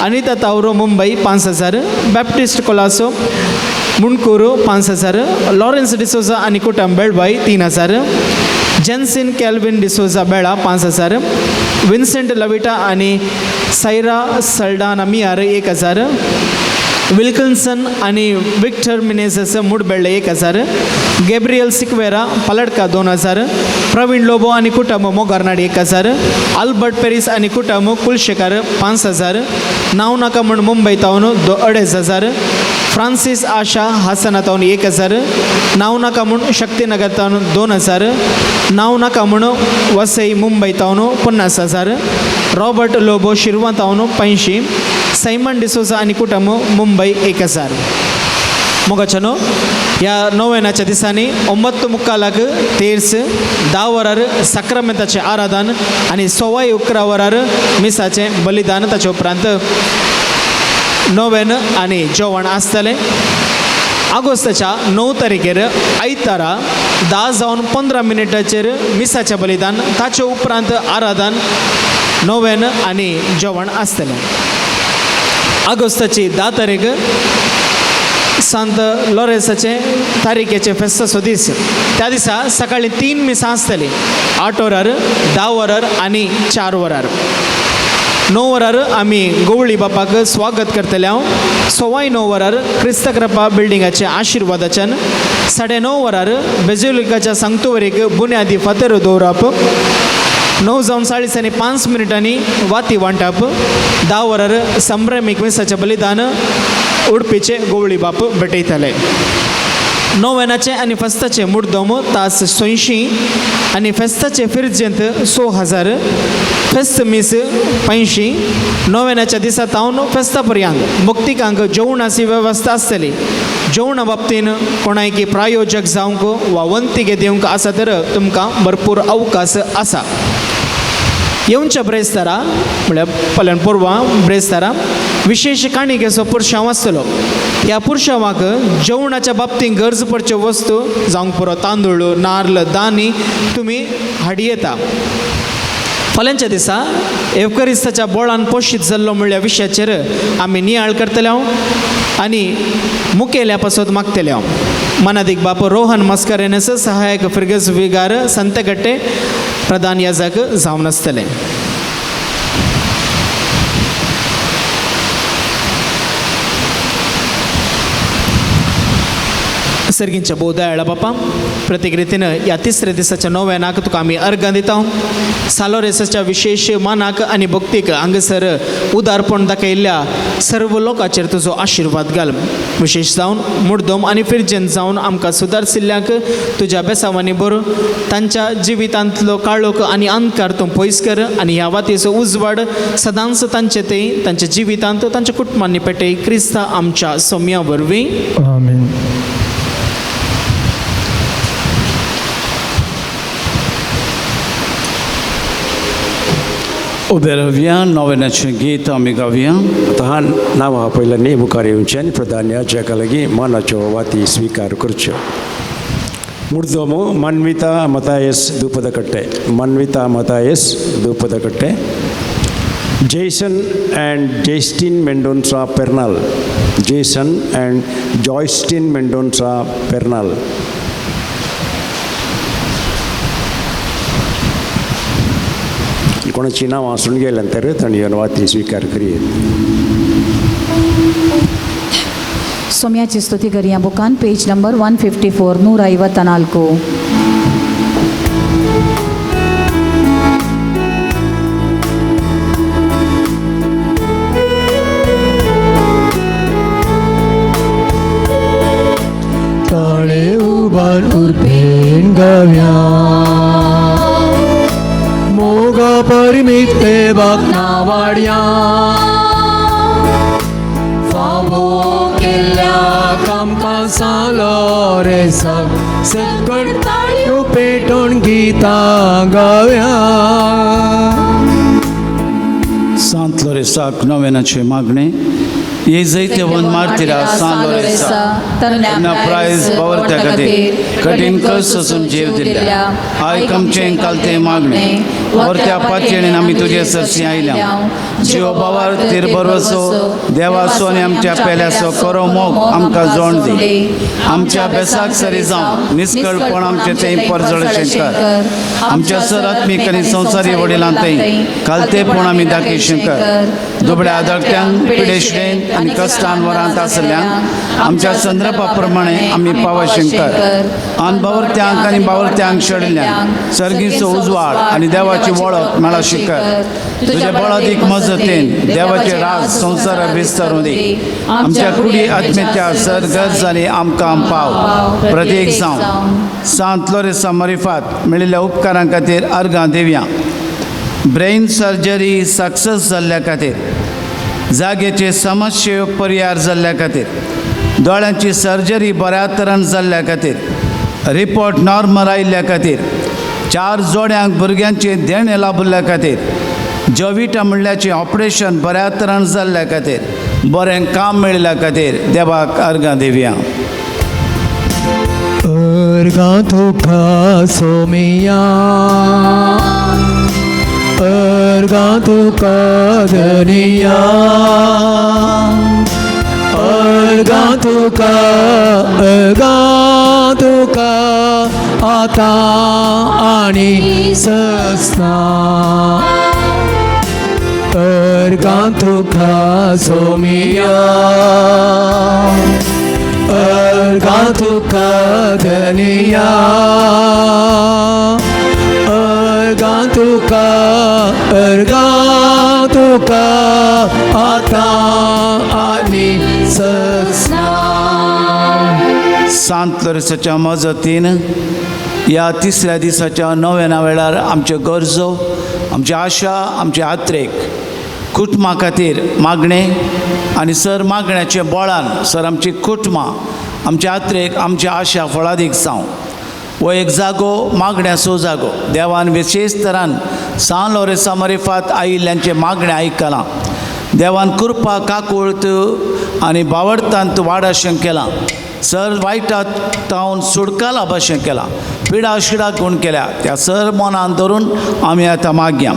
अनिता तावरो मुंबय 5000, बॅप्टिस्ट कोलासो मुणकूर 5000, लॉरेन्स डिसोजा आनी कुटम बेळबाय 3000, जेन्सिन कॅल्विन डिसोजा बेळा 5000, विन्सेंट लविटा आनी सायरा सल्डाना मियार 1000, विल्किन्सन आनी विक्टर मिनेझस मुडबेळ्ळे 1000, गॅब्रियल सिक्वेरा पलडका 2000, प्रवीण लोबो आनी कुटुंब मोगारनाड 1000, अल्बर्ट पेरीस आनी कुटुंब कुलशेखर 5000, नांव नाका म्हूण मुंबय तावन 2500, फ्रांसीस आशा हासना तावन 1000, नांव नाका म्हूण शक्तीनगर तावन 2000, नांव नाका म्हूण वसई मुंबय तावन 50,000, रॉबर्ट लोबो शिरवा तावन 500, सायमन डिसोजा आनी कुटुंब मुंबय 1000. मोगाच्यानो ह्या नोवेनाच्या दिसांनी 9:45 तेर्स, 10 वरार साक्रामेंताचें आराधन आनी 11:15 वरार मिसाचें बलिदान. ताचे उपरांत नोवेन आनी जेवण आसतलें. ऑगस्टाच्या 9 तारखेर आयतारा 10:15 मिसाचें बलिदान, ताचे उपरांत आराधन, नोवेन आनी जेवण आसतलें. ऑगस्टाची 10 तारीख सांत लॉरेन्साचे तारीखेचे फेस्ताचो दीस. त्या दिसा सकाळी 3 मिसां आसतलीं, 8 वरार, 10 वरार आनी 4 वरार. 9 वरार आमी गवळी बापाक स्वागत करतले. हांव 9:15 वरार क्रिस्तक्रपा बिल्डिंगाचे आशिर्वादाच्यान, 9:30 वरार बेजिलिकाच्या सांगतुवरीक बुन्यादी फातर दवरप, 9:40 वाती वांटप, 10 वरार संभ्रमीक मिसाचें बलिदान उडपीचे गवळी बाप भेटयतले. नोवेनाचे आनी फेस्ताचे मुड्डम तास 180 आनी फेस्ताचे फिरजेंत 6000, फेस्त मीस 500. नोवेनाच्या दिसा तावन फेस्ता पर्यंत मुक्तिकांक जेवणाची वेवस्था आसतली. जेवणा बाबतीन कोणायकी प्रायोजक जावंक वा वंतिगे दिवंक आसा तर तुमकां भरपूर अवकाश आसा. येवच्या ब्रेस्तारा म्हळ्यार फाल्यां परवां ब्रेस्तारा विशेश काणिकेचो पुरशांव आसतलो. ह्या पुरशांवाक जेवणाच्या बाबतींत गरज पडच्यो वस्तू जावंक पुरो तांदूळ, नार्ल, दानी तुमी हाडी येता. फाल्यांच्या दिसा एवकरिस्ताच्या बोळान पोशीत जाल्लो म्हणल्या विशयाचेर आमी नियाळ करतले हांव आनी मुखेल्या पासत मागतले हांव. मनादीक बाप रोहन मस्करेनस सहायक फिरगज विगार संतगट्टे प्रधान याजक जावन आसतले. सर्गींच्या भोव दयाळा बापा, प्रत्येक रितीनं ह्या तिसऱ्या दिसाच्या नव्यानाक तुका आमी अर्गां दिता. सालोरेसाच्या विशेश मानाक आनी भक्तीक हांगासर उदारपण दाखयल्ल्या सर्व लोकांचेर तुजो आशिर्वाद घाल. विशेश जावन मुर्दम आनी फिर्जन जावन आमकां सुदारशिल्ल्यांक तुज्या बेसावांनी बरो तांच्या जिवितांतलो काळोख आनी अंधकार तूं पयस कर आनी ह्या वातीचो उजवाड सदांच तांचे ते तांच्या जिवितांत तांच्या कुटुंबांनी पेटय. क्रिस्ता आमच्या सोम्या वरवीं. आमेन. उबे रावया, नोवेनाचें गीत आमी गावया. आतां हा नांवां पयल्यांनी मुखार येवचें आनी प्रधान याजका लागीं मानाच्यो वाती स्विकार करच्यो. मुर्दोमो Manvita Mathias Dupadakatte, Manvita Mathias Dupadakatte, Jason and Justin Mendonca Pernal, Jason and Joystin Mendonca Pernal. कोणाची नांवां आसून गेल्या तर तांणी येवन वाती स्विकार करयेत. सोम्याची स्तुती करया बुकान पेज नंबर 154 154. ताळे उबार उर्बेन गाव्या, मोगा परिमित देवाक नावाड्या, फावो केल्ल्या कामकां सालो रे सगळ ताळयो पेटोवन गितां गाव्या. सांत लोरेसाक नोवेनाचें मागणें. हे जैत्यवन मार्तिरा सांत लोरेसा, तरण्या प्रायज बावरत्या खातीर कठीण कश्ट सोसून जीव दिल्ल्या, आयक आमचें कालतें मागणें. वर्त्या पातयेणेन आमी तुजे सरशी आयल्या. जिव बावर तीर बरोसो देवाचो आनी आमच्या पेल्याचो करो मोग आमकां जोण दी. आमच्या बेसाक सरी जावं निस्कळपण आमचें तें परजळशें कर. आमच्या सर आत्मीक आनी संवसारी वडिलां थंय कालतेपण आमी दाखयशें कर. दुबळ्या आदळत्यांक पिडेशेन आनी कश्टान वरांत आसल्ल्यांक आमच्या संदर्भा प्रमाणे आमी पावशें कर. आनी बावरत्यांक आनी बावरत्यांक शेडिल्ल्यांक सर्गीचो उजवाड आनी देवाची वळख मेळशी कर. तुज्या बळादीक मजतीन देवाचे राज संवसारार विस्तारून दी. आमच्या कुडी आत्म्याच्या सर गरज आनी आमकां पाव प्रत्येक जावं. सांत लोरेसा मरिफात मेळिल्ल्या उपकारां खातीर अर्गां दिवया. ब्रेन सर्जरी सक्सेस जाल्ल्या खातीर, जाग्याचे समस्ये परिहार जाल्ल्या खातीर, दोळ्यांची सर्जरी बऱ्या तरान जाल्ल्या खातीर, रिपोर्ट नॉर्मल आयिल्ल्या खातीर, 4 जोड्यांक भुरग्यांचें देणें लाभिल्ल्या खातीर, जविटा म्हणल्याचें ऑपरेशन बऱ्या तरान जाल्ल्या खातीर, बरें काम मेळिल्ल्या खातीर देवाक अर्गां दिवया. अर्गां तुका सोमिया, अर्गां तुका धनिया, अर्गां तुका, अर्गां तुका आतां आनी सस्ना. अर्गां तुका सोमिया, अर्गां तुका धनिया, अर्गां तुका, अर्गां तुका आतां आनी सस्ना. सांत लोरेसाच्या मजतीन ह्या तिसऱ्या दिसाच्या नव्याना वेळार आमच्यो गरजो, आमची आशा, आमचे आत्रेक कुटुंबा खातीर मागणें आनी सर मागण्याचे बळान सर आमची कुटुंबां, आमच्या आत्रेक, आमची आशा फळादीक जावं. हो एक जागो मागण्याचो जागो. देवान विशेश तरान सान लोरेसा मरिफात आयिल्ल्यांचें मागणें आयकलां. देवान कृपा काकूळत आनी बावडतांत वाडाशें केलां. सर वायटा तावन सुडकाला भाशें केलां. पिडा शिडा गुण केल्या त्या सर मनान धरून आमी आतां मागया.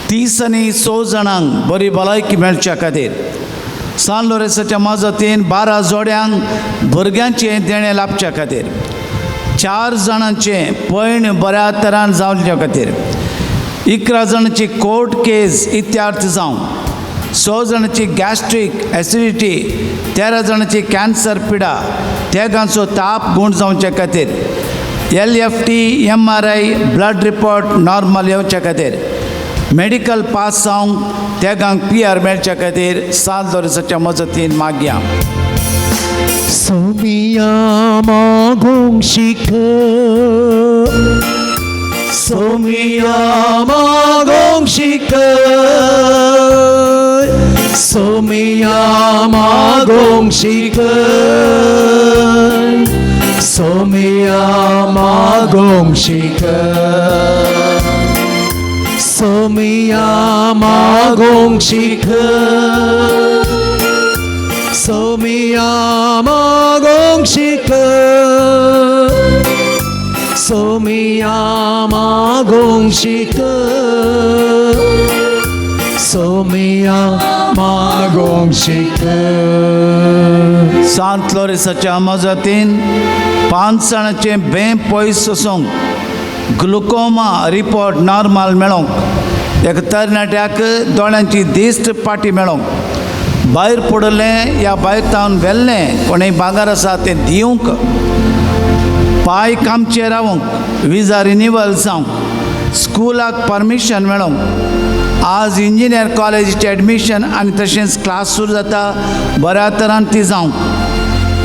30 आनी 6 जाणांक बरी भलायकी मेळच्या खातीर सान लोरेसाच्या मजतीन 12 जोड्यांक भुरग्यांचें देणें लाभच्या खातीर, 4 जाणांचें पयण बऱ्या तरान जावच्या खातीर, 11 जाणांची कोर्ट केस इत्यार्थ जावं, 6 जाणांची गॅस्ट्रीक एसिडिटी, 13 जाणांची कॅन्सर पिडा, तेगांचो ताप गूण जावचे खातीर, LFT MRI blood report normal येवचे खातीर, मेडिकल पास जावंक तेगांक PR मेळच्या खातीर सांत लोरेसाच्या मजतीन मागया. सोमिया मागूंक शिक, सोमिया मागूंक शिक, सोमिया मागूंक शिक, सोमिया मागूंक शिक, सोमिया मागूंक शिक, सोमिया मागूंक शिक, सोमिया मागूंक शिक, सोमिया मागूंक शिक. सांत लोरेसाच्या मजतीन 5 जाणाचें बें पयस सोसूंक, ग्लुकोमा रिपोर्ट नॉर्मल मेळोंक, एका तरणाट्याक दोळ्यांची दिश्ट पाटी मेळोंक, भायर पडलें या भायर तावन व्हेल्लें कोणूय भांगर आसा तें दिवंक, पांय कामचे रावंक, विजा रिनिवल जावंक, स्कुलाक परमिशन मेळोंक. आज इंजिनियर कॉलेजीचें एडमिशन आनी तशेंच क्लास सुरू जाता बऱ्या तरान ती जावंक,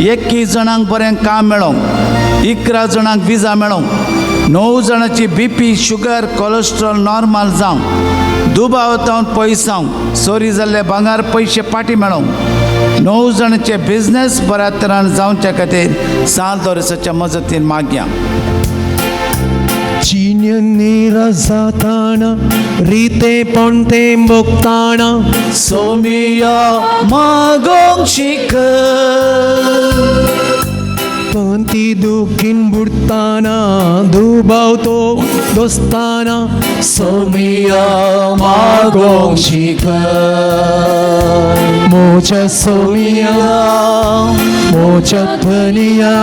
21 जाणांक बरें काम मेळोंक, 11 जाणांक विजा मेळोंक, 9 जाणांची BP sugar cholesterol normal जावंक, दुबाव तावन पयस जावंक, चोरी जाल्ले भांगर पयशे पाटी मेळोंक, 9 जाणांचे बिजनेस बऱ्या तरान जावच्या खातीर सांत लोरेसाच्या मजतीन मागया. चिन्य जाताना रिते पोंते मुक्ताना, सोमिया मागूंक शिक, पंती दुखीन बुडताना दुबाव तो दोस्ताना, सोमिया मागूंक शिक, मोच्या सोमिया मोच्या धनिया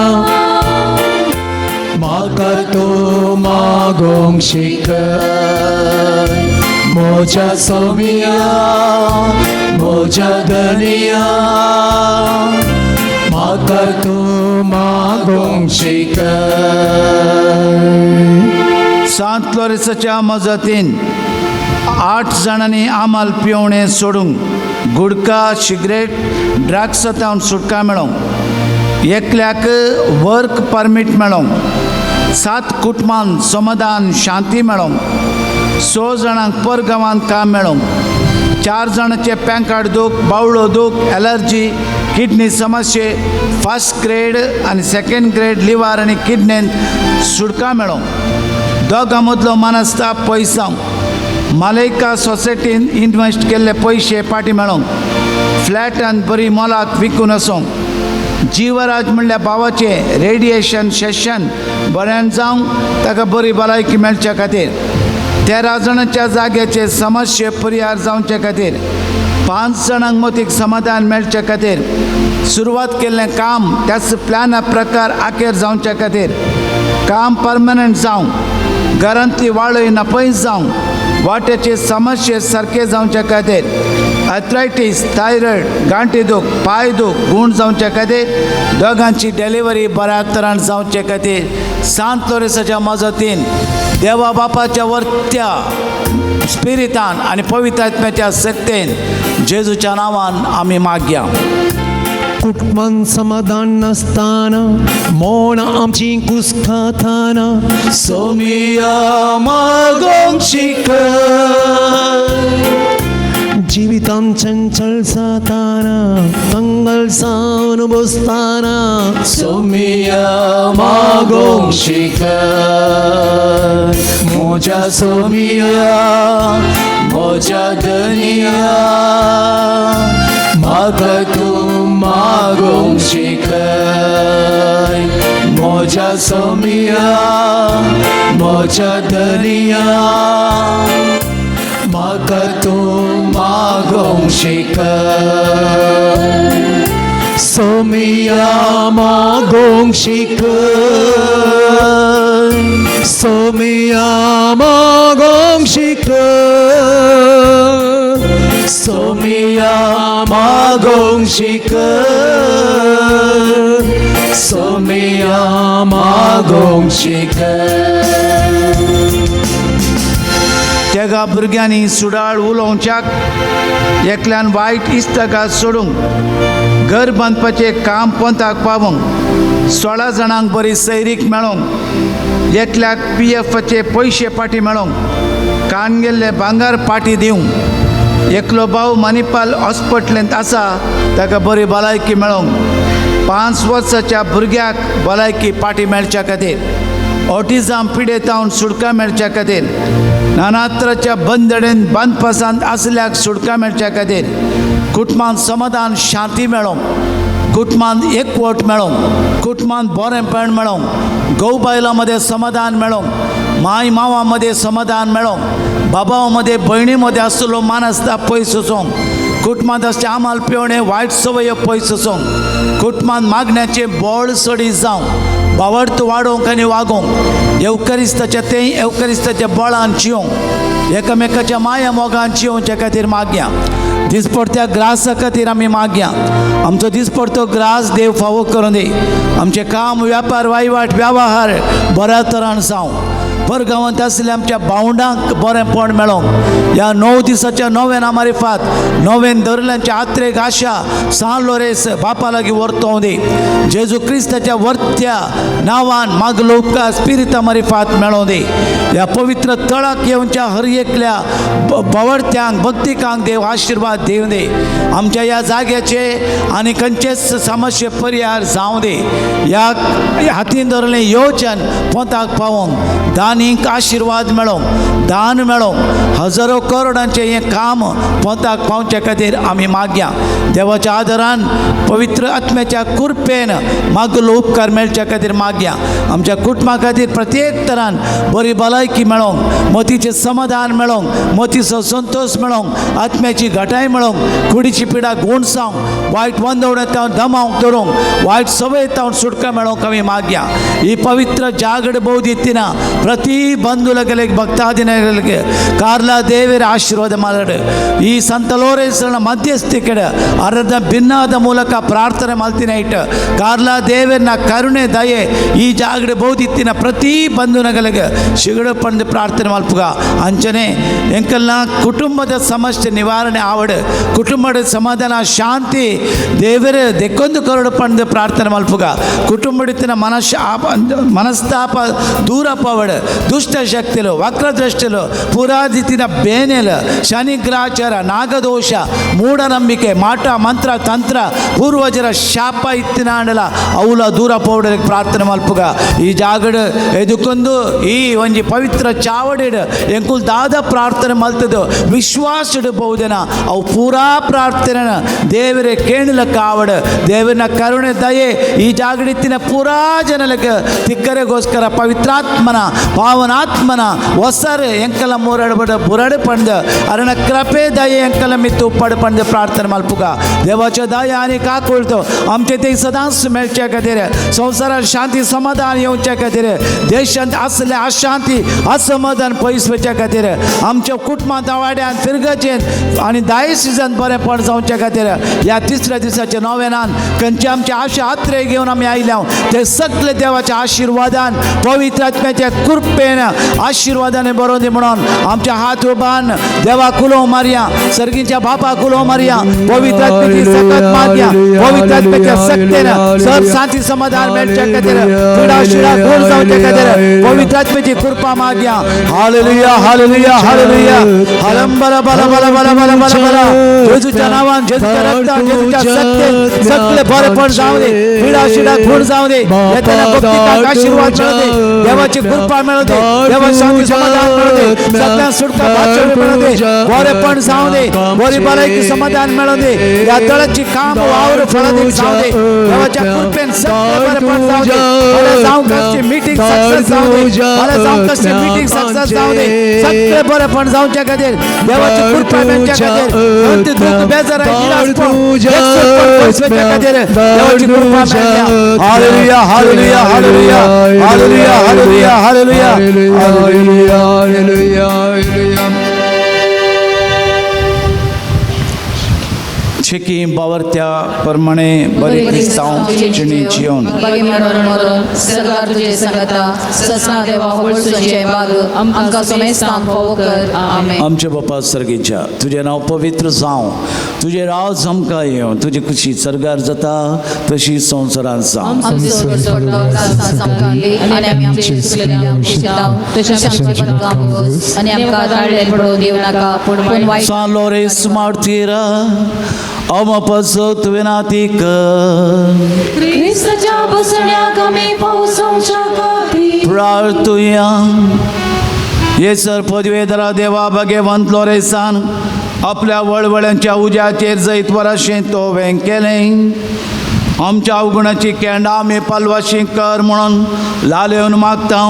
म्हाका तूं मागूंक शिक, मोच्या सोमिया मोच्या धनिया म्हाका तूं मागूंक शिक. सांत लोरेसाच्या मजतीन 8 जाणांनी आमाल पिवणें सोडूंक, गुडका सिगरेट ड्रग्स तावन सुटका मेळोंक, एकल्याक वर्क परमीट मेळोंक, 7 कुटुंबान समाधान शांती मेळोंक, 6 जाणांक परगांवांत काम मेळोंक, 4 जाणांचे पॅन कार्ड दूख, बावळो दूख, एलर्जी, किडनी समस्ये, फर्स्ट ग्रेड आनी सेकंड ग्रेड लिव्हर आनी किडनीन सुटका मेळोंक, दोगां मदलो मनस्ताप पयस जावंक, मालेका सोसायटीन इनवेस्ट केल्ले पयशे पाटी मेळोंक, फ्लॅटान बरी मोलाक विकून वचोंक, जिवराज म्हणल्या भावाचें रेडिएशन सेशन बऱ्यान जावंक ताका बरी भलायकी मेळच्या खातीर, 13 जाणांच्या जाग्याचे समस्ये परिहार जावचे खातीर, 5 जाणांक मतीक समाधान मेळचे खातीर, सुरवात केल्लें काम त्याच प्लॅना प्रकार आखेर जावचे खातीर, काम परमनंट जावंक, घरांतली वाळय नपयस जावंक, वाट्याचे समस्ये सारके जावचे खातीर, आर्थरायटीस, थायरॉयड, गांठी दूख, पांय दूख गूण जावचे खातीर, दोगांची डिलिव्हरी बऱ्या तरान जावचे खातीर सांत लोरेसाच्या मजतीन देवा बापाच्या वर्त्या स्पिरितान आनी पवित्र आत्म्याच्या शक्तेन जेजूच्या नांवान आमी मागया. कुटुंबान समाधान नासतना मोन आमची कुसखाताना, सोमिया मागूंक शिक, जिवितान चंचल जाताना कंगल जावन बसताना, सोमिया मागूंक शिक, म्हज्या सोमिया म्हज्या धनिया म्हाका तूं मागूंक शिकय, म्हज्या सोमिया म्हज्या धनिया म्हाका तूं मागूंक शिकय. सोमिया मागूंक शिकय, सोमिया मागूंक शिकय, सोमिया मागूंक शिकय, सोमिया मागोंक शिकय. तेगा भुरग्यांनी सुडाळ उलोवच्याक एकल्यान वायट इस्तगाद सोडूंक घर बांदपाचें काम पंथाक पावोवंक 16 जाणांक बरी सैरीक मेळोवंक एकल्याक पी एफाचे पयशे पाटी मेळोवंक कान गेल्ले भांगर पाटी दिवंक एकलो भाव मणिपाल हॉस्पिटलांत आसा ताका बरी भलायकी मेळोवंक 5 वर्साच्या भुरग्याक भलायकी पाटी मेळच्या खातीर ऑटिझम पिडेतावन सुटका मेळच्या खातीर नानात्राच्या बंदडेन बांदपासांत आसल्याक सुटका मेळच्या खातीर कुटुंबांत समाधान शांती मेळोवंक कुटुंबांत एकवट मेळोवंक कुटुंबांत बरेंपण मेळोवंक घोव बायलां मदें समाधान मेळोवंक माय मावा मदें समाधान मेळोवंक बाबा मदें भयणी मदें आसलो मानसता पयस वचोंक कुटुंबांत आसचे आमाल पिवणे वायट संवयो पयस वचोंक कुटुंबांत मागण्याचें बळ सडी जावं बावडत वाडोवंक आनी वागोवंक येवकरिस्ताच्या तें येवकरिस्ताच्या बळान जिवंक एकामेकाच्या माया मोगान जिवच्या खातीर मागया. दिसपडत्या ग्रासा खातीर आमी मागया. आमचो दिसपडतो ग्रास देव फावो करून दी. आमचें काम व्यापार वायवाट व्यवहार बऱ्या तरान जावं. परगांवांत आसल्या आमच्या भावंडांक बरेंपण मेळोवंक ह्या 9 दिसाच्या नोवेना मारिफात नोवेन धरल्यांच्या आत्रेक आशा सान लोरेस बापा लागीं व्हरतोवं दी. जेजू क्रिस्ताच्या वर्त्या नांवान मागलो उपकार स्पिरिता मारिफात मेळोवं दी. ह्या पवित्र तळाक येवच्या हर एकल्या बावडत्यांक भक्तिकांक देव आशिर्वाद दिवं दी. आमच्या ह्या जाग्याचे आनी खंयचेच समस्ये परिहार जावं दी. ह्या हातीन धरलें योजन पोंताक पावोवंक दानीक आशिर्वाद मेळोवंक दान मेळोवंक हजारो करोडांचें हें काम पोंताक पावचे खातीर आमी मागया. देवाच्या आदारान पवित्र आत्म्याच्या कृपेन मागलो उपकार मेळच्या खातीर मागया. आमच्या कुटुंबा खातीर प्रत्येक तरान बरी भलायकी मेळोवंक मतीचें समाधान मेळोवंक मतीचो संतोश मेळोवंक आत्म्याची घटाय मेळोवंक कुडीची पिडा गुण जावंक वायट वंदवण्यात दमावंक धरूंक वायट संवय तावन सुटका मेळोवंक आमी मागया. ही पवित्र जागड भोव दितना ಪ್ರತಿ ಬಂಧುಗಳಿಗೆ ಭಕ್ತಾದಿನಗಳಿಗೆ ಕಾರ್ಲ ದೇವರ ಆಶೀರ್ವಾದ ಮಾಡು. ಈ ಸಂತ ಲೋರೆನ್ಸ್ನ ಮಧ್ಯಸ್ಥಿಕೆಡೆ ಅರ್ಧ ಭಿನ್ನಾದ ಮೂಲಕ ಪ್ರಾರ್ಥನೆ ಮಾಡ್ತೀನಿ ಇಟ್ಟು ಕಾರ್ಲ ದೇವರನ್ನ ಕರುಣೆ ದಯೆ ಈ ಜಾಗಡೆ ಬೋಧಿತ್ತಿನ ಪ್ರತಿ ಬಂಧುನಗಳಿಗೆ ಶಿಗಡು ಪಂದು ಪ್ರಾರ್ಥನೆ ಮಲ್ಪುಗ. ಅಂಚನೆ ಎಂಕಲ್ನ ಕುಟುಂಬದ ಸಮಸ್ಯೆ ನಿವಾರಣೆ ಆವಡು ಕುಟುಂಬದ ಸಮಾಧಾನ ಶಾಂತಿ ದೇವರ ದೆಕ್ಕೊಂದು ಕರುಡು ಪಂದು ಪ್ರಾರ್ಥನೆ ಮಲ್ಪುಗ. ಕುಟುಂಬಡಿತ್ತಿನ ಮನಸ್ತಾಪ ದೂರ ಪವಡು ದುಷ್ಟ ಶಕ್ತಿಲು ವಕ್ರದೃಷ್ಟಿಲು ಪುರಾದಿತಿನ ಬೇನೆಲು ಶನಿಗ್ರಹಾಚಾರ ನಾಗದೋಷ ಮೂಢನಂಬಿಕೆ ಮಾಟ ಮಂತ್ರ ತಂತ್ರ ಪೂರ್ವಜರ ಶಾಪ ಇತ್ತಿನಾಂಡಲ ಅವಲ ದೂರ ಪೋಡಲಿಕ್ಕೆ ಪ್ರಾರ್ಥನೆ ಮಲ್ಪುಗ. ಈ ಜಾಗಡು ಎದುಕೊಂದು ಈ ಒಂಜಿ ಪವಿತ್ರ ಚಾವಡಿಡು ಎಂಕುಲ್ ದಾದ ಪ್ರಾರ್ಥನೆ ಮಲ್ತದು ವಿಶ್ವಾಸಡು ಬಹುದಿನ ಅವು ಪೂರಾ ಪ್ರಾರ್ಥನೆ ದೇವರೇ ಕೇಣಲಕ್ಕ ಆವಡು ದೇವರನ ಕರುಣೆ ದಯೆ ಈ ಜಾಗಡಿತ್ತಿನ ಪೂರಾ ಜನಲಕ್ಕೆ ತಿಕ್ಕರೆಗೋಸ್ಕರ ಪವಿತ್ರಾತ್ಮನ ಪಾವನಾತ್ಮನ ಹೊಸರು ಎಂಕಲ ಮೂರಡು ಬುರಡು ಪಂಡು ಅರಣ ಕೃಪೆ ದಯೆ ಎಂಕಲ ಮಿತ್ತು ಉಪ್ಪಡು ಪಂಡು ಪ್ರಾರ್ಥನೆ ಮಲ್ಪುಗ. ದೇವಾಚ ದಯ आनी काकुळतो आमचे ते सदांच मेळचे खातीर संवसारात शांती समाधान येवचे खातीर देशांत आसले अशांती असमाधान पयस वचच्या खातीर आमच्या कुटुंबांत वाड्यान फिरगचेन आनी दायसिजान बरेंपण जावचे खातीर ह्या तिसऱ्या दिसाच्या नोवेनान खंयचे आमचे आशा आत्रे घेवन आमी आयल्या ते सगळे देवाच्या आशिर्वादान पवित्र आत्म्याच्या कृपेन आशिर्वादाने बरोवन दी म्हणून आमच्या हात उबान देवा कुलो मारया सर्गीच्या बापा कुलो मारया पवित्र आत्म्याची सकत मागया पवित्र आत्म्याच्या शक्तीन सब शांती समाधान मेळच्या खातीर पिडा शिडा दूर जावच्या खातीर पवित्र आत्म्याची कृपा मागया. हालेलुया हालेलुया हालेलुया हलंबल बल बल बल बल बल बल जेजूच्या नावान जेजूच्या रक्तान जेजूच्या शक्तीन सगळे बरेपण जावं दे पिडा शिडा दूर जावं दे येताना भक्तिकाक आशीर्वाद मेळू दे देवाची कृपा मेळू दे देवा शांती समाधान मेळू दे सगळ्यांक सुटका भाचवी मेळू दे बरेपण जावं दे बरी भलायकी समाधान मेळू दे ह्या तळाची काम वावर फळादीक जावं दे देवाच्या कृपेन सगळें बरेपण जावं दे. बरें जावं कसची मिटींग सक्सेस जावं दे बरें जावं कसची मिटींग सक्सेस जावं दे सगळें बरेपण जावच्या खातीर देवाची कृपा मेळच्या खातीर अंत दुःख बेजार खातीर देवाची कृपा मेळ्ळ्या. Hallelujah hallelujah hallelujah hallelujah hallelujah hallelujah hallelujah hallelujah hallelujah. शेकी बावरत्या प्रमाणे बरे क्रिस्तांव जिणी जिवन बागे मरण मरण सरकार तुझे सांगता ससना देवा होळसुचे बाग आमकां सोमेस्तांक फावो कर. आमेन. आमच्या बापा सर्गीच्या, तुजें नांव पवित्र जावं, तुजें राज आमकां येवं, तुजी खुशी सर्गार जाता तशी संवसारांत जावं. आमचो रोजचो आमकां दी आनी आमी आमचे चुकलेल्यांक शिकता तशें आमचे पातकां भोगोस आनी आमकां धाडलें पडोवन दिवं नाका पूण वायट. San Lorenzo Martira, आमा पासत विनाती कर. क्रिस्ताच्या बसण्याक आमी पावसाच्या खातीर प्रार्थुया. हे सर पदवेधरा देवा भगवंत लोरेसान आपल्या वळवळ्यांच्या उज्याचेर जैत वराशें तो वेंग केलें. आमच्या अवगुणाची केंडां आमी पालवाशी कर म्हणून लालेवन मागता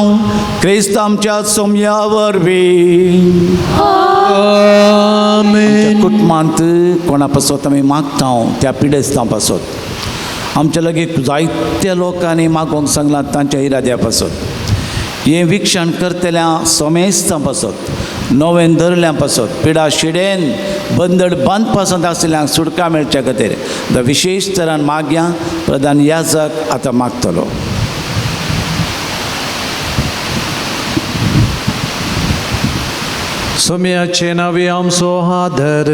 क्रिस्त आमच्या सोमया वरवीं. कुटुंबांत कोणा पासत आमी मागता त्या पिडेस्तां पासत, आमच्या लागीं जायत्या लोकांनी मागोंक सांगलां तांच्या इराद्या पासत, हें विक्षण करतल्या सोमेस्तां पासत, नवें धरल्या पासत, पिडा शिडेन बंदड बांद पासत आशिल्ल्यांक सुटका मेळच्या खातीर आतां विशेश तरान मागया. प्रधान याजक आतां मागतलो. सोम्याचे नावे आमचो आदर.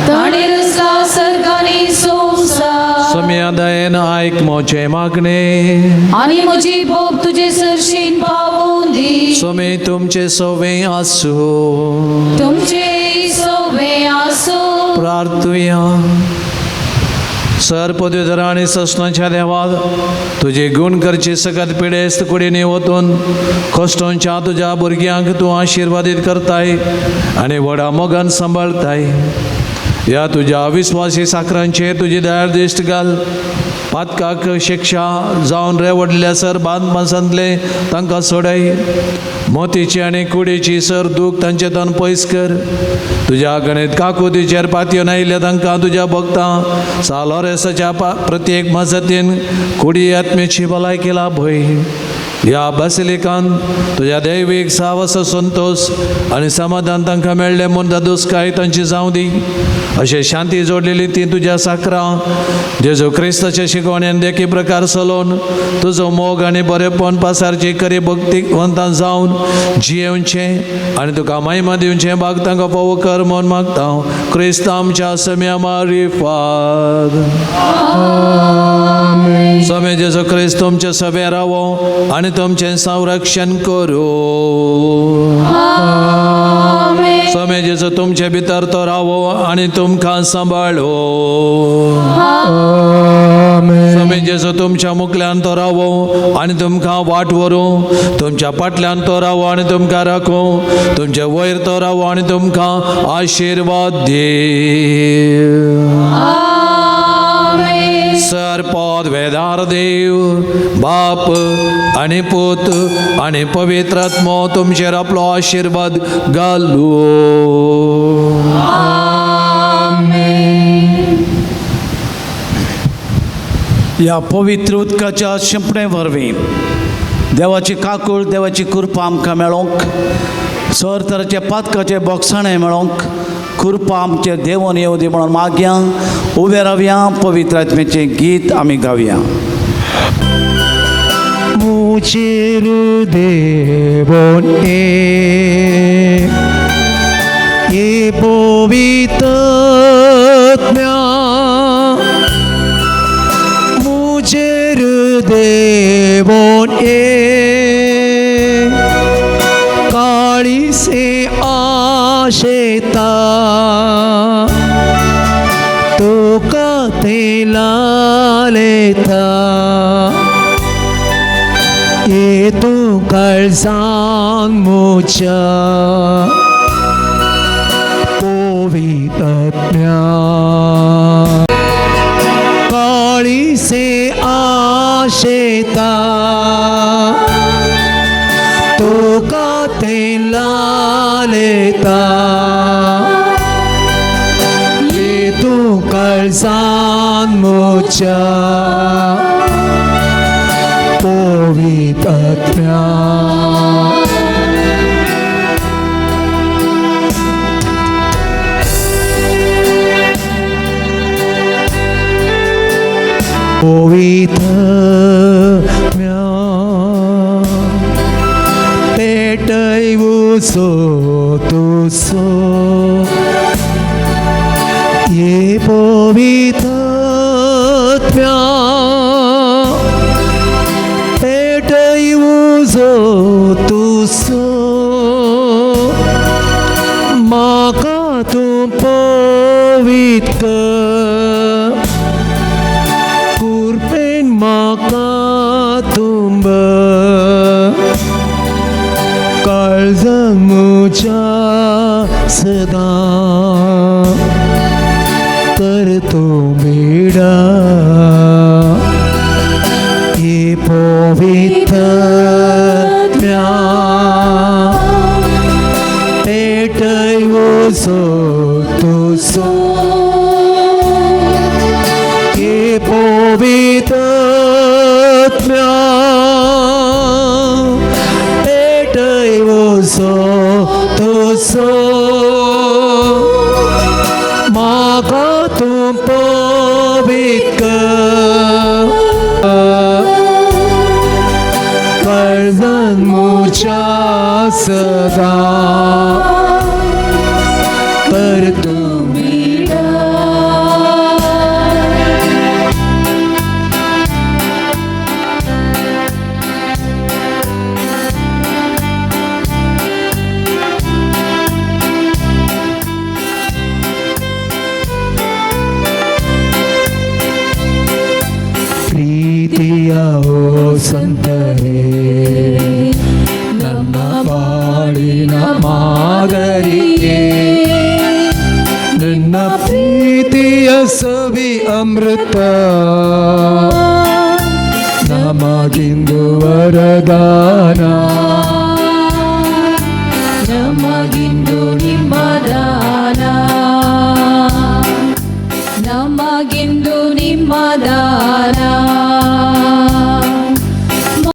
ताणें रचला सर्गानी संवसार. सोम्या दयेन आयक म्हजें मागणें. आनी म्हजी बोब तुजे सरशीन पावोवन दी. सोमे तुमचे सवे आसूं. तुमचे सवे आसूं. प्रार्थुया. सर पदवीधर आनी ससनाच्या देवा, तुजे गुण करचे सकत पिडेस्त कुडीनी वतून कश्टोंच्या तुज्या भुरग्यांक तूं आशिर्वादीत करताय आनी व्हडा मोगान सांबाळताय. ह्या तुज्या विस्वासी साकरांचेर तुजी दयाळ दिश्ट घाल. पातकाक शिक्षा जावन रेवडल्या सर बांदमासांतले तांकां सोडय. मोतीची आनी कुडीची सर दूख तांचे तान पयस कर. तुज्या गणित काकुतीचेर पातयेवन आयिल्ल्या तांकां तुज्या भक्तां सालोरेसाच्या प्रत्येक मजतीन कुडी आत्मेची भलायकी लाभय. ह्या बासिलिकान तुज्या दैवीक सावस संतोश आनी समाधान तांकां मेळ्ळें म्हूण दादोसकाय तांची जावं दी. अशें शांती जोडलेली ती तुज्या साकरां जेजू क्रिस्ताच्या शिकवण्यान देखी प्रकार चलोवन तुजो मोग आनी बरेपण पासारची खरी भक्तीवंतां जावन जियेवचें आनी तुका महिमा दिवचें भाग तांकां फावो कर म्हूण मागता क्रिस्त आमच्या सम्या मारिफाद. स्वामी जेजू क्रिस्त तुमचे सभे रावो आनी तुमचें संरक्षण करूं. स्वामी जेजू तुमचे भितर तो रावो आनी तुमकां सांबाळो. स्वामी जेजू तुमच्या मुखल्यान तो रावो आनी तुमकां वाट व्हरूं. तुमच्या फाटल्यान तो रावो आनी तुमकां राखूं. तुमचे वयर तो रावो आनी तुमकां आशिर्वाद दी. सर पद वेदार देव बाप आनी पूत आनी पवित्र आत्मो तुमचेर आपलो आशिर्वाद घालूं. ह्या पवित्र उदकाच्या शिंपणे वरवीं देवाची काकूळ देवाची कृपा आमकां मेळोंक, सर तराचे पातकाचे बोगसाणें मेळोंक कृपा आमचे देवोन येवं दी म्हणून मागया. उबे रावया, पवित्र आत्म्याचें गीत आमी गावया. मुचेर देवोन ये पवित्र मुचेर देवोन काळी से आशेता तुका ते लालेता ये तूं काळजान म्हज्या पवित्र काळी से आशेता तुका ते लालेता ये तूं काळजान म्हज्या पवित्र. पवित्र पेटय उजो तुजो ये पवित्र पेटय उजो तुजो म्हाका तूं पवित्र कुरपेन म्हाका तुंब काळजां म्हज्या सदां तर तूं बेडा ये पवित्र पेटय उजो तुजो ये पवित्र पेटय उजो तुजो म्हाका तूं पवित्र काळजान म्हज्या सदां तर तूं ಪ್ರೀತಿಯ ಓ ಸಂತರೇ ನನ್ನ ಬಾಳಿನ ಮಾದರಿಯೇ ನನ್ನ ಪ್ರೀತಿಯ ಸವಿ ಅಮೃತ ನಮಗಿಂದು ವರದಾನ.